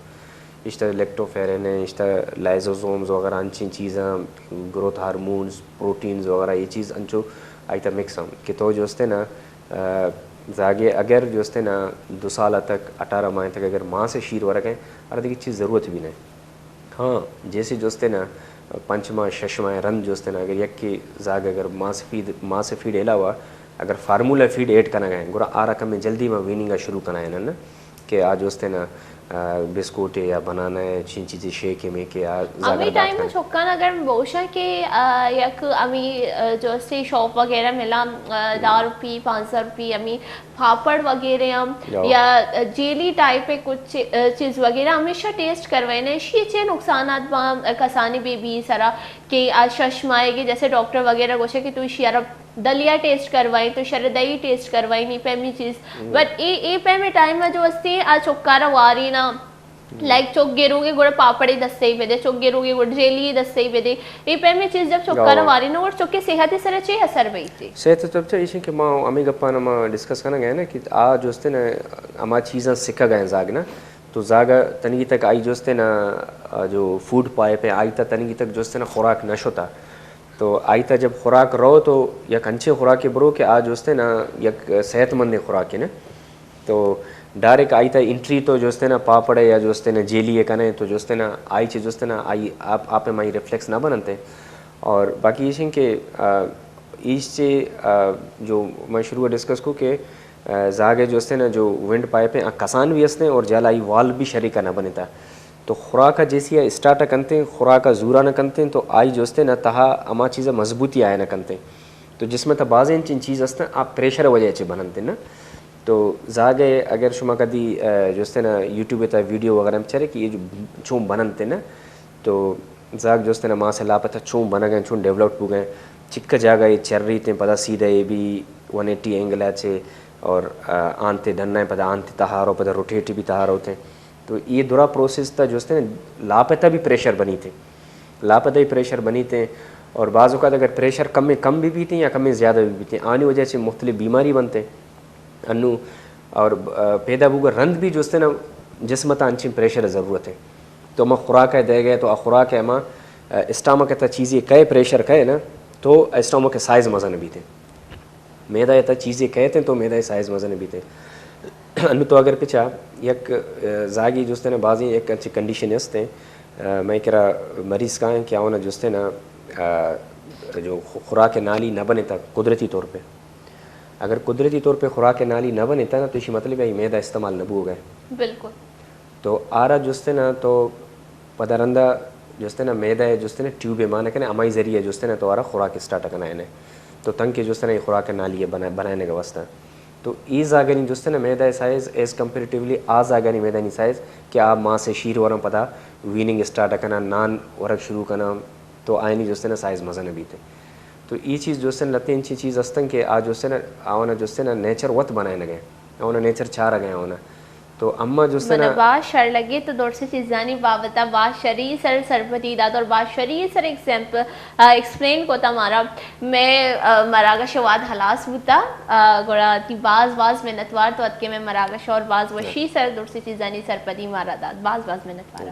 اشتا لیکٹوفیرن ہیں، اشتا لائزوزومز وغیرہ انچیں چیزاں، گروتھ ہارمونز، پروٹینز وغیرہ یہ چیز انچو آئی تا مکس ہیں کہ تو جو استے نا، آ، زاگے اگر جو استے نا دو سال تک، اٹھارہ ماہ تک اگر ماں سے شیر ورگ ہیں، ارا دیگہ چیز ضرورت بھی نہیں۔ ہاں، جیسے جو استے نا پنچ ماہ، شش ماہ رند جو استے نا اگر یک کے زاگ اگر ماں سے فیڈ، ماں سے فیڈ علاوہ اگر فارمولا فیڈ ایڈ کنگ ہیں، گڑا آ رقم میں جلدی ماں ویننگ شروع کنائے نا۔ کہ آ جو استے نا، آ، بسکوٹ یا بنانا ہے، چین چیزیں شیک میں کہ آ زاگر ہمیں ٹائم میں چکان اگر بوشا کہ، آ، یک ہمیں، آ، جو استے شاپ وغیرہ ملا، آ، دہ روپی، پانچ سو روپی، ہمیں پاپڑ وغیرہ ہم یا جیلی ٹائپ ہے کچھ چی-، آ، چیز وغیرہ ہمیشہ ٹیسٹ کروائے نا، اشی چے نقصانات با، آ، کسانی بی بی سرا کہ آ شش ماہ کے جیسے ڈاکٹر وغیرہ گوشے کہ تو اشی عرب دلیا ٹیسٹ کروائیں، تو شر دہی ٹیسٹ کروائیں، نی پیمی چیز۔ بٹ اے، اے پیمی ٹائم جو استے آ چکارا واری نا، لائک چک گروگے گڑا پاپڑے دستے ہی بدے، چک گروگے گڑا جیلی دستے ہی بدے۔ اے پیمی چیز جب چکارا واری نا، گڑا چکے صحت سر چے اثر بیتے؟ صحت سر چے ایشی کہ ما ہمیں گپانا ما ڈسکس کرنا گئے نا کہ آ جو استے نا ہما چیزاں سکھا گئے زاگ نا، تو زاگ ءَ تنیگی تک آئی جوستینا، آ، جو فوڈ پائپ ہے، آئی تا تنیگی تک جوستینا خوراک نہ شتا۔ تو آئی تا جب خوراک رو تو یک انچیں خوراکے برو کہ آ جوستینا یک صحت مندیں خوراکے نا۔ تو ڈائریکٹ آئی تا انٹری تو جوستینا پاپڑ ہے یا جوستینا جیلی ہے کنے، تو جوستینا آئی چے جوستینا آئی آپ، آپ ءَ مائی ریفلیکس نہ بننتے۔ اور باقی ایش ہیں کہ، آ، ایش چے، آ، جو میں شروع ڈسکس کو کہ، آ، زاگ ءَ جوستینا جو ونڈ پائپ ہیں، آ کسان بھی ہستیں اور جال آئی وال بھی شریکا نہ بنتا۔ تو خوراک ءَ جیسی ءَ اسٹارٹ ءَ کنتیں، خوراک ءَ زورا نہ کنتیں، تو آئی جوستینا تہا ہما چیز ءَ مضبوطی آیا نہ کنتیں۔ تو جسم ءِ تہ بازیں انچیں چیز ہستاں، آ پریشر ءِ وجہ ءَ چہ بننت نا۔ تو زاگ ءَ اگر شما کدی، آ، جوستینا یوٹیوب ءِ تہ ویڈیو وغیرہ ہم چرے کہ یہ جو چون بننت نا، تو زاگ جوستینا ماس ءِ لاپ ءِ تہ چون بنگ ءَ، چون ڈیولپڈ بوگ ءَ، چکہ جاگہ یہ چریت ایں، پدا سیدھا یہ بھی ون ایٹی اینگل ءَ چہ اور، آ، آنتے ڈن ءَ پدا آنتے تہا رو، پدا روٹیٹ بھی تہا روت ایں۔ تو یہ درا پروسیس تہ جوستینا لاپ ءِ تہ بھی پریشر بنیت ایں۔ لاپ ءِ تہ بھی پریشر بنیت ایں اور بعض اوقات اگر پریشر کمیں کم بھی بیت ایں یا کمیں زیادہ بھی بیت ایں، آنی وجہ چہ مختلف بیماری بنت ایں۔ انو اور، آ، پیدا بوگ ءَ رند بھی جوستینا جسم ءِ تہ انچیں پریشر ءِ ضرورت ہے۔ تو ہما خوراک ءَ دئیگ ءَ تو آ خوراک ءَ ہما، آ، اسٹامک ءِ تہ چیزے کئے پریشر کئے نا، تو اسٹامک ءِ سائز مزن بیت ایں۔ میدہ ءِ تہ چیزے کئیت ایں تو میدہ ءِ سائز مزن بیت ایں۔ انو تو اگر پچا یک، آ، زاگی جوستینا بازیں یک انچیں کنڈیشن ہستیں، آ، مئے کرا مریض کائیں کہ آونا جوستینا، آ، جو خو-، خوراک ءِ نالی نہ بنتا قدرتی طور پہ۔ اگر قدرتی طور پہ خوراک ءِ نالی نہ بنتا نا، تو ایشی مطلب ہے میدہ استعمال نہ بوگ ءَ۔ بالکل۔ تو آرا جوستینا تو پدا رندا جوستینا میدہ ءِ جوستینا ٹیوب ءَ مان کنے، ہمائی ذریعہ جوستینا تو آرا خوراک اسٹارٹ کنائینے۔ تو تنکہ جوستینا یہ خوراک ءِ نالی ءِ بنا-، بنائینگ ءِ واسطہ۔ تو ای زاگانی جوستینا میدہ ءِ سائز ایز کمپیریٹیولی آ زاگانی میدہ نی سائز کہ آ ماس ءِ شیر وراں پدا ویننگ اسٹارٹ کناں، نان ورگ شروع کناں، تو آیانی جوستینا سائز مزن بیت۔ تو ای چیز جوستینا لتے انچیں چیز ہستن کہ آ جوستینا آونا جوستینا نیچر وت بنائینگ ءَ، آونا نیچر چارگ ءَ آونا۔ تو اما جوستینا منا باز شر لگی تو درستی چیزانی بابت ءَ باز شری سر سرپدی دات اور باز شری سر ایگزامپل، آ، ایکسپلین کو تا مارا۔ میں، آ، مراگش واد ہلاس بوتا، آ، گڑا تی باز باز منتوار تو اتکے میں مراگش اور باز وشی سر درستی چیزانی سرپدی مارا دات۔ باز باز منتوار۔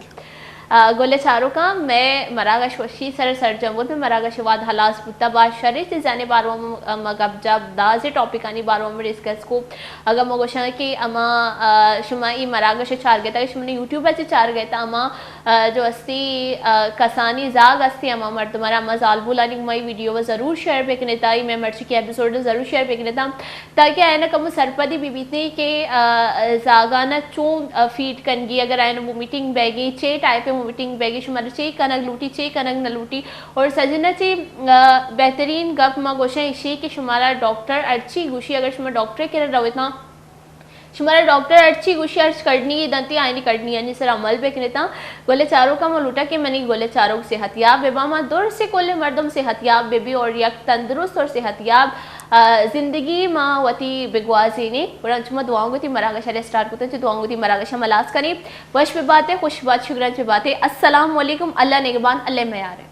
آ، گل چاروکاں، میں مراگش وشی سر سرجم بوت، میں مراگش واد ہلاس بوتا، باز شری چیزانی بارو م-، م-، گپ جپ دازی ٹاپکانی بارو میں ڈسکس کو۔ اگر ما گوشاں کہ اما، آ، شما ای مراگش چار گئے تا، شما نے یوٹیوب چ چار گئے تا، اما، آ، جو استی، آ، کسانی زاگ استی، اما مردم را اما زالبولانی گمائی ویڈیو ضرور شیئر بکنے تا، ای میں مرچی کی ایپیسوڈ ضرور شیئر بکنے تا۔ تاکہ آیانا کمو سرپدی بہ بیتیں کہ، آ، زاگانا چون، آ، فیڈ کنگی، اگر آیانا وومیٹنگ بیگی، چے ٹائپ وومیٹنگ بیگی، شمارا چے کنگ لوٹی، چے کنگ نہ لوٹی۔ اور سجنا چے، آ، بہترین گپ ما گوشاں اشی کہ شمارا ڈاکٹر ہرچی گوشی، اگر شما ڈاکٹر کرا رویتاں، شمارا ڈاکٹر ہرچی گوشی، ہرچ کڑنی دنتی، آیانی کڑنی آنی سر عمل بکنتاں۔ گل چاروکا ما لوٹا کہ منی گل چاروک صحت یاب ببا، ما درست کل مردم صحت یاب ببی اور یک تندرست اور صحت یاب، آ، زندگی ما وتی بگوازینی۔ گڑا انچو ما دعاؤں گتی مراگش ءَ اسٹارٹ کتن، چہ دعاؤں گتی مراگش ءَ ملاس کنی۔ وش بباتے، خوش بات، شگرنچ بباتے۔ السلام علیکم، اللہ نگبان، اللہ میارے۔